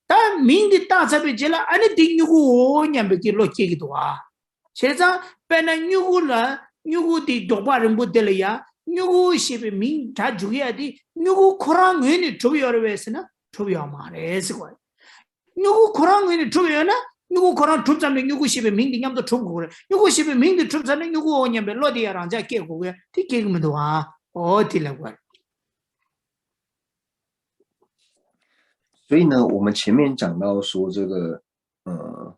ད་མིང་འདི་བཏགས་ཚར་བའི་རྗེས་ལ་ཨ་ནི་འདི་སྨྱུ་གུའོ་སྙམ་པའི་གི་བློ་སྐྱེ་གི་འདུག་ཨ། བྱས་ཙང་དཔེར་ན་སྨྱུ་གུ་ལ། སྨྱུ་གུ་དེ་འདོགས་པ་རིང་པོ་དེ་ལ་ཡ། སྨྱུ་གུ་ཞེས་པའི་མིང་སྒྲ་འཇུག་ཡ་དེ་སྨྱུ་གུ་ཁོ་རང་ངོས་ནས་གྲུབ་ཡོད་རེད་པས་ཟེར་ན་གྲུབ་ཡོད་མ་རེད་ཟེར་གོ། སྨྱུ་གུ་ཁོ་རང་ངོས་ནས་གྲུབ་ཡོད་ན། སྨྱུ་གུ་ཁོ་རང་གྲུབ་ཙམ་ནས་སྨྱུ་གུ་ཞེས་པའི་མིང་དེ་མཉམ་དུ་གྲུབ་དགོས་རེད། སྨྱུ་གུ་ཞེས་པའི་མིང་དེ་གྲུབ་ཙམ་ནས་སྨྱུ་གུའོ་སྙམ་པའི་བློ་དེ་ཡང་རང་འཇགས་སྐྱེ་དགོས་ཀྱི་དེ་སྐྱེ་གི་མི་འདུག་ཨ། འོ་དེ་ལབ་དགོས་རེད། 所以呢，我们前面讲到说这个，呃，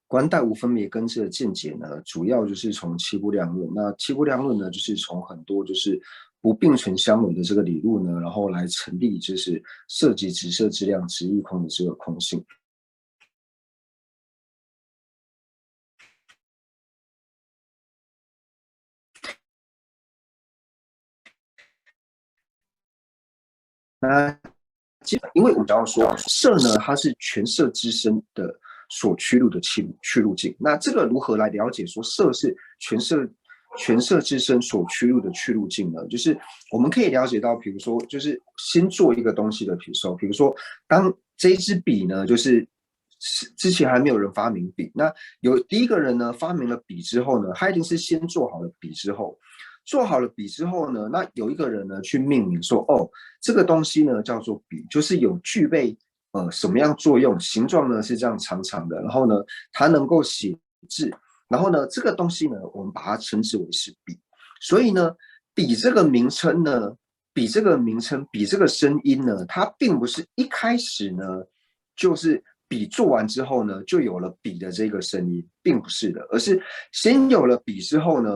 观待无分别根知的见解呢，主要就是从七不量论。那七不量论呢，就是从很多就是不并存相违的这个理路呢，然后来成立就是色即直、色即量、直亦空的这个空性。那基本，因为我们讲到说，色呢，它是全色之身的所趋入的去去路径。那这个如何来了解说色是全色全色之身所趋入的去路径呢？就是我们可以了解到，比如说，就是先做一个东西的比如说，比如说，当这一支笔呢，就是之前还没有人发明笔，那有第一个人呢发明了笔之后呢，他一定是先做好了笔之后，做好了笔之后呢，那有一个人呢去命名说，哦，这个东西呢叫做笔，就是有具备呃什么样作用，形状呢是这样长长的，然后呢它能够写字，然后呢这个东西呢我们把它称之为是笔，所以呢笔这个名称呢，笔这个名称，笔这个声音呢，它并不是一开始呢就是笔做完之后呢就有了笔的这个声音，并不是的，而是先有了笔之后呢，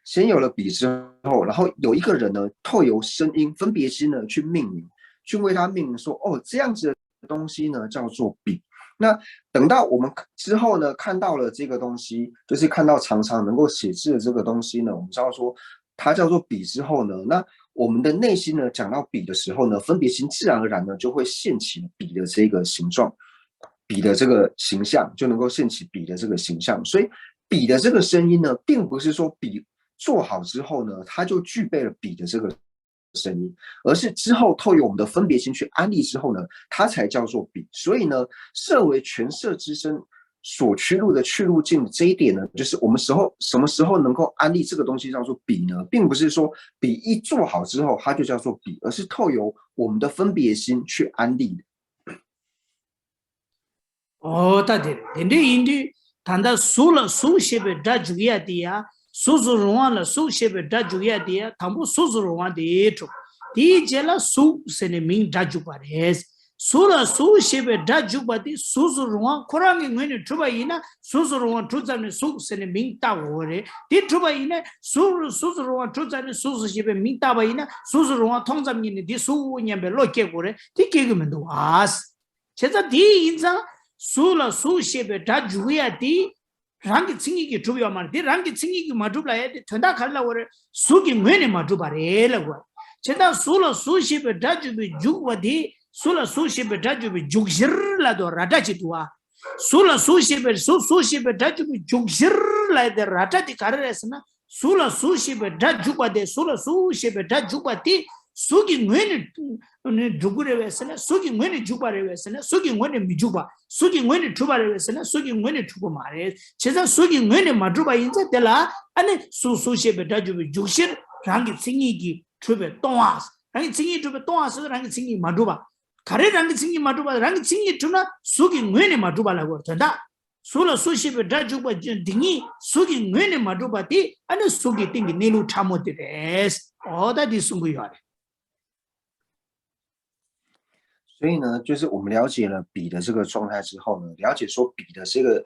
先有了笔之后，然后有一个人呢，透由声音分别心呢去命名，去为它命名说，哦，这样子的东西呢叫做笔。那等到我们之后呢看到了这个东西，就是看到常常能够写字的这个东西呢，我们知道说它叫做笔之后呢，那我们的内心呢讲到笔的时候呢，分别心自然而然呢就会现起笔的这个形状，笔的这个形象，就能够现起笔的这个形象。所以笔的这个声音呢，并不是说笔做好之后呢，它就具备了笔的这个声音，而是之后透由我们的分别心去安立之后呢，它才叫做笔。所以呢，色为全色之身所趋入的去路径这一点呢，就是我们时候什么时候能够安立这个东西叫做笔呢？并不是说笔一做好之后它就叫做笔，而是透由我们的分别心去安立的。 ཨོ་ད་དེ་རེད། དེ་འདྲ་ཡིན་དུས་ད་ལྟ་གཟུགས་ལ་གཟུགས་ཞེས་པའི་སྒྲ་འཇུག་ཡ་དེ་ཡ། གཟུགས་སུ་རུང་བ་ལ་གཟུགས་ཞེས་པའི་སྒྲ་འཇུག་ཡ་དེ་ཡ། དང་པོ་གཟུགས་སུ་རུང་བ་དེ་གྲུབ། དེའི་རྗེས་ལ་གཟུགས་ཟེར་ནས་མིང་སྒྲ་འཇུག་པ་རེད། གཟུགས་ལ་གཟུགས་ཞེས་པའི་སྒྲ་འཇུག་པ་དེ་གཟུགས་སུ་རུང་བ་ཁོ་རང་གི་ངོས་ནས་གྲུབ་པ་ཡིན་ན་གཟུགས་སུ་རུང་བ་གྲུབ་ཙམ་ནས་གཟུགས་ཟེར་ནས་མིང་བཏགས་དགོས་རེད། དེ་གྲུབ་པ་ཡིན་ན་གཟུགས་གཟུགས་སུ་རུང་བ་གྲུབ་ཙམ་ནས་གཟུགས་སུ་ཞེས་པའི་མིང་བཏགས་པ་ཡིན་ན་གཟུགས་སུ་རུང་བ་མཐོང་ཙམ་གྱིས་ནི་འདི་གཟུགས་སྙམ་པའི་བློ་སྐྱེ་དགོས་རེད། དེ་སྐྱེ་གི་མི་འདུག་ཨ། བྱས་ཙང་དེ་ཡིན་ཙང་གཟུགས་ལ་གཟུགས་ཞེས་པའི་སྒྲ་འཇུག་ཡ་དེ་རང་གི་མཚན་ཉིད་ཀྱིས་གྲུབ་ཡོད་མ་རེད། དེ་རང་གི་མཚན་ཉིད་ཀྱིས་མ་གྲུབ་ལ་ཡ་དེ་དོན་དག་ག་རེ་ལབ་དགོས་རེད། གཟུགས་ཀྱི་ངོས་ནས་མ་གྲུབ་པ་རེད་ལབ་དགོས། བྱས་ཙང་གཟུགས་ལ་གཟུགས་ཞེས་པའི་སྒྲ་འཇུག་པའི་འཇུག་པ་དེ་གཟུགས་ལ་གཟུགས་ཞེས་པའི་སྒྲ་འཇུག་པའི་འཇུག་གཞིར་ལབ་དུས་ར་སྒྲ་ཅིག་འདུག་ཨ། གཟུགས་ལ་གཟུགས་ཞེས་པའི་གཟུགས་གཟུགས་ཞེས་པའི་སྒྲ་འཇུག་པའི་འཇུག་གཞིར་ལབ་ཡ་དེ་ར་སྒྲ་དེ་ག་རེ་རེད་ཟེར་ན། གཟུགས་ལ་གཟུགས་ཞེས་པའི་སྒྲ་འཇུག་པ་དེ། གཟུགས་ལ་གཟུགས་ཞེས་པའི་སྒྲ་འཇུག་པ་དེ་ གཟུགས་ཀྱི་ངོས་ནས་ནས་འགྲུབ་ཀྱི་རེད་པས་ཟེར་ན། གཟུགས་ཀྱི་ངོས་ནས་འཇུག་པ་རེད་པས་ཟེར་ན། གཟུགས་ཀྱི་ངོས་ནས་མི་འཇུག་པ། གཟུགས་ཀྱི་ངོས་ནས་གྲུབ་པ་རེད་པས་ཟེར་ན། གཟུགས་ཀྱི་ངོས་ནས་གྲུབ་པ་མ་རེད། བྱས་ཙང་གཟུགས་ཀྱི་ངོས་ནས་མ་གྲུབ་པ་ཡིན་ཙང་དེ་ལ་ཨ་ནི་གཟུགས་གཟུགས་ཞེས་པའི་སྒྲ་འཇུག་པའི་འཇུག་གཞིར་རང་གི་མཚན་ཉིད་ཀྱིས་གྲུབ་པའི་སྟོང་པ། རང་གི་མཚན་ཉིད་གྲུབ་པའི་སྟོང་པ་ཟེར་ན་རང་གི་མཚན་ཉིད་མ་གྲུབ་པ། ག་རེ་རང་གི་མཚན་ཉིད་མ་གྲུབ་པ། རང་གི་མཚན་ཉིད་གྲུབ་ན་གཟུགས་ཀྱི་ངོས་ནས་མ་གྲུབ་པ་ལབ་དགོས་དོན་དག་གཟུགས་ལ་གཟུགས་ཞེས་པའི་སྒྲ་འཇུག་པ་འདི་ཉིད་གཟུགས་ཀྱི་ངོས་ནས་མ་གྲུབ་པ་དེ་ཨ་ནི་གཟུགས་ཀྱི་སྟེང་གི་གནས་ལུགས་ཕྲ་མོ་དེ་རེད། འོ་ད་འདི་གསུང་གི་ཡོད་རེད། 所以呢，就是我们了解了笔的这个状态之后呢，了解说笔的这个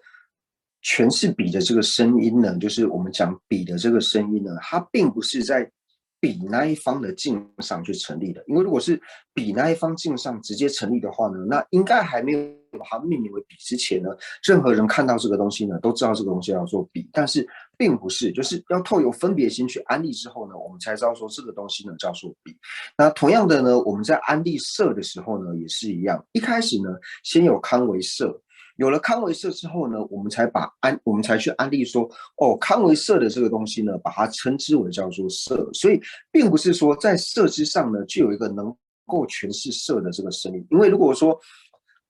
全是笔的这个声音呢，就是我们讲笔的这个声音呢，它并不是在笔那一方的镜上去成立的。因为如果是笔那一方镜上直接成立的话呢，那应该还没有把它命名为笔之前呢，任何人看到这个东西呢，都知道这个东西叫做笔。但是并不是，就是要透由分别心去安立之后呢，我们才知道说这个东西呢叫做笔。那同样的呢，我们在安立色的时候呢，也是一样，一开始呢，先有康为色。有了康为色之后呢，我们才把安，我们才去安立说，哦，康为色的这个东西呢，把它称之为叫做色。所以，并不是说在色之上呢，就有一个能够诠释色的这个声音。因为如果说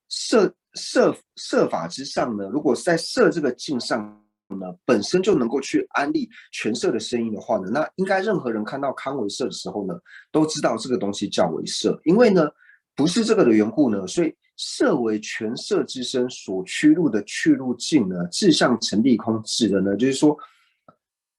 色色色法之上呢，如果在色这个境上呢，本身就能够去安立全色的声音的话呢，那应该任何人看到康为色的时候呢，都知道这个东西叫为色。因为呢，不是这个的缘故呢，所以色为全色之身所趋入的趋入境呢，自相成立空，指的呢，就是说，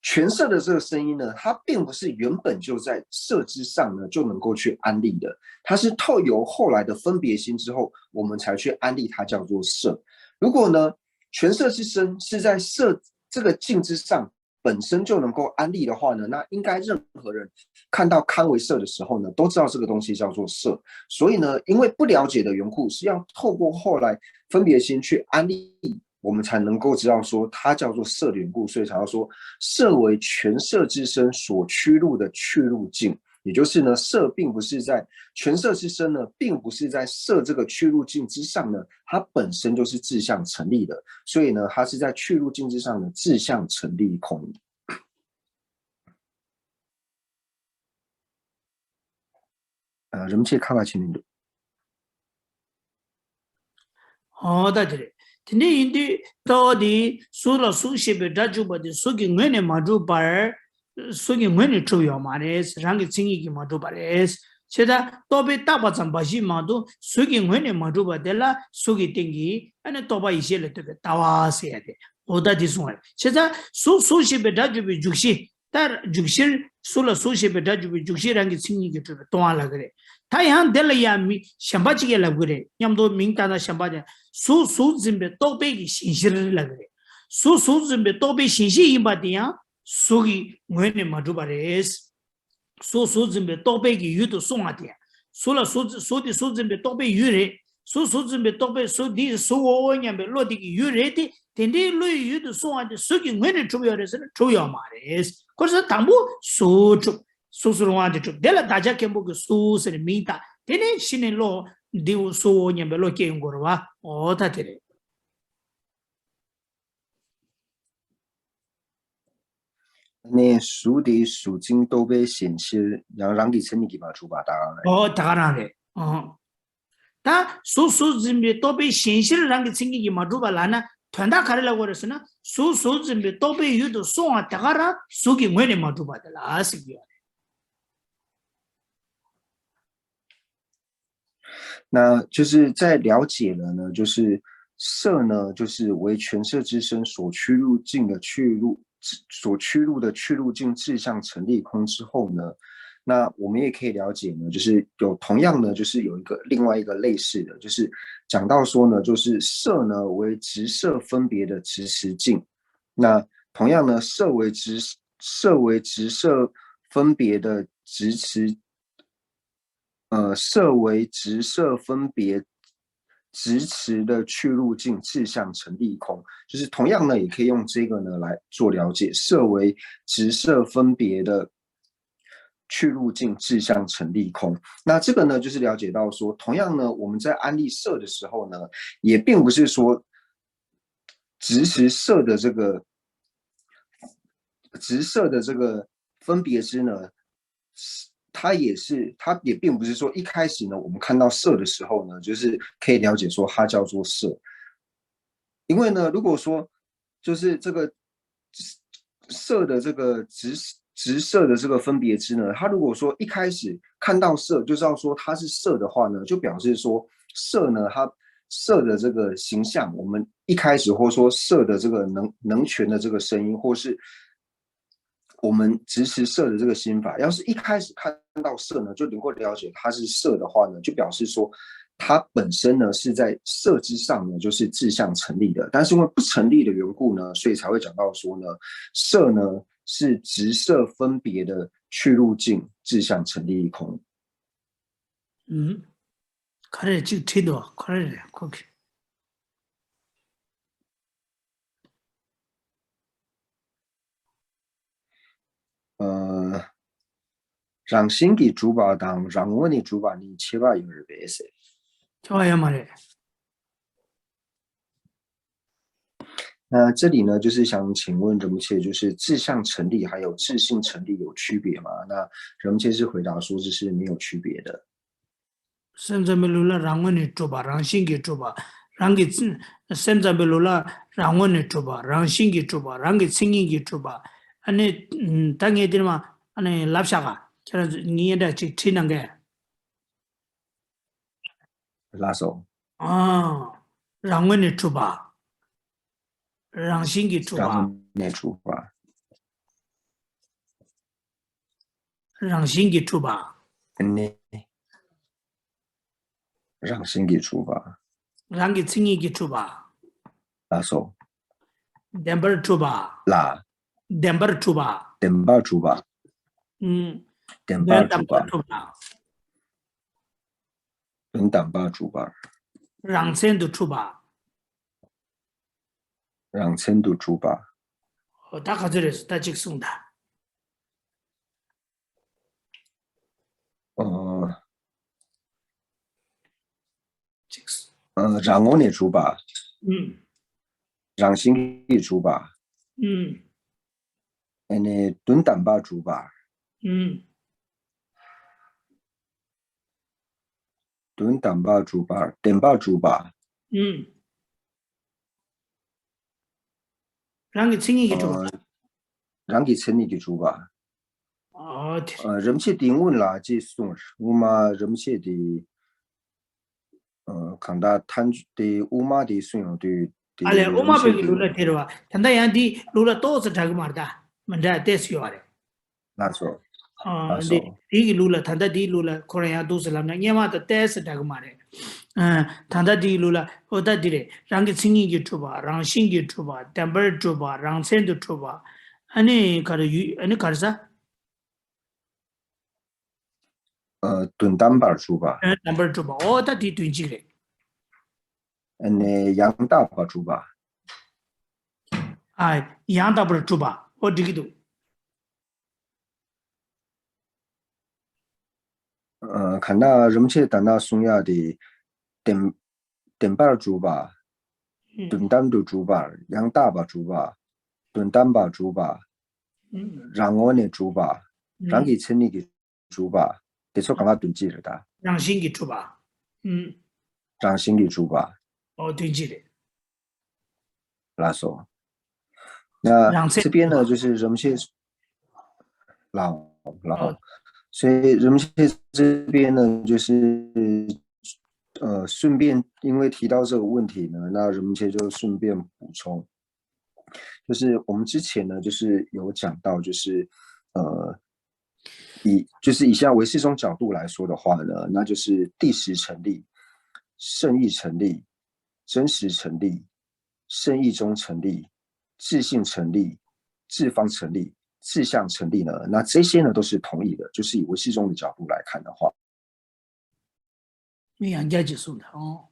全色的这个声音呢，它并不是原本就在色之上呢就能够去安立的，它是透由后来的分别心之后，我们才去安立它叫做色。如果呢，全色之身是在色这个境之上本身就能够安立的话呢，那应该任何人看到康为色的时候呢，都知道这个东西叫做色。所以呢，因为不了解的缘故，是要透过后来分别心去安立，我们才能够知道说它叫做色的缘故，所以才要说色为全色之身所趋入的趋入境。也就是呢，色并不是在全色之身呢，并不是在色这个趋入境之上呢，它本身就是自相成立的，所以呢，它是在趋入境之上的自相成立空。呃，人们借看了清楚。 འོ་ད་དེ་རེད། དེ་འདྲ་ཡིན་དུས་ལྟ་བ་འདི་གཟུགས་ལ་གཟུགས་ཞེས་པའི་སྒྲ་འཇུག་པ་དེ་གཟུགས་ཀྱི་ངོས་ནས་མ་གྲུབ་པར། གཟུགས་ཀྱི་ངོས་ནས་གྲུབ་ཡོད་མ་རེད། རང་གི་མཚན་ཉིད་ཀྱིས་མ་གྲུབ་པ་རེད། ཅེས་དང་རྟོག་པས་བཏགས་པ་ཙམ་འབའ་ཞིག་མ་གཏོགས་གཟུགས་ཀྱི་ངོས་ནས་མ་གྲུབ་པ་དེ་ལ་གཟུགས་ཀྱི་སྟེང་གི་ཨ་ནི་རྟོག་པ་ཡིད་ཤེས་ལ་ལྟོས་པའི་ལྟ་བ་ཟེར་ཡ་དེ། འོ་ད་འདི་གསུངས་པ་རེད། ཅེས་དང་གཟུགས་གཟུགས་ཞེས་པའི་སྒྲ་འཇུག་པའི་འཇུག་གཞི། ད་འཇུག་གཞིར་གཟུགས་ལ་གཟུགས་ཞེས་པའི་སྒྲ་འཇུག་པའི་འཇུག་གཞིར་རང་གི་མཚན་ཉིད་ཀྱིས་གྲུབ་པའི་སྟོང་པ་ལབ་ཀྱི་རེད། ད་ཡང་འདི་ལ་ཡང་མི་གཞན་པ་གཅིག་གིས་ལབ་ཀྱི་རེད། མཉམ་དུ་མིང་བཏགས་ན་གཞན་པ་དེ་གཟུགས་གཟུགས་འཛིན་པའི་རྟོག་པའི་གི་ཞེན་གཞིར་ལབ་ཀྱི་རེད། གཟུགས་གཟུགས་འཛིན་པའི་རྟོག་པའི་ཞེན་གཞི་ཡིན་པ་དེ་ཡང་གཟུགས་ཀྱི་ངོས་ནས་མ་གྲུབ་པ་རེད། གཟུགས་གཟུགས་འཛིན་པའི་རྟོག་པའི་གི་ཡུལ་དུ་སོང་བ་དེ་ཡང་། གཟུགས་ལ་གཟུགས་གཟུགས་དེ་གཟུགས་འཛིན་པའི་རྟོག་པའི་ཡུལ་རེད། གཟུགས་གཟུགས་འཛིན་པའི་རྟོག་པས་གཟུགས་འདི་གཟུགས་འོ་འོ་སྙམ་པའི་བློ་དེ་གི་ཡུལ་རེད་དེ། དེ་འདྲའི་བློའི་ཡུལ་དུ་སོང་བ་དེ་གཟུགས་ཀྱི་ངོས་ནས་གྲུབ་ཡོད་རེད་ཟེར་ན་གྲུབ་ཡོད་མ་རེད། ཁོ་ཚོ་དང་པོ་གཟུགས་གྲུབ། གཟུགས་སུ་རུང་བ་དེ་གྲུབ། དེ་ལ་བདག་ཅག་མཁན་པོ་གི་གཟུགས་ཟེར་མིང་བཏགས། དེ་ནས་གཞི་ནས་བློ་འདི་འོ་གཟུགས་འོ་སྙམ་པའི་བློ་སྐྱེ་ཡོང་དགོས་རེད་བ། འོ་ད་དེ་རེད། ནས་གཟུགས་དེ་གཟུགས་འཛིན་རྟོག་པའི་ཞེན་གཞིར་ཡང་རང་གི་མཚན་ཉིད་ཀྱིས་མ་གྲུབ་པ་ད་ག་རང་རེད། ཨོ་ད་ག་རང་རེད། ཨོ། ད་གཟུགས་གཟུགས་འཛིན་པའི་རྟོག་པའི་ཞེན་གཞིར་རང་གི་མཚན་ཉིད་ཀྱིས་མ་གྲུབ་པ་ལབ་ན་དོན་དག་ག་རེ་ལབ་དགོས་རེད་ཟེར་ན། གཟུགས་གཟུགས་འཛིན་པའི་རྟོག་པའི་ཡུལ་དུ་སོང་བ་ད་ག་རང་གཟུགས་ཀྱི་ངོས་ནས་མ་གྲུབ་པ་དེ་ལ་ཟེར་གྱི་ཡོད་རེད།那就是在了解了呢，就是色呢，就是为全色之身所趋入境的去入，所趋入的去入境自相成立空之后呢，那我们也可以了解呢，就是有同样呢，就是有一个另外一个类似的，就是讲到说呢，就是色呢为执色分别的执持境，那同样呢，色为执色为执色分别的执持呃，色为执色分别执持的去入境自相成立空，就是同样呢，也可以用这个呢来做了解，色为执色分别的去入境自相成立空。那这个呢，就是了解到说，同样呢，我们在安立色的时候呢，也并不是说执持色的这个执色的这个分别之呢，它也是，它也并不是说一开始呢，我们看到色的时候呢，就是可以了解说它叫做色。因为呢，如果说就是这个色的这个直直色的这个分别支呢，它如果说一开始看到色就知道说它是色的话呢，就表示说色呢，它色的这个形象，我们一开始或说色的这个能能源的这个声音，或是我们直视色的这个心法，要是一开始看到色呢，就能够了解它是色的话呢，就表示说它本身呢是在色之上呢，就是志向成立的。但是因为不成立的缘故呢，所以才会讲到说呢，色呢是直色分别的去入境，志向成立空。嗯，可能就听懂，可能OK。 ཨ། རང་བཞིན་གྱིས་གྲུབ་པ་དང་རང་ངོས་ནས་གྲུབ་པ་གཉིས་ཁྱད་པར་ཡོད་རེད་པས་ཟེར། ཁྱད་པར་ཡོད་མ་རེད། 那这里呢，就是想请问仁波切，就是志向成立还有志性成立有区别吗？那仁波切是回答说这是没有区别的。 སེམས་ཙམ་པའི་ལུགས་ལ་རང་ངོས་ནས་གྲུབ་པ། རང་བཞིན་གྱིས་གྲུབ་པ། རང་གི་སེམས་ཙམ་པའི་ལུགས་ལ་རང་ངོས་ནས་གྲུབ་པ། རང་བཞིན་གྱིས་གྲུབ་པ། རང་གི་མཚན་ཉིད་ཀྱིས་གྲུབ་པ། ཨ་ནི་ད་ངས་དེ་ནས་མར་ཨ་ནི་ལབ་བཞག་ག་ཁྱེད་རང་ཚོས་ངའི་འདྲ་ཅིག་བྲིས་གནང་གས། ལགས་སོ། ཨ། རང་ངོས་ནས་གྲུབ་པ། རང་བཞིན་གྱིས་གྲུབ་པ། རང་ངོས་ནས་གྲུབ་པ། རང་བཞིན་གྱིས་གྲུབ་པ། ནི། རང་བཞིན་གྱིས་གྲུབ་པ། རང་གི་མཚན་ཉིད་ཀྱིས་གྲུབ་པ། ལགས་སོ། བདེན་པར་གྲུབ་པ། ལ། བདེན་པར་གྲུབ་པ། བདེན་པར་གྲུབ་པ། ཨུམ། བདེན་པར་གྲུབ་པ། གྲུབ་པ། དོན་དམ་པར་གྲུབ་པ། རང་མཚན་དུ་གྲུབ་པ། རང་མཚན་དུ་གྲུབ་པ། ཨོ་ད་ག་ཚོད་རེད། ད་གཅིག་གསུངས་དང་། ཨོ། གཅིག་ཨ། རང་ངོས་ནས་གྲུབ་པ། ཨུམ། རང་བཞིན་གྱིས་གྲུབ་པ། ཨུམ། ཨ་ནི་དོན་དམ་པར་གྲུབ་པ། ཨུམ། དོན་དམ་པར་གྲུབ་པ། བདེན་པར་གྲུབ་པ། ཨུམ། རང་གི་མཚན་ཉིད་ཀྱིས་གྲུབ་པ། ཨ། རང་གི་མཚན་ཉིད་ཀྱིས་གྲུབ་པ། ཨོ་དེ་རེད། ཨ། རིན་པོ་ཆེ་དེ་སྔོན་ལ་ཅིག་གསུངས། སྔོན་མ་རིན་པོ་ཆེ་དེ། ཨ། གང་ལྟར་ཐན་དེ་དབུ་མ་དེ་གསུངས་ཡོང་དུས་དེ། ཨ་ལས་དབུ་མ་པའི་གི་ལུགས་རིན་པོ་ཆེ། ལ་དེ་རེད་བ། ད་ལྟ་ཡང་དེའི་ལུགས་ལ་ཏོག་ཙམ་འདྲ་གི་མ་རེད་ད། མི་འདྲ་ཏོག་ཙམ་ཡོད་བ་རེད། ལགས་སོ། ཨ། ལགས་འདི་སོ། དེའི་གི་ལུགས་ལ་ད་ལྟ་དེའི་ལུགས་ལ་ཁོ་རང་ཡང་འདུག་སེ་ལབ་ན་སྔོན་མ་དང་ཏོག་ཙམ་འདྲ་གི་མ་རེད། ཨ། ད་ལྟ་དེའི་ལུགས་ལ་ཨོ་ད་འདི་རེད། རང་གི་མཚན་ཉིད་ཀྱིས་གྲུབ་པ། རང་བཞིན་གྱིས་གྲུབ་པ། བདེན་པར་གྲུབ་པ། རང་མཚན་དུ་གྲུབ་པ། ཨ་ནི་ག་རེ་ཡོད། ཨ་ནི་ག་རེ་ཟ། ཨ། དོན་དམ་པར་གྲུབ་པ། དོན་དམ་པར་གྲུབ་པ། ཨོ་ད་དེ་དོན་གཅིག་རེད། ཨ་ནི་ཡང་དག་པར་གྲུབ་པ། ཨ། ཡང་དག་པར་གྲུབ་པ། ཨོ་འགྲིག་གི་འདུག་ཨ། གང་ལྟར་རིན་པོ་ཆེ་ད་ལྟ་གསུང་ཡག་དེ། བདེན། བདེན་པར་གྲུབ་པ། ཨུམ། དོན་དམ་དུ་གྲུབ་པ། ཡང་དག་པར་གྲུབ་པ། དོན་དམ་པར་གྲུབ་པ། ཨུམ། རང་ངོས་ནས་གྲུབ་པ། ཨུམ། རང་གི་མཚན་ཉིད་ཀྱིས་གྲུབ་པ། དེ་ཚོ་གང་ལ་དོན་གཅིག་རེད་ད། རང་བཞིན་གྱིས་གྲུབ་པ། ཨུམ། རང་བཞིན་གྱིས་གྲུབ་པ། ཨོ་དོན་གཅིག་རེད། 拉手。那这边呢，就是人们现，老老，所以人们现这边呢，就是呃，顺便因为提到这个问题呢，那人们现就顺便补充，就是我们之前呢，就是有讲到，就是呃，以就是以现在唯识宗角度来说的话呢，那就是第十成立、圣意成立、真实成立、圣意中成立、自性成立、自方成立、自相成立呢，那这些呢都是同意的，就是以唯识宗的角度来看的话。 མི་ཡང་བསྐྱར་ཅིག་གསུངས་དང་།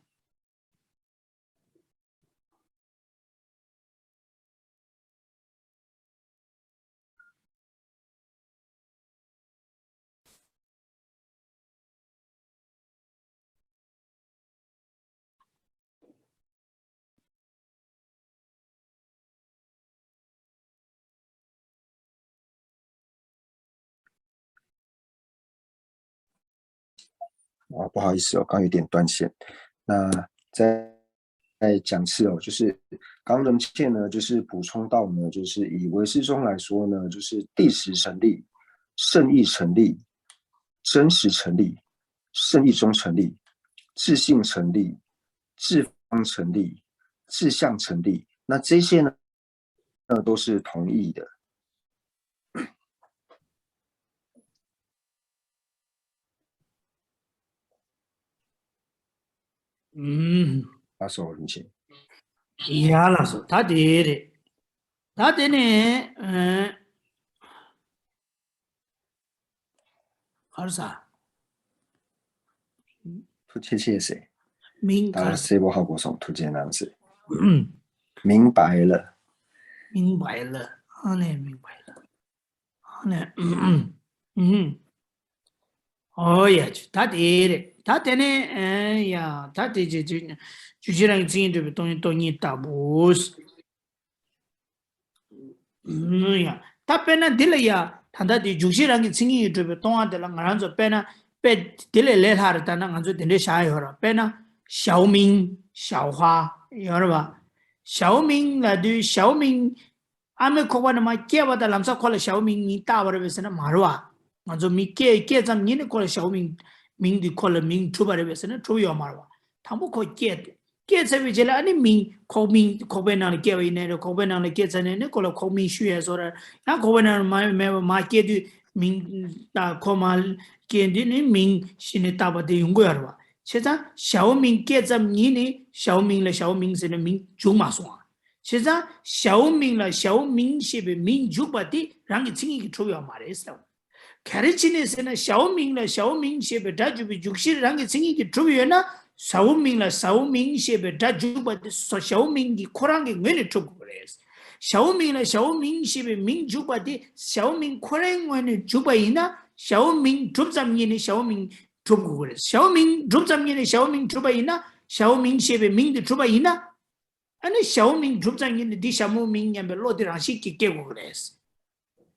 啊，不好意思哦，刚有点断线。那再再讲次哦，就是刚刚人倩呢，就是补充到呢，就是以唯识宗来说呢，就是地识成立、圣意成立、真实成立、圣意中成立、自性成立、自方成立、自相成立。那这些呢，呢都是同意的。ཨུམ། ལགས་སོ། རིན་ཆེན། ཡ་ལགས་སོ། ད་དེ་རེད། ད་དེ་ནས་ཨ། ག་རེ་ཟ། ཐུགས་རྗེ་ཆེ་ཟེར། མིང་ད་ག་རེ་ཟ། གསལ་པོ་ཧ་གོ་སོང་། ཐུགས་རྗེ་གནང་ཟེར། ཨུམ།明白了。明白了། ཨ་ནི་明白了། ཨ་ནི་ཨུམ། ཨོ་ཡ། ད་དེ་རེད། ད་དེ་ནས་ཨ་ཡ། ད་དེ་རྗེས་རྗེས་རྗེས་རང་གི་མཚན་ཉིད་གྲུབ་པའི་སྟོང་ཉིད་སྟོང་ཉིད་ལྟ་བུ། ཨུམ། ཡ། ད་དཔེར་ན་འདི་ལ་ཡ། ད་ལྟ་དེ་འཇུག་གཞི་རང་གི་མཚན་ཉིད་ཀྱིས་གྲུབ་པའི་སྟོང་པ་དེ་ལ་ང་རང་ཚོ་དཔེར་ན་དཔེ་དེ་ལས་ལས་སླ་རུ་བཏང་ན། ང་ཚོ་དེ་འདྲའི་བཞག་ཡོད་ར། དཔེར་ན་ཞའོ་མིང་ཞའོ་ཧྭ་ཡོད་ར་བ། ཞའོ་མིང་ལབ་དུས་ཞའོ་མིང་ཨ་མའི་ཁོག་པ་ནས་མར་སྐྱེས་པ་དང་ལམ་སང་ཁོ་ལ་ཞའོ་མིང་མིང་བཏགས་པ་རེད་པས་ཟེར་ན་མ་རེད་བ། ང་ཚོ་མི་སྐྱེས་སྐྱེས་ཙམ་ཉིད་ནས་ཁོ་ལ་ཞའོ་མིང་མིང་འདི་ཁོ་ལ་མིང་གྲུབ་པ་རེད་པས་ཟེར་ན་གྲུབ་ཡོད་མ་རེད་བ། དང་པོ་ཁོ་སྐྱེས་ཏེ། སྐྱེས་ཚར་བའི་རྗེས་ལ་ཨ་ནི་མིང་ཁོག་མིང་ཁོག་པའི་ནང་ལ་སྐྱེས་པ་ཡིན་ནའི་རེད། ཁོག་པའི་ནང་ལ་སྐྱེས་ཚར་ནས་ནི་ཁོ་ལ་ཁོག་མིང་ཞུ་ཡས་བཟོ་ར། ཡང་ཁོག་པའི་ནང་ལ་མ་མེད་པ་མ་སྐྱེས་དུས་མིང་བཏགས། ཁོ་མ་སྐྱེས་དུས་ནི་མིང་ཞུས་ནས་བཏགས་པ་དེ་ཡོང་གི་ཡོད་རེད་བ། བྱས་ཙང་ཞའོ་མིང་སྐྱེས་ཙམ་ཉིད་ནས་ཞའོ་མིང་ལ་ཞའོ་མིང་ཟེར་ནས་མིང་འཇུག་མ་སོང་ང་། བྱས་ཙང་ཞའོ་མིང་ལ་ཞའོ་མིང་ཞེས་པའི་མིང་འཇུག་པ་དེ་རང་གི་མཚན་ཉིད་ཀྱིས་གྲུབ་ཡོད་མ་རེད་ཟེར། ག་རེ་བྱས་ནས་ཟེར་ན་ཞའོ་མིང་ལ་ཞའོ་མིང་ཞེས་པའི་སྒྲ་འཇུག་པའི་འཇུག་གཞིར་རང་གི་མཚན་ཉིད་ཀྱིས་གྲུབ་ཡོད་ན། ཞའོ་མིང་ལ་ཞའོ་མིང་ཞེས་པའི་སྒྲ་འཇུག་པ་དེ་སོ་ཞའོ་མིང་གི་ཁོ་རང་གི་ངོས་ནས་གྲུབ་དགོས་རེད། ཞའོ་མིང་ལ་ཞའོ་མིང་ཞེས་པའི་མིང་འཇུག་པ་དེ་ཞའོ་མིང་ཁོ་རའི་ངོས་ནས་འཇུག་པ་ཡིན་ན། ཞའོ་མིང་གྲུབ་ཙམ་ཉིད་ནས་ཞའོ་མིང་གྲུབ་དགོས་རེད། ཞའོ་མིང་གྲུབ་ཙམ་ཉིད་ནས་ཞའོ་མིང་གྲུབ་པ་ཡིན་ན། ཞའོ་མིང་ཞེས་པའི་མིང་དེ་གྲུབ་པ་ཡིན་ན། ཨ་ནི་ཞའོ་མིང་གྲུབ་ཙམ་ཉིད་ནས་འདི་ཞའོ་མིང་སྙམ་པའི་བློ་དེ་རང་བཞིན་གྱིས་སྐྱེ་དགོས་ཀྱི་རེད།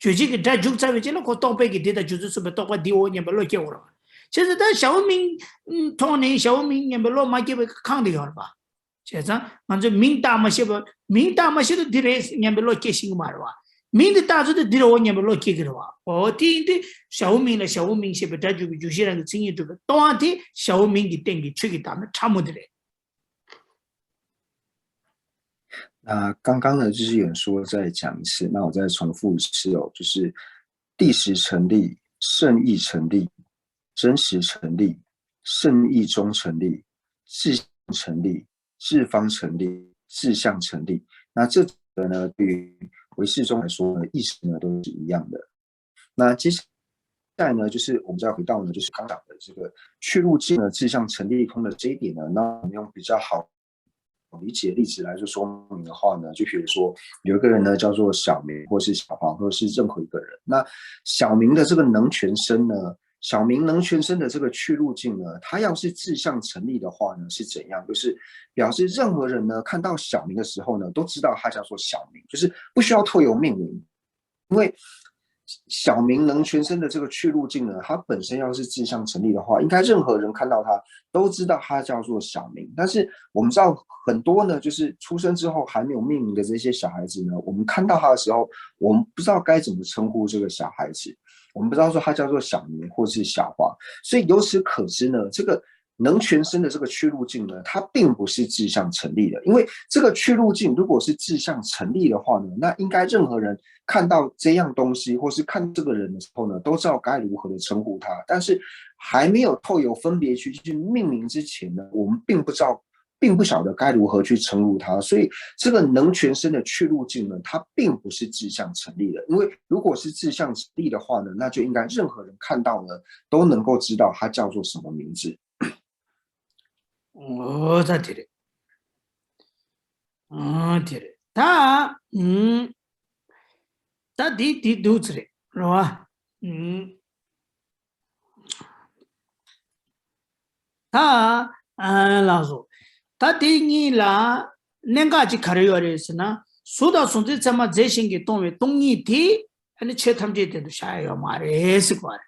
རྗོད་བྱེད་ཀྱི་སྒྲ་འཇུག་ཚར་བའི་རྗེས་ལ་ཁོ་རྟོག་པས་ཀྱིས་འདི་དང་རྗེས་སུ་སོན་པའི་རྟོག་པ་འདི་འོ་སྙམ་པའི་བློ་སྐྱེ་དགོས་རེད། བྱས་ཙང་ད་ཞའོ་མིང་མཐོང་ནས་ཞའོ་མིང་སྙམ་པའི་བློ་མ་སྐྱེས་པའི་ཁང་དུ་ཡོད་རེད་པ། བྱས་ཙང་ང་ཚོས་མིང་བཏགས་མ་ཤེས་པ། མིང་བཏགས་མ་ཤེས་དུས་འདི་རེད་སྙམ་པའི་བློ་སྐྱེ་ཤེས་ཀྱི་མ་རེད་པ། མིང་འདི་བཏགས་ཚར་དུས་འདི་རེད་འོ་སྙམ་པའི་བློ་སྐྱེ་གི་རེད་པ། འོ་དེ་ཡིན་དུས་ཞའོ་མིང་ལ་ཞའོ་མིང་ཞེས་པའི་སྒྲ་འཇུག་པའི་འཇུག་གཞི་རང་གི་མཚན་ཉིད་གྲུབ་པའི་སྟོང་པ་དེ་ཞའོ་མིང་གི་སྟེང་གི་ཆོས་ཀྱི་བདག་མེད་ཕྲ་མོ་དེ་རེད། 那刚刚呢，就是有人说再讲一次，那我再重复一次哦，就是地识成立、圣意成立、真实成立、圣意中成立、自性成立、自方成立、自相成立。那这个呢，对于唯识宗来说呢，意思呢都是一样的。那接下来呢，就是我们再回到呢，就是刚讲的这个去路径呢，自相成立空的这一点呢，那我们用比较好理解的例子来做说明的话呢，就比如说有一个人呢叫做小明，或是小黄，或者是任何一个人。那小明的这个能全身呢，小明能全身的这个去路径呢，它要是自相成立的话呢，是怎样？就是表示任何人呢看到小明的时候呢，都知道他叫做小明，就是不需要特有命名。因为小明能全身的这个去路径呢，它本身要是自相成立的话，应该任何人看到他都知道他叫做小明。但是我们知道很多呢，就是出生之后还没有命名的这些小孩子呢，我们看到他的时候，我们不知道该怎么称呼这个小孩子，我们不知道说他叫做小明或是小黄。所以由此可知呢，这个能全身的这个去路径呢，它并不是自相成立的。因为这个去路径如果是自相成立的话呢，那应该任何人看到这样东西，或是看这个人的时候呢，都知道该如何的称呼他。但是还没有透由分别区去命名之前呢，我们并不知道，并不晓得该如何去称呼他。所以这个能全身的去路径呢，它并不是自相成立的。因为如果是自相成立的话呢，那就应该任何人看到呢，都能够知道他叫做什么名字。 ཨོ་ད་དེ་རེད། ཨ་དེ་རེད། ད་ཨུམ། ད་དེ་དེ་འདུག་ཚེ་རེད་རེད་བ། ཨུམ། ད་ཨ་ལགས་སོ། ད་དེ་གཉིས་ལ་གནད་འགག་ཅིག་ག་རེ་ཡོད་རེད་ཟེར་ན། གཟུགས་དང་གཟུགས་འཛིན་ཚད་མ་རྫས་གཞན་གྱིས་སྟོང་བའི་སྟོང་ཉིད་དེ་ཨ་ནི་ཆོས་ཐམས་ཅད་དེ་དུ་བཞག་ཡ་ཡོད་མ་རེད་ཟེར་གོ་རེད།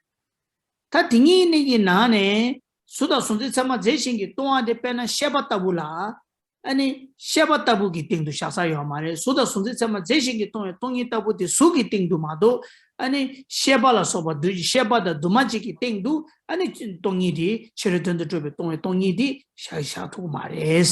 ད་དེ་གཉིས་གཉིས་ཀྱི་ནང་ནས་ གཟུགས་དང་གཟུགས་འཛིན་ཚད་མ་རྫས་གཞན་གྱིས་སྟོང་བ་དེ་དཔེར་ན་ཤེས་པ་ལྟ་བུ་ལ། ཨ་ནི་ཤེས་པ་ལྟ་བུ་གི་སྟེང་དུ་བཞག་ས་ཡོད་མ་རེད། གཟུགས་དང་གཟུགས་འཛིན་ཚད་མ་རྫས་གཞན་གྱིས་སྟོང་བའི་སྟོང་ཉིད་ལྟ་བུ་དེ་གཟུགས་ཀྱི་སྟེང་དུ་མ་གཏོགས། ཨ་ནི་ཤེས་པ་ལ་སོགས་པ་འདུ་ཤེས་པ་དང་འདུས་མ་བྱས་ཀྱི་སྟེང་དུ། ཨ་ནི་སྟོང་ཉིད་དེ་ཕྱི་རོལ་དོན་དུ་གྲུབ་པའི་སྟོང་བའི་སྟོང་ཉིད་དེ་བཞག་བཞག་ཐུབ་ཀྱི་མ་རེད།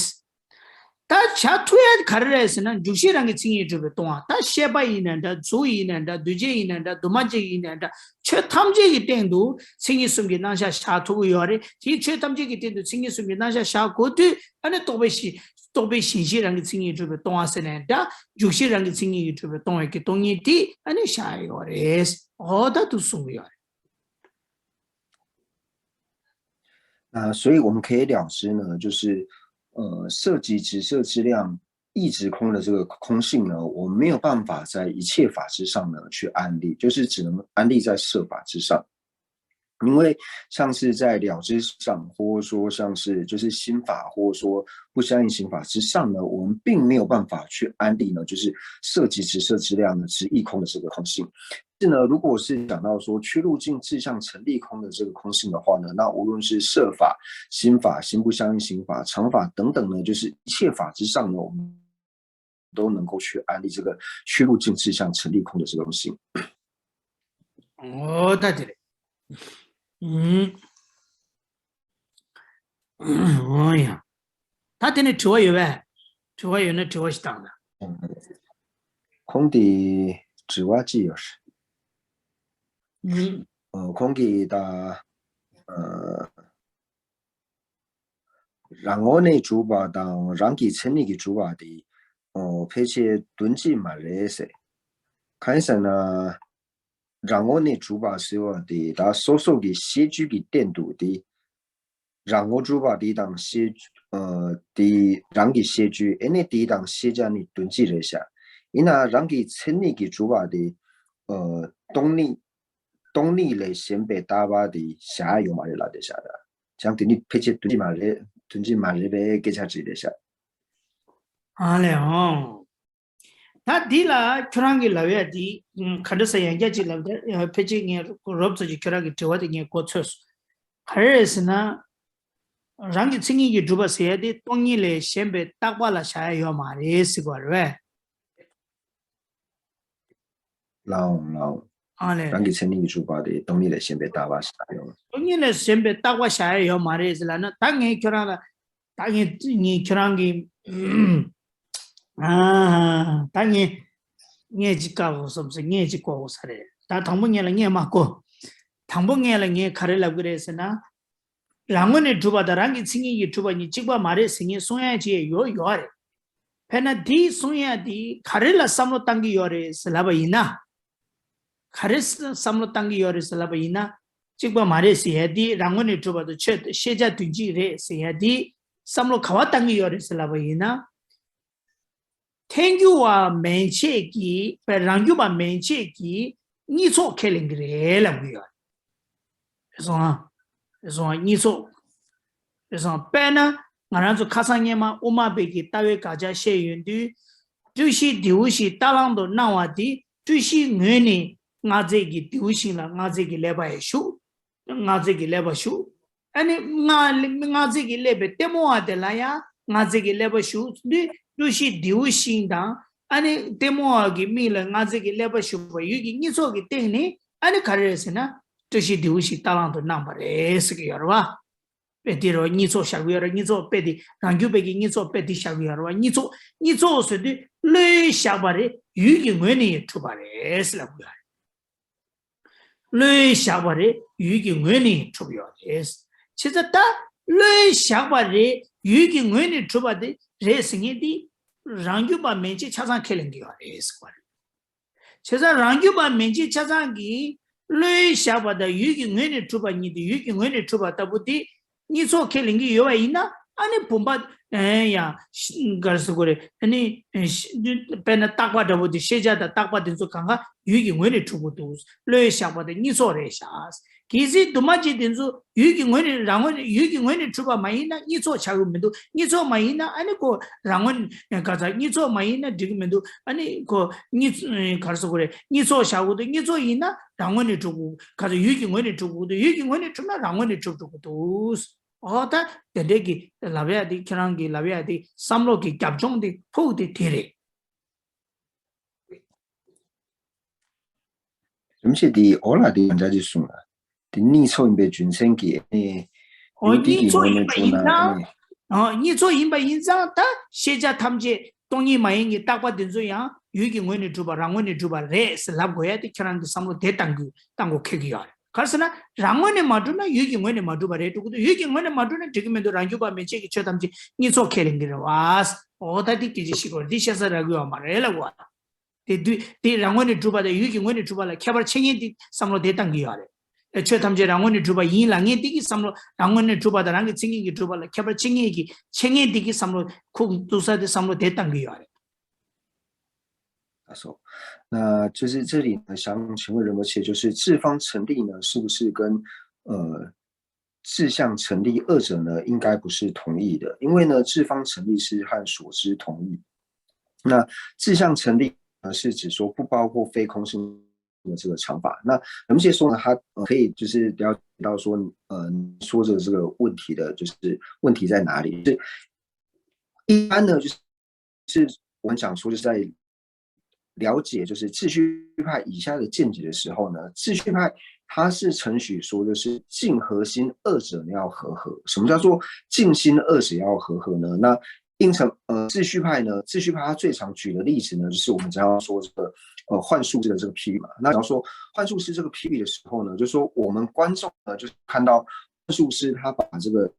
ད་བྱ་ཐུབ་ཡ་ག་རེ་རེད་ཟེར་ན། འཇུག་ཤེས་རང་གི་མཚན་ཉིད་གྲུབ་པའི་སྟོང་བ། ད་ཤེས་པ་ཡིན་ན་འདྲ། གཟུགས་ཡིན་ན་འདྲ། འདུས་བྱས་ཡིན་ན་འདྲ། འདུས་མ་བྱས་ཡིན་ན་འདྲ། ཆོས་ཐམས་ཅད་ཀྱི་སྟེང་དུ་མཚན་ཉིད་གསུམ་གྱི་རྣམ་གཞག་བཞག་ཐུབ་ཀྱི་ཡོད་རེད། དེའི་ཆོས་ཐམས་ཅད་ཀྱི་སྟེང་དུ་མཚན་ཉིད་གསུམ་གྱི་རྣམ་གཞག་བཞག་དགོས་དུས། ཨ་ནི་རྟོག་པའི་ཞེན། རྟོག་པའི་ཞེན་ཤེས་རང་གི་མཚན་ཉིད་གྲུབ་པའི་སྟོང་བ་ཟེར་ནའང་འདྲ། འཇུག་ཤེས་རང་གི་མཚན་ཉིད་ཀྱིས་གྲུབ་པའི་སྟོང་བའི་གི་སྟོང་ཉིད་དེ་ཨ་ནི་བཞག་ཡོད་རེད། འོ་ད་དུ་གསུང་གི་ཡོད་རེད། 那所以我们可以了知呢，就是呃，色即直射之量，亦直空的这个空性呢，我们没有办法在一切法之上呢去安立，就是只能安立在色法之上。因为像是在了知上，或者说像是就是心法，或者说不相应行法之上呢，我们并没有办法去安立呢，就是色即直射之量呢，直亦空的这个空性。是呢，如果是讲到说去入境自相成立空的这个空性的话呢，那无论是色法、心法、心不相应行法、常法等等呢，就是一切法之上呢，我们都能够去安立这个去入境自相成立空的这个空性。哦，对对对，嗯，哎呀，他今天吃我有呗，吃我有那吃我是当的。 空的指挖机有时。嗯，呃，空的的呃，རང་ངོས་ནས་གྲུབ་པ་དང་རང་གི་མཚན་ཉིད་ཀྱིས་གྲུབ་པ་དེ་ཨོ་ཕལ་ཆེར་དོན་གཅིག་མ་རེད་ཟེར། གང་ཡིན་ཟེར་ན། རང་ངོས་ནས་གྲུབ་པ་ཟེར་བ་དེ་ད་སོ་སོ་གི་ཤེས་རྒྱུད་ཀྱི་སྟེང་དུ་དེ། རང་ངོ་གྲུབ་པ་དེ་དང་ཤེས་ཨ་དེ་རང་གི་ཤེས་རྒྱུད་ཨེ་ནས་དེ་དང་ཤེས་བྱ་ནི་དོན་གཅིག་རེད་ཤག་ཡིན་ན་རང་གི་མཚན་ཉིད་ཀྱིས་གྲུབ་པ་དེ་ཨ་སྟོང་ཉིད་སྟོང་ཉིད་ལས་གཞན་པའི་བཏགས་པ་དེ་བཞག་ཡོད་མ་རེད་ལབ་བསྡད་ཤག་ད་ཅང་དེ་ནི་ཕལ་ཆེར་དོན་གཅིག་མ་རེད། དོན་གཅིག་མ་རེད་པའི་སྐད་ཆ་ཅིག་རེད་ཤག་ཨ་ལས་ཨང་། ད་འདི་ལ་ཁྱོད་རང་གིས་ལབ་ཡ་འདི་ག་འདྲ་ཟེར་ཡང་བསྐྱར་ཅིག་ལབ་ད། ཕལ་ཆེར་ངས་རོབ་ཙམ་ཅིག་ཁྱོད་རང་གི་དྲི་བ་དེ་ངས་གོ་ཚོད་སོང་། ག་རེ་རེད་ཟེར་ན། རང་གི་མཚན་ཉིད་ཀྱིས་གྲུབ་པ་ཟེར་ཡ་དེ་སྟོང་ཉིད་ལས་གཞན་པའི་བཏགས་པ་ལ་བཞག་ཡ་ཡོད་མ་རེད་ཟེར་གོ་རེད་པས། ལའོ་ལའོ། ཨ་ལས། རང་གི་མཚན་ཉིད་ཀྱིས་གྲུབ་པ་དེ་སྟོང་ཉིད་ལས་གཞན་པའི་བཏགས་པ་ཞིག་ཡོད། སྟོང་ཉིད་ལས་གཞན་པའི་བཏགས་པ་བཞག་ཡ་ཡོད་མ་རེད་ཟེར་ལབ་ན། ད་ངས་ཁྱོད་རང་ལ། ད་ངས་ངས་ཁྱོད་རང་གི་ཨ་ད་ངས་ངས་ཅིག་བཀག་དགོས་བསམ་སོང་། ངས་ཅིག་གོ་དགོས་ས་རེད། ད་དང་པོ་ངས་ལ་ངས་མ་གོ། དང་པོ་ངས་ལ་ངས་ག་རེ་ལབ་གི་རེད་ཟེར་ན། རང་ངོས་ནས་གྲུབ་པ་དང་རང་གི་མཚན་ཉིད་ཀྱིས་གྲུབ་པ་གཉིས་གཅིག་པ་མ་རེད་ཟེར་མཁན་གསུང་ཡ་ཅིག་ཡོད་ཡོད་རེད། དཔེར་ན་དེ་གསུང་ཡ་དེ་ག་རེ་ལ་བསམ་བློ་བཏང་གི་ཡོད་རེད་ཟེར་ལབ་པ་ཡིན་ན། ག་རེ་བསམ་བློ་བཏང་གི་ཡོད་རེད་ཟེར་ལབ་པ་ཡིན་ན། གཅིག་པ་མ་རེད་ཟེར་ཡ་དེ། རང་ངོས་ནས་གྲུབ་པ་དང་ཆོས་ཤེས་བྱ་དོན་གཅིག་རེད་ཟེར་ཡ་དེ་བསམ་བློ་ག་བ་བཏང་གི་ཡོད་རེད་ཟེར་ལབ་པ་ཡིན་ན། ཐལ་འགྱུར་བ་མན་ཆད་ཀྱིས། རང་རྒྱུད་པ་མན་ཆད་ཀྱིས་གཉིས་ཚོགས་ཁས་ལེན་གྱི་རེད་ལབ་གི་ཡོད་རེད། རེད་སོང་ཨ། རེད་སོང་ཨ། གཉིས་ཚོགས། རེད་སོང་། དཔེར་ན་ང་རང་ཚོ་ཁ་སང་སྔོན་མ་དབུ་མ་པའི་གི་ལྟ་བའི་དགག་བྱ་བཤད་ཡོང་དུས། སྤྲོས་གཞི་འདིའུ་ཞིག་རྟ་གླང་དུ་སྣང་བ་དེ་སྤྲོས་གཞིའི་ངོས་ནས་མངའ་རྫས་ཀྱི་འདིའུ་ཤིང་ལ་མངའ་རྫས་ཀྱི་ཀླད་པ་ཡང་ཞུགས། མངའ་རྫས་ཀྱི་ཀླད་པ་ཞུགས། ཨ་ནི་མངའ་མངའ་རྫས་ཀྱི་ཀླད་པའི་ལྟད་མོ་བ་དེ་ལ་ཡང་མངའ་རྫས་ཀྱི་ཀླད་པ་ཞུགས་དུས། སྤྲོས་གཞི་འདིའུ་ཤིང་དང་། ཨ་ནི་ལྟད་མོ་བ་གི་མིག་ལ་མངའ་རྫས་ཀྱི་ཀླད་པ་ཞུགས་པ་ཡུལ་གྱི་གཉིས་ཚོགས་ཀྱི་སྟེང་ནས། ཨ་ནི་ག་རེ་རེད་ཟེར་ན། སྤྲོས་གཞི་འདིའུ་ཤིང་རྟ་གླང་དུ་སྣང་བ་རེད་ཟེར་གྱི་ཡོད་རེད་བ། དཔེ་དེ་རེད་བ། གཉིས་ཚོགས་བཞག་གི་ཡོད་རེད། གཉིས་ཚོགས་དཔེ་དེ་རང་རྒྱུད་པའི་གི་གཉིས་ཚོགས་དཔེ་དེ་བཞག་གི་ཡོད་རེད་བ། གཉིས་ཚོགས་གཉིས་ཚོགས་ཟེར་དུས་བློས་བཞག་པ་རེད། ཡུལ་གྱི་ངོས་ནས་ཡང་གྲུབ་པ་རེད་ཟེར་ལབ་གི་ཡོད་རེད། བློས་བཞག་པ་རེད། ཡུལ་གྱི་ངོས་ནས་གྲུབ་ཡོད་རེད། བྱས་ཙང་ད་བློས་བཞག་པ་རེད། ཡུལ་གྱི་ངོས་ནས་གྲུབ་པ་དེ་རེད་ཟེར་མཁན་དེ་རང་རྒྱུད་པ་མན་ཆད་ཆ་ཚང་ཁས་ལེན་གྱི་ཡོད་རེད་ཟེར་བ་རེད། བྱས་ཙང་རང་རྒྱུད་པ་མན་ཆད་ཆ་ཚང་གིས་བློས་བཞག་པ་དང་ཡུལ་གྱི་ངོས་ནས་གྲུབ་པ་གཉིས་དེ། ཡུལ་གྱི་ངོས་ནས་གྲུབ་པ་ལྟ་བུ་དེ། གཉིས་ཚོགས་ཁས་ལེན་གྱི་ཡོད་པ་ཡིན་ན། ཨ་ནི་བུམ་པ། ཨེ་ཡ། ག་རེ་ཟེར་དགོས་རེད། ཨ་ནི། དཔེར་ན་རྟག་པ་འདྲ་པོ་དེ། ཤེས་བྱ་དང་རྟག་པ་དེ་ཚོ་གང་ག་ཡུལ་གྱི་ངོས་ནས་གྲུབ་ཀྱི་འདུག་བློས་བཞག་པ་དེ་གཉིས་ཚོགས་རེད་ཤག་གལ་སྲིད་འདུས་མ་བྱས་དེ་ཚོ་ཡུལ་གྱི་ངོས་ནས། རང་ངོས་ནས། ཡུལ་གྱི་ངོས་ནས་གྲུབ་པ་མ་ཡིན་ན་གཉིས་ཚོགས་ཆགས་ཀྱི་མི་འདུག་གཉིས་ཚོགས་མ་ཡིན་ན་ཨ་ནི་ཁོ་རང་ངོས་ནས། ག་ཚ། གཉིས་ཚོགས་མ་ཡིན་ན་འགྲིག་གི་མི་འདུག་ཨ་ནི་ཁོ་གཉིས། ག་རེ་ཟེར་དགོས་རེད། གཉིས་ཚོགས་བཞག་དགོས་འདུག་གཉིས་ཚོགས་ཡིན་ན་རང་ངོས་ནས་གྲུབ་དགོས། ག་ཚ། ཡུལ་གྱི་ངོས་ནས་གྲུབ་དགོས་འདུག་ཡུལ་གྱི་ངོས་ནས་གྲུབ་ན་རང་ངོས་ནས་གྲུབ་འགྲོ་གི་འདུག་ཨོ་ད་དེ་འདྲའི་གི་ལབ་ཡ་དེ་ཁྱེད་རང་གི་ལབ་ཡ་དེ་བསམ་བློ་གི་རྒྱབ་ལྗོངས་དེ་ཕུགས་དེ་དེ་རེད། རིམ་བྱེད་འདི་ཨོ་ལ་དེ་ཡང་འདྲ་ཅིག་གསུངས་ལ། དེ་གཉིས་ཚོགས་ཡིན་པའི་རྒྱུ་མཚན་གྱིས་ཨ་ནི། ཨོ་གཉིས་ཚོགས་ཡིན་པ་ཡིན་ཙང་། ཨོ་གཉིས་ཚོགས་ཡིན་པ་ཡིན་ཙང་ད་ཤེས་བྱ་ཐམས་ཅད་སྟོང་ཉིད་མ་ཡིན་གྱི་རྟག་པ་དེ་ཚོ་ཡང་ཡུལ་གྱི་ངོས་ནས་གྲུབ་པ་རང་ངོས་ནས་གྲུབ་པ་རེད་ཟེར་ལབ་དགོས་ཡ་དེ་ཁྱེད་རང་གི་བསམ་བློ་དེ་བཏང་དགོས་བཏང་དགོས་ཁེལ་གྱི་ཡོད་རེད། ག་རེ་ཟེར་ན་རང་ངོས་ནས་མ་གྲུབ་ན་ཡུལ་གྱི་ངོས་ནས་མ་གྲུབ་པ་རེད་འགྲོ་གི་འདུག་ཡུལ་གྱི་ངོས་ནས་མ་གྲུབ་ན་འགྲིག་གི་མི་འདུག་རང་རྒྱུད་པ་མན་ཆད་ཀྱི་ཆོས་ཐམས་ཅད་གཉིས་ཚོགས་ཁས་ལེན་གྱི་རེད་བ། ཨོ་ད་དེ་སྐད་ཆ་བཤད་དགོས་རེད། དེ་བཤད་ས་རག་གི་ཡོད་མ་རེད་ལབ་དགོས་བ། དེ་དུས་དེ་རང་ངོས་ནས་གྲུབ་པ་དང་ཡུལ་གྱི་ངོས་ནས་གྲུབ་པ་ལ་ཁྱད་པར་ཕྱེ་མཁན་དེ་བསམ་བློ་དེ་བཏང་གི་ཡོད་རེད། ཆོས་ཐམས་ཅད་རང་ངོས་ནས་གྲུབ་པ་ཡིན་ལབ་མཁན་དེ་གི་བསམ་བློ་རང་ངོས་ནས་གྲུབ་པ་དང་རང་གི་མཚན་ཉིད་ཀྱིས་གྲུབ་པ་ལ་ཁྱད་པར་ཕྱེ་མཁན་གྱི་ཕྱེ་མཁན་དེ་གི་བསམ་བློ་ཁུག་འདུག་ས་དེ་བསམ་བློ་དེ་བཏང་གི་ཡོད་རེད། 他说，那就是这里呢，想请问仁波切，就是智方成立呢，是不是跟呃志向成立二者呢，应该不是同义的？因为呢，智方成立是和所知同义，那志向成立呢，是指说不包括非空性的这个想法。那仁波切说呢，他呃可以就是了解到说，呃，说这个这个问题的，就是问题在哪里？是一般呢，就是是我们讲说就是在了解就是秩序派以下的见解的时候呢，秩序派它是承许说就是静和心二者呢要和合。什么叫做静心二者要和合呢？那应成呃秩序派呢，秩序派他最常举的例子呢，就是我们只要说这个呃幻术这个这个譬喻嘛。那只要说幻术师这个譬喻的时候呢，就说我们观众呢，就是看到幻术师他把这个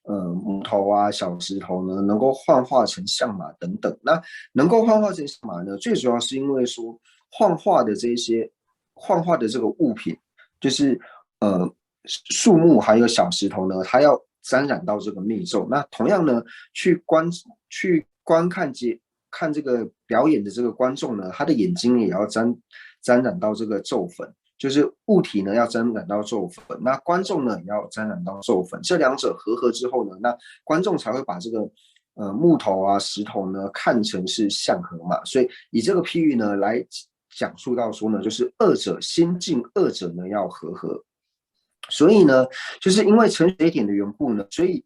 呃木头啊、小石头呢，能够幻化成象马等等。那能够幻化成象马呢，最主要是因为说幻化的这些幻化的这个物品，就是呃树木还有小石头呢，它要沾染到这个密咒。那同样呢，去观去观看这看这个表演的这个观众呢，他的眼睛也要沾沾染到这个咒粉。就是物体呢要沾染到咒粉，那观众呢也要沾染到咒粉，这两者合合之后呢，那观众才会把这个呃木头啊、石头呢看成是象和马。所以以这个譬喻呢来讲述到说呢，就是二者心境二者呢要和合。所以呢，就是因为承许这一点的缘故呢，所以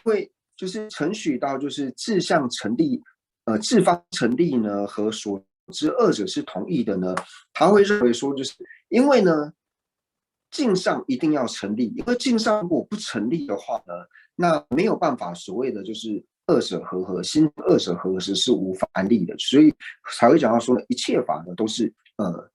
会就是承许到就是志向成立，呃，志方成立呢和所知二者是同意的呢，他会认为说，就是因为呢，镜上一定要成立，因为镜上如果不成立的话呢，那没有办法所谓的就是二者和合，心二者和合是是无法成立的，所以才会讲到说呢，一切法呢都是呃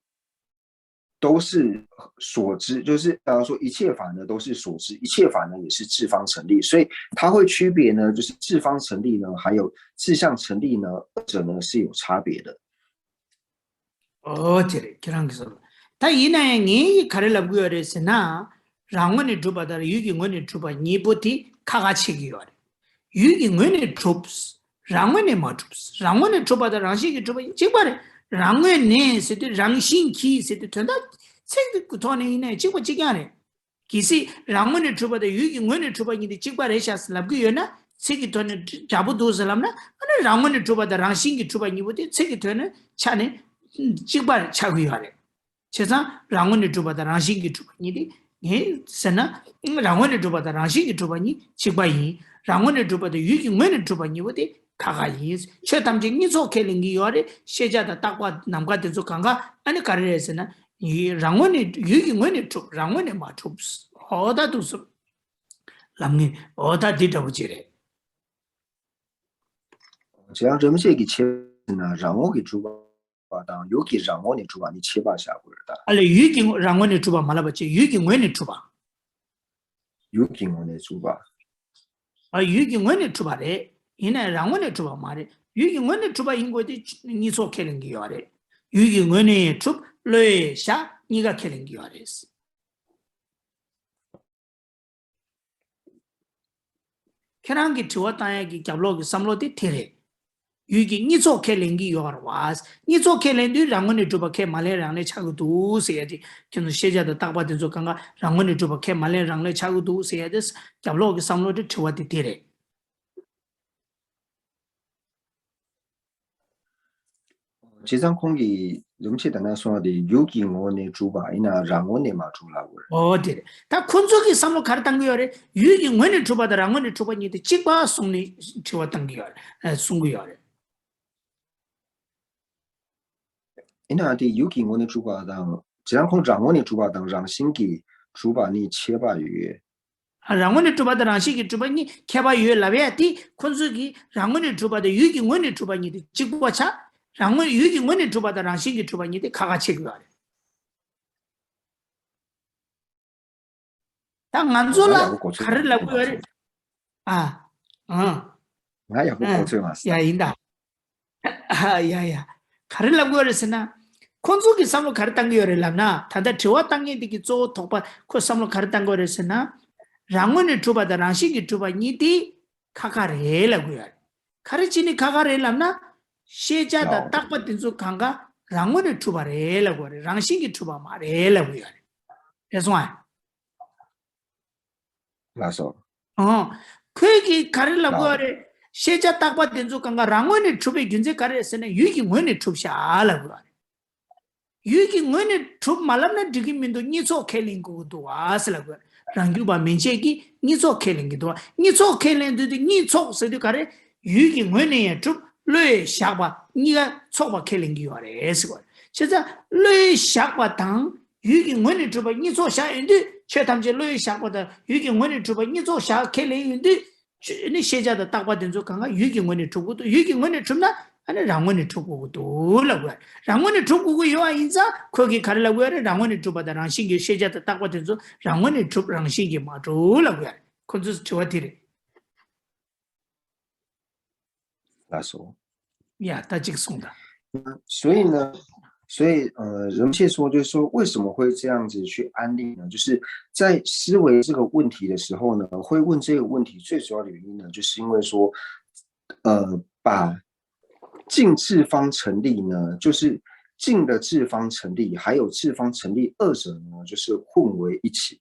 都是所知，就是大家说一切法呢都是所知，一切法呢也是智方成立，所以它会区别呢，就是智方成立呢，还有智相成立呢，二者呢是有差别的。 ཨོ་དེ་རེད། ཁྱེད་རང་གིས་ཟེར་བ། ད་ཡིན་ན་ཡང་ངས་ག་རེ་ལབ་གི་ཡོད་རེད་ཟེར་ན། རང་ངོས་ནས་གྲུབ་པ་དང་ཡུལ་གྱི་ངོས་ནས་གྲུབ་པ་གཉིས་པོ་དེ་ཁ་ཁ་ཕྱེ་གི་ཡོད་རེད། ཡུལ་གྱི་ངོས་ནས་གྲུབ། རང་ངོས་ནས་མ་གྲུབ། རང་ངོས་ནས་གྲུབ་པ་དང་རང་བཞིན་གྱིས་གྲུབ་པ་གཅིག་པ་རེད། རང་ངོས་ནས་ཟེར་དུས་རང་བཞིན་གྱིས་ཟེར་དུས་དོན་དག་ཚིག་གི་ཐོག་ནས་ཡིན་ན་ཡང་གཅིག་པ་གཅིག་རྐྱང་རེད། གལ་སྲིད་རང་ངོས་ནས་གྲུབ་པ་དང་ཡུལ་གྱི་ངོས་ནས་གྲུབ་པ་གཉིས་དེ་གཅིག་པ་རེད་ཤག་ཟེར་ལབ་ཀྱི་ཡོད་ན། ཚིག་གི་ཐོག་ནས་འདྲ་པོ་འདུག་ཟེར་ལབ་ན། ཨ་ནི་རང་ངོས་ནས་གྲུབ་པ་དང་རང་བཞིན་གྱིས་གྲུབ་པ་གཉིས་པོ་དེ་ཚིག་གི་ཐོག་ནས་ཆ་ནས་གཅིག་པ་ཆགས་ཀྱི་ཡོད་རེད། བྱས་ཙང་རང་ངོས་ནས་གྲུབ་པ་དང་རང་བཞིན་གྱིས་གྲུབ་པ་གཉིས་དེ་ངས་ཟེར་ན། རང་ངོས་ནས་གྲུབ་པ་དང་རང་བཞིན་གྱིས་གྲུབ་པ་གཉིས་གཅིག་པ་ཡིན། རང་ངོས་ནས་གྲུབ་པ་དང་ཡུལ་གྱི་ངོས་ནས་གྲུབ་པ་གཉིས་པོ་དེ་ཁ་ཁ་ཡིན། ཆོས་ཐམས་ཅད་གཉིས་ཚོགས་ཁས་ལེན་གྱི་ཡོད་རེད། ཤེས་བྱ་དང་རྟག་པ་ནམ་མཁའ་དེ་ཚོ་གང་ག་ཨ་ནི་ག་རེ་རེད་ཟེར་ན། ཡི་རང་ངོས་ནས་ཡུལ་གྱི་ངོས་ནས་གྲུབ། རང་ངོས་ནས་མ་གྲུབ། ཧོ་ད་འདུག་སེ་ལབ་ངེས། ཧོ་ད་འདི་འདྲ་པོ་ཅིག་རེད། 这样人们这个切呢，然后给主板当有给然后的主板的切吧下过的。 ཨ་ལས་ཡུལ་གྱི་རང་ངོས་ནས་གྲུབ་པ་མ་ལབ་པ་བྱས། ཡུལ་གྱི་ངོས་ནས་གྲུབ་པ། 有给我的主板。 ཨ་ཡུལ་གྱི་ངོས་ནས་གྲུབ་པ་རེད། ཡིན་ནའི་རང་ངོས་ནས་གྲུབ་པ་མ་རེད། ཡུལ་གྱི་ངོས་ནས་གྲུབ་པ་ཡིན་དགོས་དེ་གཉིས་ཚོགས་ཁས་ལེན་གྱི་ཡོད་རེད། ཡུལ་གྱི་ངོས་ནས་གྲུབ། བློས་བཞག་གཉིས་ཀ་ཁས་ལེན་གྱི་ཡོད་རེད། ཁྱེད་རང་གིས་དྲི་བ་བཏང་ཡག་གི་རྒྱབ་ལོགས་ཀྱི་བསམ་བློ་དེ་དེ་རེད། ཡུལ་གྱི་གཉིས་ཚོགས་ཁས་ལེན་གྱི་ཡོད་རེད་བ། གཉིས་ཚོགས་ཁས་ལེན་དུས་རང་ངོས་ནས་གྲུབ་པ་ཁས་མ་ལེན་རང་ལེན་ཆགས་ཀྱི་འདུག་ཟེར་ཡ་དེ། ཁྱེད་ཚོ་ཤེས་བྱ་དང་རྟག་པ་དེ་ཚོ་གང་ག་རང་ངོས་ནས་གྲུབ་པ་ཁས་མ་ལེན་རང་ལེན་ཆགས་ཀྱི་འདུག་ཟེར་ཡ་དེ། རྒྱབ་ལོགས་ཀྱི་བསམ་བློ་དེ་དྲི་བ་དེ་དེ་རེད། 哦， བྱས་ཙང་ཁོང་གིས་རིན་པོ་ཆེ་ད་ནས་གསུངས་པ་དེ་ཡུལ་གྱི་ངོས་ནས་གྲུབ་པ་ཡིན་ན་རང་ངོས་ནས་མ་གྲུབ་ལབ་དགོས་རེད། ཨོ་དེ་རེད། ད་ཁོ་ཚོ་གིས་བསམ་བློ་ག་རེ་བཏང་གི་ཡོད་རེད། ཡུལ་གྱི་ངོས་ནས་གྲུབ་པ་དང་རང་ངོས་ནས་གྲུབ་པ་གཉིས་དེ་གཅིག་པ་གསུངས་ནས་དྲི་བ་བཏང་གི་ཡོད་རེད། ཨ། གསུང་གི་ཡོད་རེད། ཡིན་ནའང་དེ་ཡུལ་གྱི་ངོས་ནས་གྲུབ་པ་དང་། བྱས་ཙང་ཁོང་རང་ངོས་ནས་གྲུབ་པ་དང་རང་བཞིན་གྱིས་གྲུབ་པ་གཉིས་ཁྱད་པར་ཡོད། ཨ། རང་ངོས་ནས་གྲུབ་པ་དང་རང་བཞིན་གྱིས་གྲུབ་པ་གཉིས་ཁྱད་པར་ཡོད་ལབ་ཡ་དེ་ཁོ་ཚོས་ཀྱིས་རང་ངོས་ནས་གྲུབ་པ་དང་ཡུལ་གྱི་ངོས་ནས་གྲུབ་པ་གཉིས་དེ་གཅིག་པ་ཆགས། རང་ངོས་ཡུལ་གྱི་ངོས་ནས་གྲུབ་པ་དང་རང་བཞིན་གྱིས་གྲུབ་པ་གཉིས་དེ་ཁ་ཁ་ཕྱེ་དགོས་པ་རེད། ད་ང་ཚོ་ལ་ང་ཡག་པོ་གོ་ཚོད་ག་རེ་ལབ་དགོས་པ་རེད། མ་སོང་། ཨ། ཨ། ང་ཡག་པོ་ཨ། གོ་ཚོད་མ་སོང་། ཡ་ཡིན་ད། ཨ། ཡ་ཡ། ག་རེ་ལབ་དགོས་རེད་ཟེར་ན། ཁོང་ཚོ་གིས་བསམ་བློ་ག་རེ་བཏང་གི་ཡོད་རེད་ལབ་ན། ད་ལྟ་དྲི་བ་བཏང་མཁན་དེ་གི་གཙོ་བོ་དོགས་པ་ཁོ་བསམ་བློ་ག་རེ་བཏང་གི་ཡོད་རེད་ཟེར་ན། རང་ངོས་ནས་གྲུབ་པ་དང་རང་བཞིན་གྱིས་གྲུབ་པ་གཉིས་དེ་ཁ་ཁ་རེད་ལབ་དགོས་ཡོད་རེད། ག་རེ་བྱས་ནས་ཁ་ཁ་རེད་ལབ་ན། ཤེས་བྱ་དང་ཡའོ། རྟག་པ་དེ་ཚོ་གང་ག་རང་ངོས་ནས་གྲུབ་པ་རེད་ལབ་དགོས་རེད། རང་བཞིན་གྱིས་གྲུབ་པ་མ་རེད་ལབ་དགོས་ཡོད་རེད། རེད་སོང་ཨ། ལགས་སོ། ཨོ། ཁོས་ཀྱིས་ག་རེ་ལབ་དགོས་རེད། ཤེས་བྱ་རྟག་པ་དེ་ཚོ་གང་ག་རང་ངོས་ནས་གྲུབ་པའི་རྒྱུ་མཚན་ག་རེ་རེད་ཟེར་ན་ཡུལ་གྱི་ངོས་ནས་གྲུབ་ཤག་ལབ་དགོས་རེད། ཡུལ་གྱི་ངོས་ནས་གྲུབ་མ་ལབ་ན་འགྲིག་གི་མི་འདུག་གཉིས་ཚོགས་ཁས་ལེན་དགོས་ཀྱི་འདུག་བ་ཟེར་ལབ་དགོས་རེད། རང་རྒྱུད་པ་མན་ཆད་ཀྱིས་གཉིས་ཚོགས་ཁས་ལེན་གྱི་འདུག་བ། གཉིས་ཚོགས་ཁས་ལེན་དུས་དེ་གཉིས་ཚོགས་ཟེར་དུས་ག་རེ། ཡུལ་གྱི་ངོས་ནས་ཡང་གྲུབ། བློས་བཞག་པ་གཉིས་ཀ་ཚོགས་པ་ཁས་ལེན་གྱི་ཡོད་རེད་ཟེར་བ་རེད། བྱས་ཙང་བློས་བཞག་པ་དང་ཡུལ་གྱི་ངོས་ནས་གྲུབ་པ་གཉིས་ཚོགས་བཞག་ཡོང་དུས། ཆོས་ཐམས་ཅད་བློས་བཞག་པ་དང་ཡུལ་གྱི་ངོས་ནས་གྲུབ་པ་གཉིས་ཚོགས་བཞག་ཁས་ལེན་ཡོང་དུས། ཆོས་ནི་ཤེས་བྱ་དང་རྟག་པ་དེ་ཚོ་གང་ག་ཡུལ་གྱི་ངོས་ནས་གྲུབ་དགོས་འདུག་ཡུལ་གྱི་ངོས་ནས་གྲུབ་ན་ཨ་ནི་རང་ངོས་ནས་གྲུབ་དགོས་ཀྱི་འདུག་ལབ་དགོས། རང་ངོས་ནས་གྲུབ་དགོས་ཀྱི་ཡོད་པ་ཡིན་ཙང་ཁོས་ཀྱིས་ག་རེ་ལབ་དགོས་རེད། རང་ངོས་ནས་གྲུབ་པ་དང་རང་བཞིན་གྱི་ཤེས་བྱ་དང་རྟག་པ་དེ་ཚོ་རང་ངོས་ནས་གྲུབ། རང་བཞིན་གྱིས་མ་གྲུབ་ལབ་དགོས་རེད། ཁོ་ཚོས་དྲི་བ་དེ་རེད། ལགས་སོ། ཡ། ད་གཅིག་གསུངས་དང་།所以呢，所以呃，人们现在说就是说，为什么会这样子去安利呢？就是在思维这个问题的时候呢，会问这个问题最主要的原因呢，就是因为说，呃，把近置方成立呢，就是近的置方成立，还有置方成立二者呢，就是混为一起。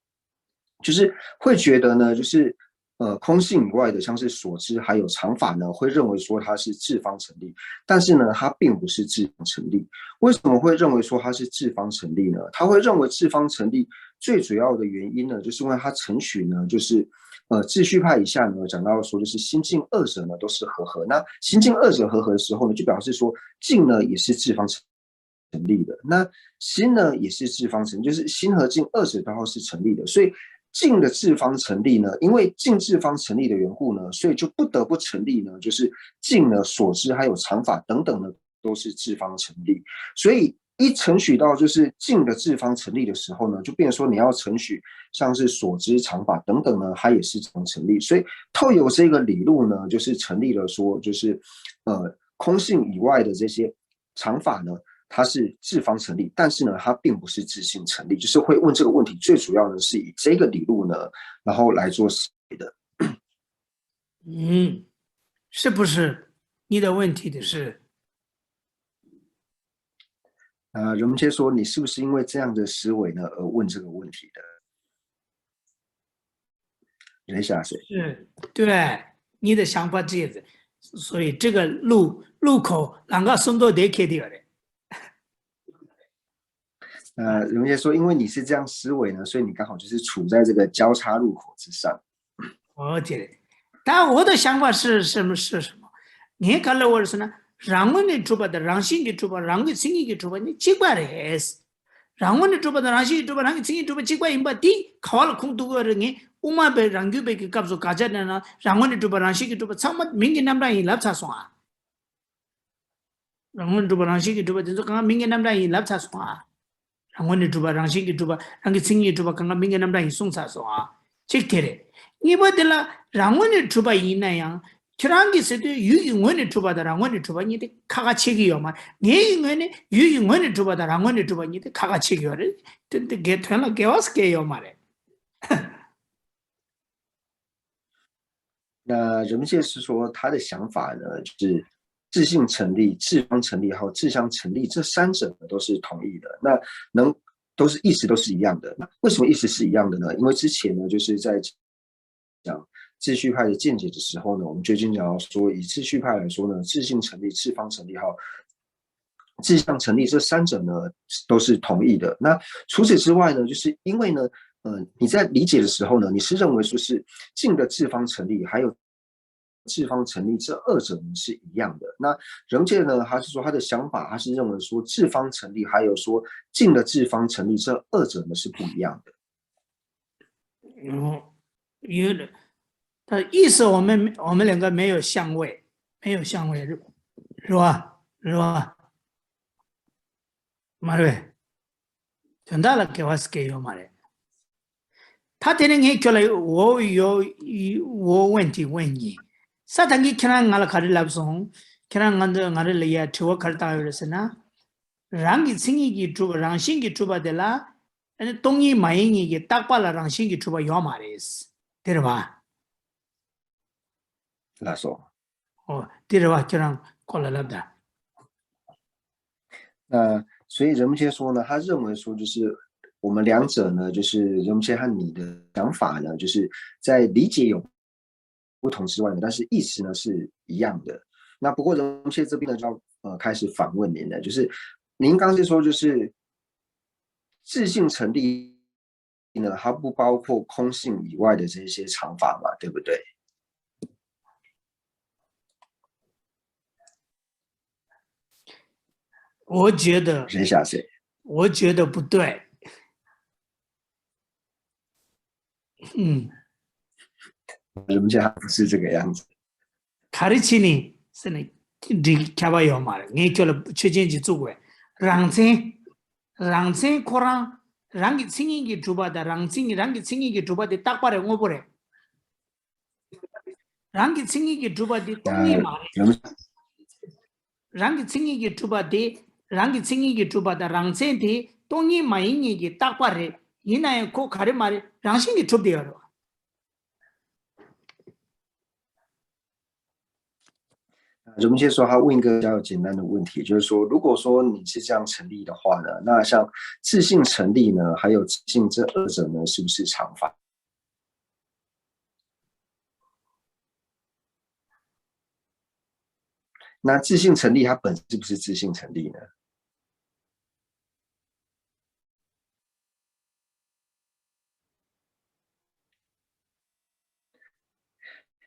就是会觉得呢，就是呃，空性以外的，像是所知还有常法呢，会认为说它是置方成立，但是呢，它并不是置方成立。为什么会认为说它是置方成立呢？他会认为置方成立最主要的原因呢，就是因为他承许呢，就是呃，秩序派以下呢，讲到说就是心境二者呢都是和合。那心境二者和合的时候呢，就表示说境呢也是置方成立的。那心呢也是置方成立，就是心和境二者都要是成立的。所以境的置方成立呢，因为境置方成立的缘故呢，所以就不得不成立呢，就是境呢、所知还有常法等等呢，都是置方成立。所以一承许到就是境的置方成立的时候呢，就变成说你要承许像是所知、常法等等呢，它也是置方成立。所以透由这个理路呢，就是成立了说，就是呃，空性以外的这些常法呢，它是置方成立，但是呢，它并不是质性成立。就是会问这个问题，最主要呢是以这个理路呢，然后来做思维的。嗯，是不是你的问题的是？啊，人们就说你是不是因为这样的思维呢而问这个问题的？人想谁？是，对，你的想法这样子，所以这个路路口啷个送到得开的了。呃，人们就说，因为你是这样思维呢，所以你刚好就是处在这个交叉路口之上。 ཨོ་དེ་རེད། ད་འོ་ད་想法是什么是什么？ངས་ག་ལབ་པ་རེད་ཟེར་ན། རང་ངོས་ནས་གྲུབ་པ་དང་རང་བཞིན་གྱིས་གྲུབ་པ་རང་གི་མཚན་ཉིད་ཀྱིས་གྲུབ་པ་ནི་གཅིག་པ་རེད། རང་ངོས་ནས་གྲུབ་པ་དང་རང་བཞིན་གྱིས་གྲུབ་པ་རང་གི་མཚན་ཉིད་གྲུབ་པ་གཅིག་པ་ཡིན་པ་དེ་ག་བ་ལ་ཁུངས་གཏུག་གི་རེད། ངས་དབུ་མ་པའི་རང་རྒྱུད་པའི་གི་སྐབས་སུ་དགག་བྱ་བཏང་ན་རང་ངོས་ནས་གྲུབ་པ་རང་བཞིན་གྱིས་གྲུབ་པ་ཚང་མ་མིང་གི་རྣམ་གྲངས་ཡིན་ལབ་ཚར་སོང་ཨ། རང་ངོས་ནས་གྲུབ་པ་རང་བཞིན་གྱིས་གྲུབ་པ་དེ་ཚོ་གང་ག་མིང་གི་རྣམ་གྲངས་ཡིན་ལབ་ཚར་སོང་ཨ། རང་ངོས་ནས་གྲུབ་པ་རང་བཞིན་གྱིས་གྲུབ་པ་རང་གི་མཚན་ཉིད་གྲུབ་པ་གང་ག་མིང་གི་རྣམ་གྲངས་ཡིན་གསུངས་ཚར་སོང་ཨ། གཅིག་དེ་རེད། གཉིས་པ་དེ་ལ་རང་ངོས་ནས་གྲུབ་པ་ཡིན་ན་ཡང་ཁྱེད་རང་གིས་ཟེར་དུས་ཡུལ་གྱི་ངོས་ནས་གྲུབ་པ་དང་རང་ངོས་ནས་གྲུབ་པ་གཉིས་དེ་ཁ་ཁ་ཕྱེ་གི་ཡོད་མ་རེད། ངའི་ངོས་ནས་ཡུལ་གྱི་ངོས་ནས་གྲུབ་པ་དང་རང་ངོས་ནས་གྲུབ་པ་གཉིས་དེ་ཁ་ཁ་ཕྱེ་གི་ཡོད་རེད། དེ་དེ་དོན་ལ་འགལ་བ་སྐྱེ་ཡོད་མ་རེད། 那人们现在是说他的想法呢，就是质性成立、质方成立，还有质相成立这三者呢都是同意的。那能都是意思都是一样的。那为什么意思是一样的呢？因为之前呢，就是在讲秩序派的见解的时候呢，我们就已经讲到说，以秩序派来说呢，质性成立、质方成立，还有质性成立这三者呢都是同意的。那除此之外呢，就是因为呢，呃，你在理解的时候呢，你是认为说是静的质方成立，还有质方成立这二者呢是一样的。那人界呢，他是说他的想法，他是认为说质方成立还有说静的质方成立这二者呢是不一样的。然后有的，他意思我们我们两个没有相违，没有相违，是吧？是吧？མ་རེད། དོན་དག་ལ་འགལ་བ་སྐྱེ་ཡོད་མ་རེད། ད་དེ་ནས་ངས་ཁྱོད་ལ་འོ་ཡོ་འོ་问题问你། ས་ཐང་གིས་ཁྱེད་རང་ང་ལ་ག་རེ་ལབ་སོང་། ཁྱེད་རང་ང་ཚོ་ང་རེ་ལ་ཡ་དྲི་བ་ག་རེ་བཏང་ཡོད་རེད་ཟེར་ན། རང་གི་མཚན་ཉིད་ཀྱིས་གྲུབ་པ་རང་བཞིན་གྱིས་གྲུབ་པ་དེ་ལ་ཨ་ནི་སྟོང་ཉིད་མ་ཡིན་ཉིད་ཀྱི་རྟག་པ་ལ་རང་བཞིན་གྱིས་གྲུབ་པ་ཡོད་མ་རེད། དེ་རེད་བ། ལགས་སོ། ཨོ། དེ་རེད་བ། ཁྱེད་རང་ཁོ་ལ་ལབ་ད།那所以仁波切说呢，他认为说就是我们两者呢，就是仁波切和你的想法呢，就是在理解有不同之外呢，但是意思呢是一样的。那不过仁波切这边呢，就要呃开始反问您了，就是您刚是说就是自性成立呢，它不包括空性以外的这些常法嘛，对不对？我觉得，谁吓谁？我觉得不对。嗯，人家不是这个样子。 ག་རེ་བྱས་ནས་ཟེར་ནས་འགྲིག་ཁྱབ་པ་ཡོད་མ་རེད། ངས་ཁྱོད་ལ་ཆོས་ཅན་གྱི་བཙུགས་བས། རང་མཚན། རང་མཚན་ཁོ་རང་རང་གི་མཚན་ཉིད་ཀྱིས་གྲུབ་པ་དང་རང་མཚན་ཉིད་རང་གི་མཚན་ཉིད་ཀྱིས་གྲུབ་པ་དེ་རྟག་པ་རེད། དངོས་པོ་རེད། རང་གི་མཚན་ཉིད་ཀྱིས་གྲུབ་པ་དེ་སྟོང་ཉིད་མ་རེད། རང་གི་མཚན་ཉིད་ཀྱིས་གྲུབ་པ་དེ་རང་གི་མཚན་ཉིད་ཀྱིས་གྲུབ་པ་དང་རང་མཚན་དེ་སྟོང་ཉིད་མ་ཡིན་ཉིད་ཀྱི་རྟག་པ་རེད། ཡིན་ན་ཡང་ཁོ་ག་རེ་མ་རེད། རང་བཞིན་གྱིས་གྲུབ་བསྡད་ཡོད་རེད།仁波切说，他问一个比较简单的问题，就是说，如果说你是这样成立的话呢，那像自性成立呢，还有自性这二者呢，是不是常法？那自性成立它本身是不是自性成立呢？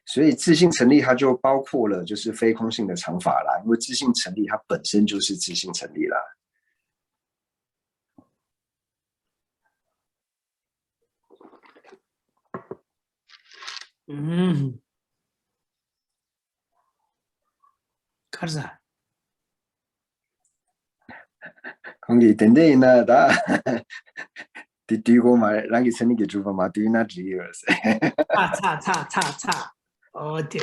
所以自性成立它就包括了就是非空性的常法啦，因为自性成立它本身就是自性成立啦。嗯，看啥？ ཁོང་གིས་དེ་འདྲ་ཡིན་ན་ད་དེ་དུས་གོ་མ་རེད། རང་གི་མཚན་ཉིད་ཀྱིས་གྲུབ་པ་མ་དུས་ན་འགྲིག་ཡོད་ཟེར། ཚ་ཚ་ཚ་ཚ་ཚ། ཨོ་དེ།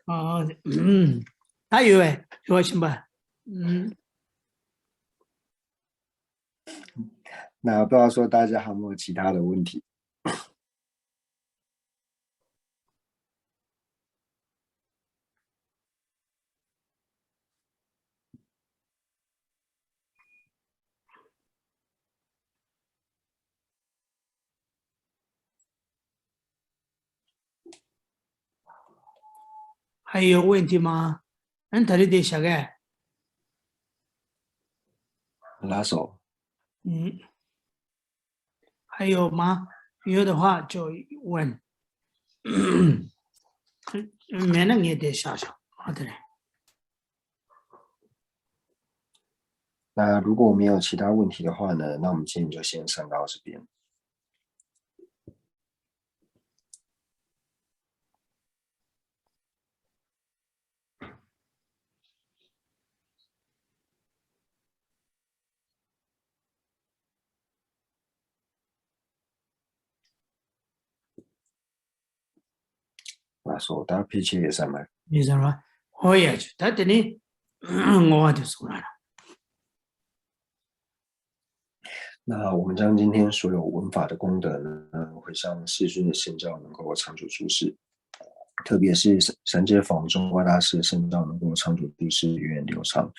ཨོ། ད་ཡོད་པས་ཡོད་བཞིན་པ། ཨུམ། 那不知道说大家还有没有其他的问题？ 还有问题吗？俺这里得下个。 ལགས་སོ། 嗯。还有吗？有的话就问。没了，你得想想。好的嘞。 那如果没有其他问题的话呢，那我们今天就先上到这边。 ལགས་སོ། ད་ཕལ་ཆེར་ཡོད་ས་མ་རེད། ཡོད་ས་རེད། ཧོ་ཡ་ཆུ། ད་དེ་ནི་ངོ་བ་དེ་གསུངས་ར། 那我们将今天所有闻法的功德呢，回向世尊的圣教，能够长久住世。特别是三三界法王中观大师的圣教能够长久住世，源远流长。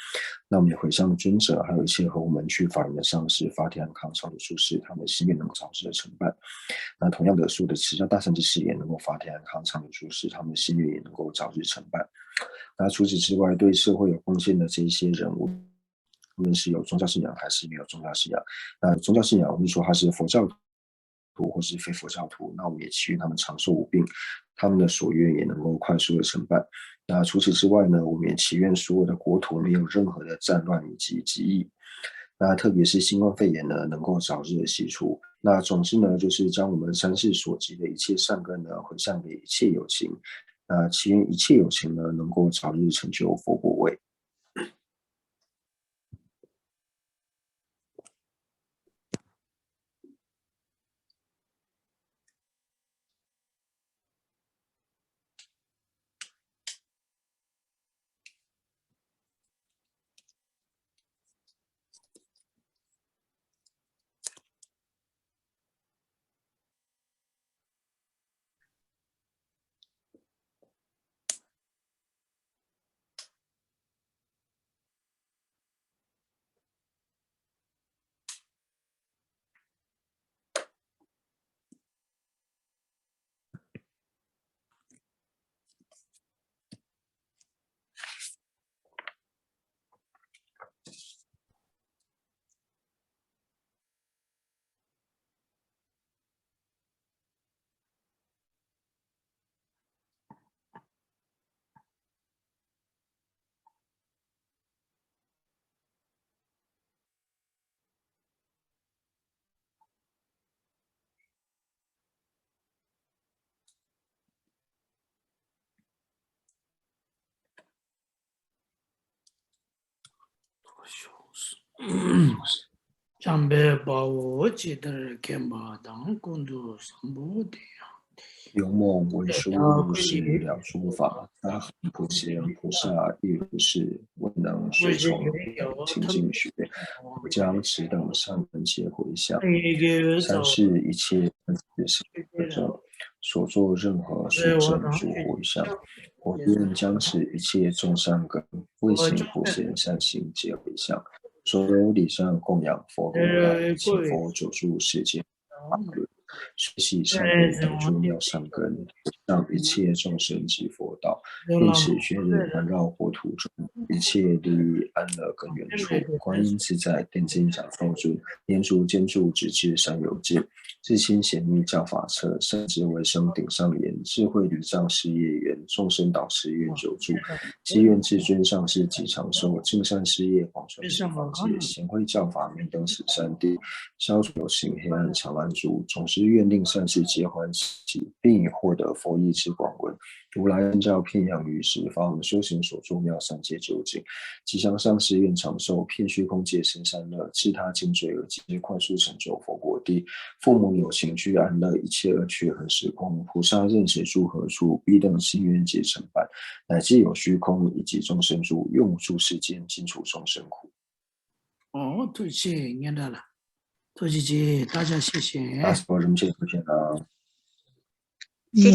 那我们也回向尊者，还有一切和我们去法缘的上师，法体安康，长久住世，他们的心愿能够早日的成办。那同样的，所有的持教大乘之师也能够法体安康，长久住世，他们的心愿也能够早日成办。那除此之外，对社会有贡献的这一些人物，无论是有宗教信仰还是没有宗教信仰，那宗教信仰，我们说他是佛教徒或是非佛教徒，那我们也祈愿他们长寿无病，他们的所愿也能够快速的成办。那除此之外呢，我们也祈愿所有的国土没有任何的战乱以及疾疫。那特别是新冠肺炎呢，能够早日的洗除。那总之呢，就是将我们三世所积的一切善根呢，回向给一切有情。那祈愿一切有情呢，能够早日成就佛果位。འཇམ་དཔལ་དཔའ་བོས་ཇི་ལྟར་མཁྱེན་པ་དང་། ཀུན་ཏུ་བཟང་པོ་དེ་ཡང་དེ། 勇猛文殊如是了诸法，大恨普贤菩萨亦如是，未能说穷尽学，不将此等善根皆回向。三世一切善知识所作任何殊胜诸佛像，我愿将此一切众善根，未曾普贤善行皆回向。所有礼赞供养佛如来，请佛久住世间。 法轮，随喜善根等诸妙善根，让一切众生及佛道，并使觉日环绕国土中，一切利益安乐根源处。观音自在，电金甲照住，莲足尖柱直至三有界，至清显密教法车，善智微声顶上言，智慧礼藏事业圆，众生导师愿久住，积怨至尊上师及长寿，尽善事业广传十方界，显慧教法明灯十三地， 消除有情黑暗长安住，总之愿令善事皆欢喜，并以获得佛意之广闻，如来圣教遍扬于十方，修行所作妙善皆究竟，吉祥上师愿长寿，遍虚空界生善乐，自他颈椎而至，快速成就佛果地。父母有情具安乐，一切恶趣何时空，菩萨任谁住何处，彼等心愿皆成办，乃至有虚空以及众生住，愿无住世间，尽除众生苦。 哦，ཐུགས་རྗེ་ཆེ་སྙན་གྲགས་ལགས། ཐུགས་རྗེ་ཆེ། 大家谢谢。 ལགས་སོ། རིན་པོ་ཆེ་ཐུགས་རྗེ་གནང་། 谢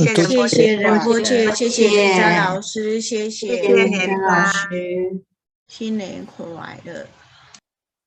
谢仁波切，谢谢林山老师，谢谢林山老师，新年快乐。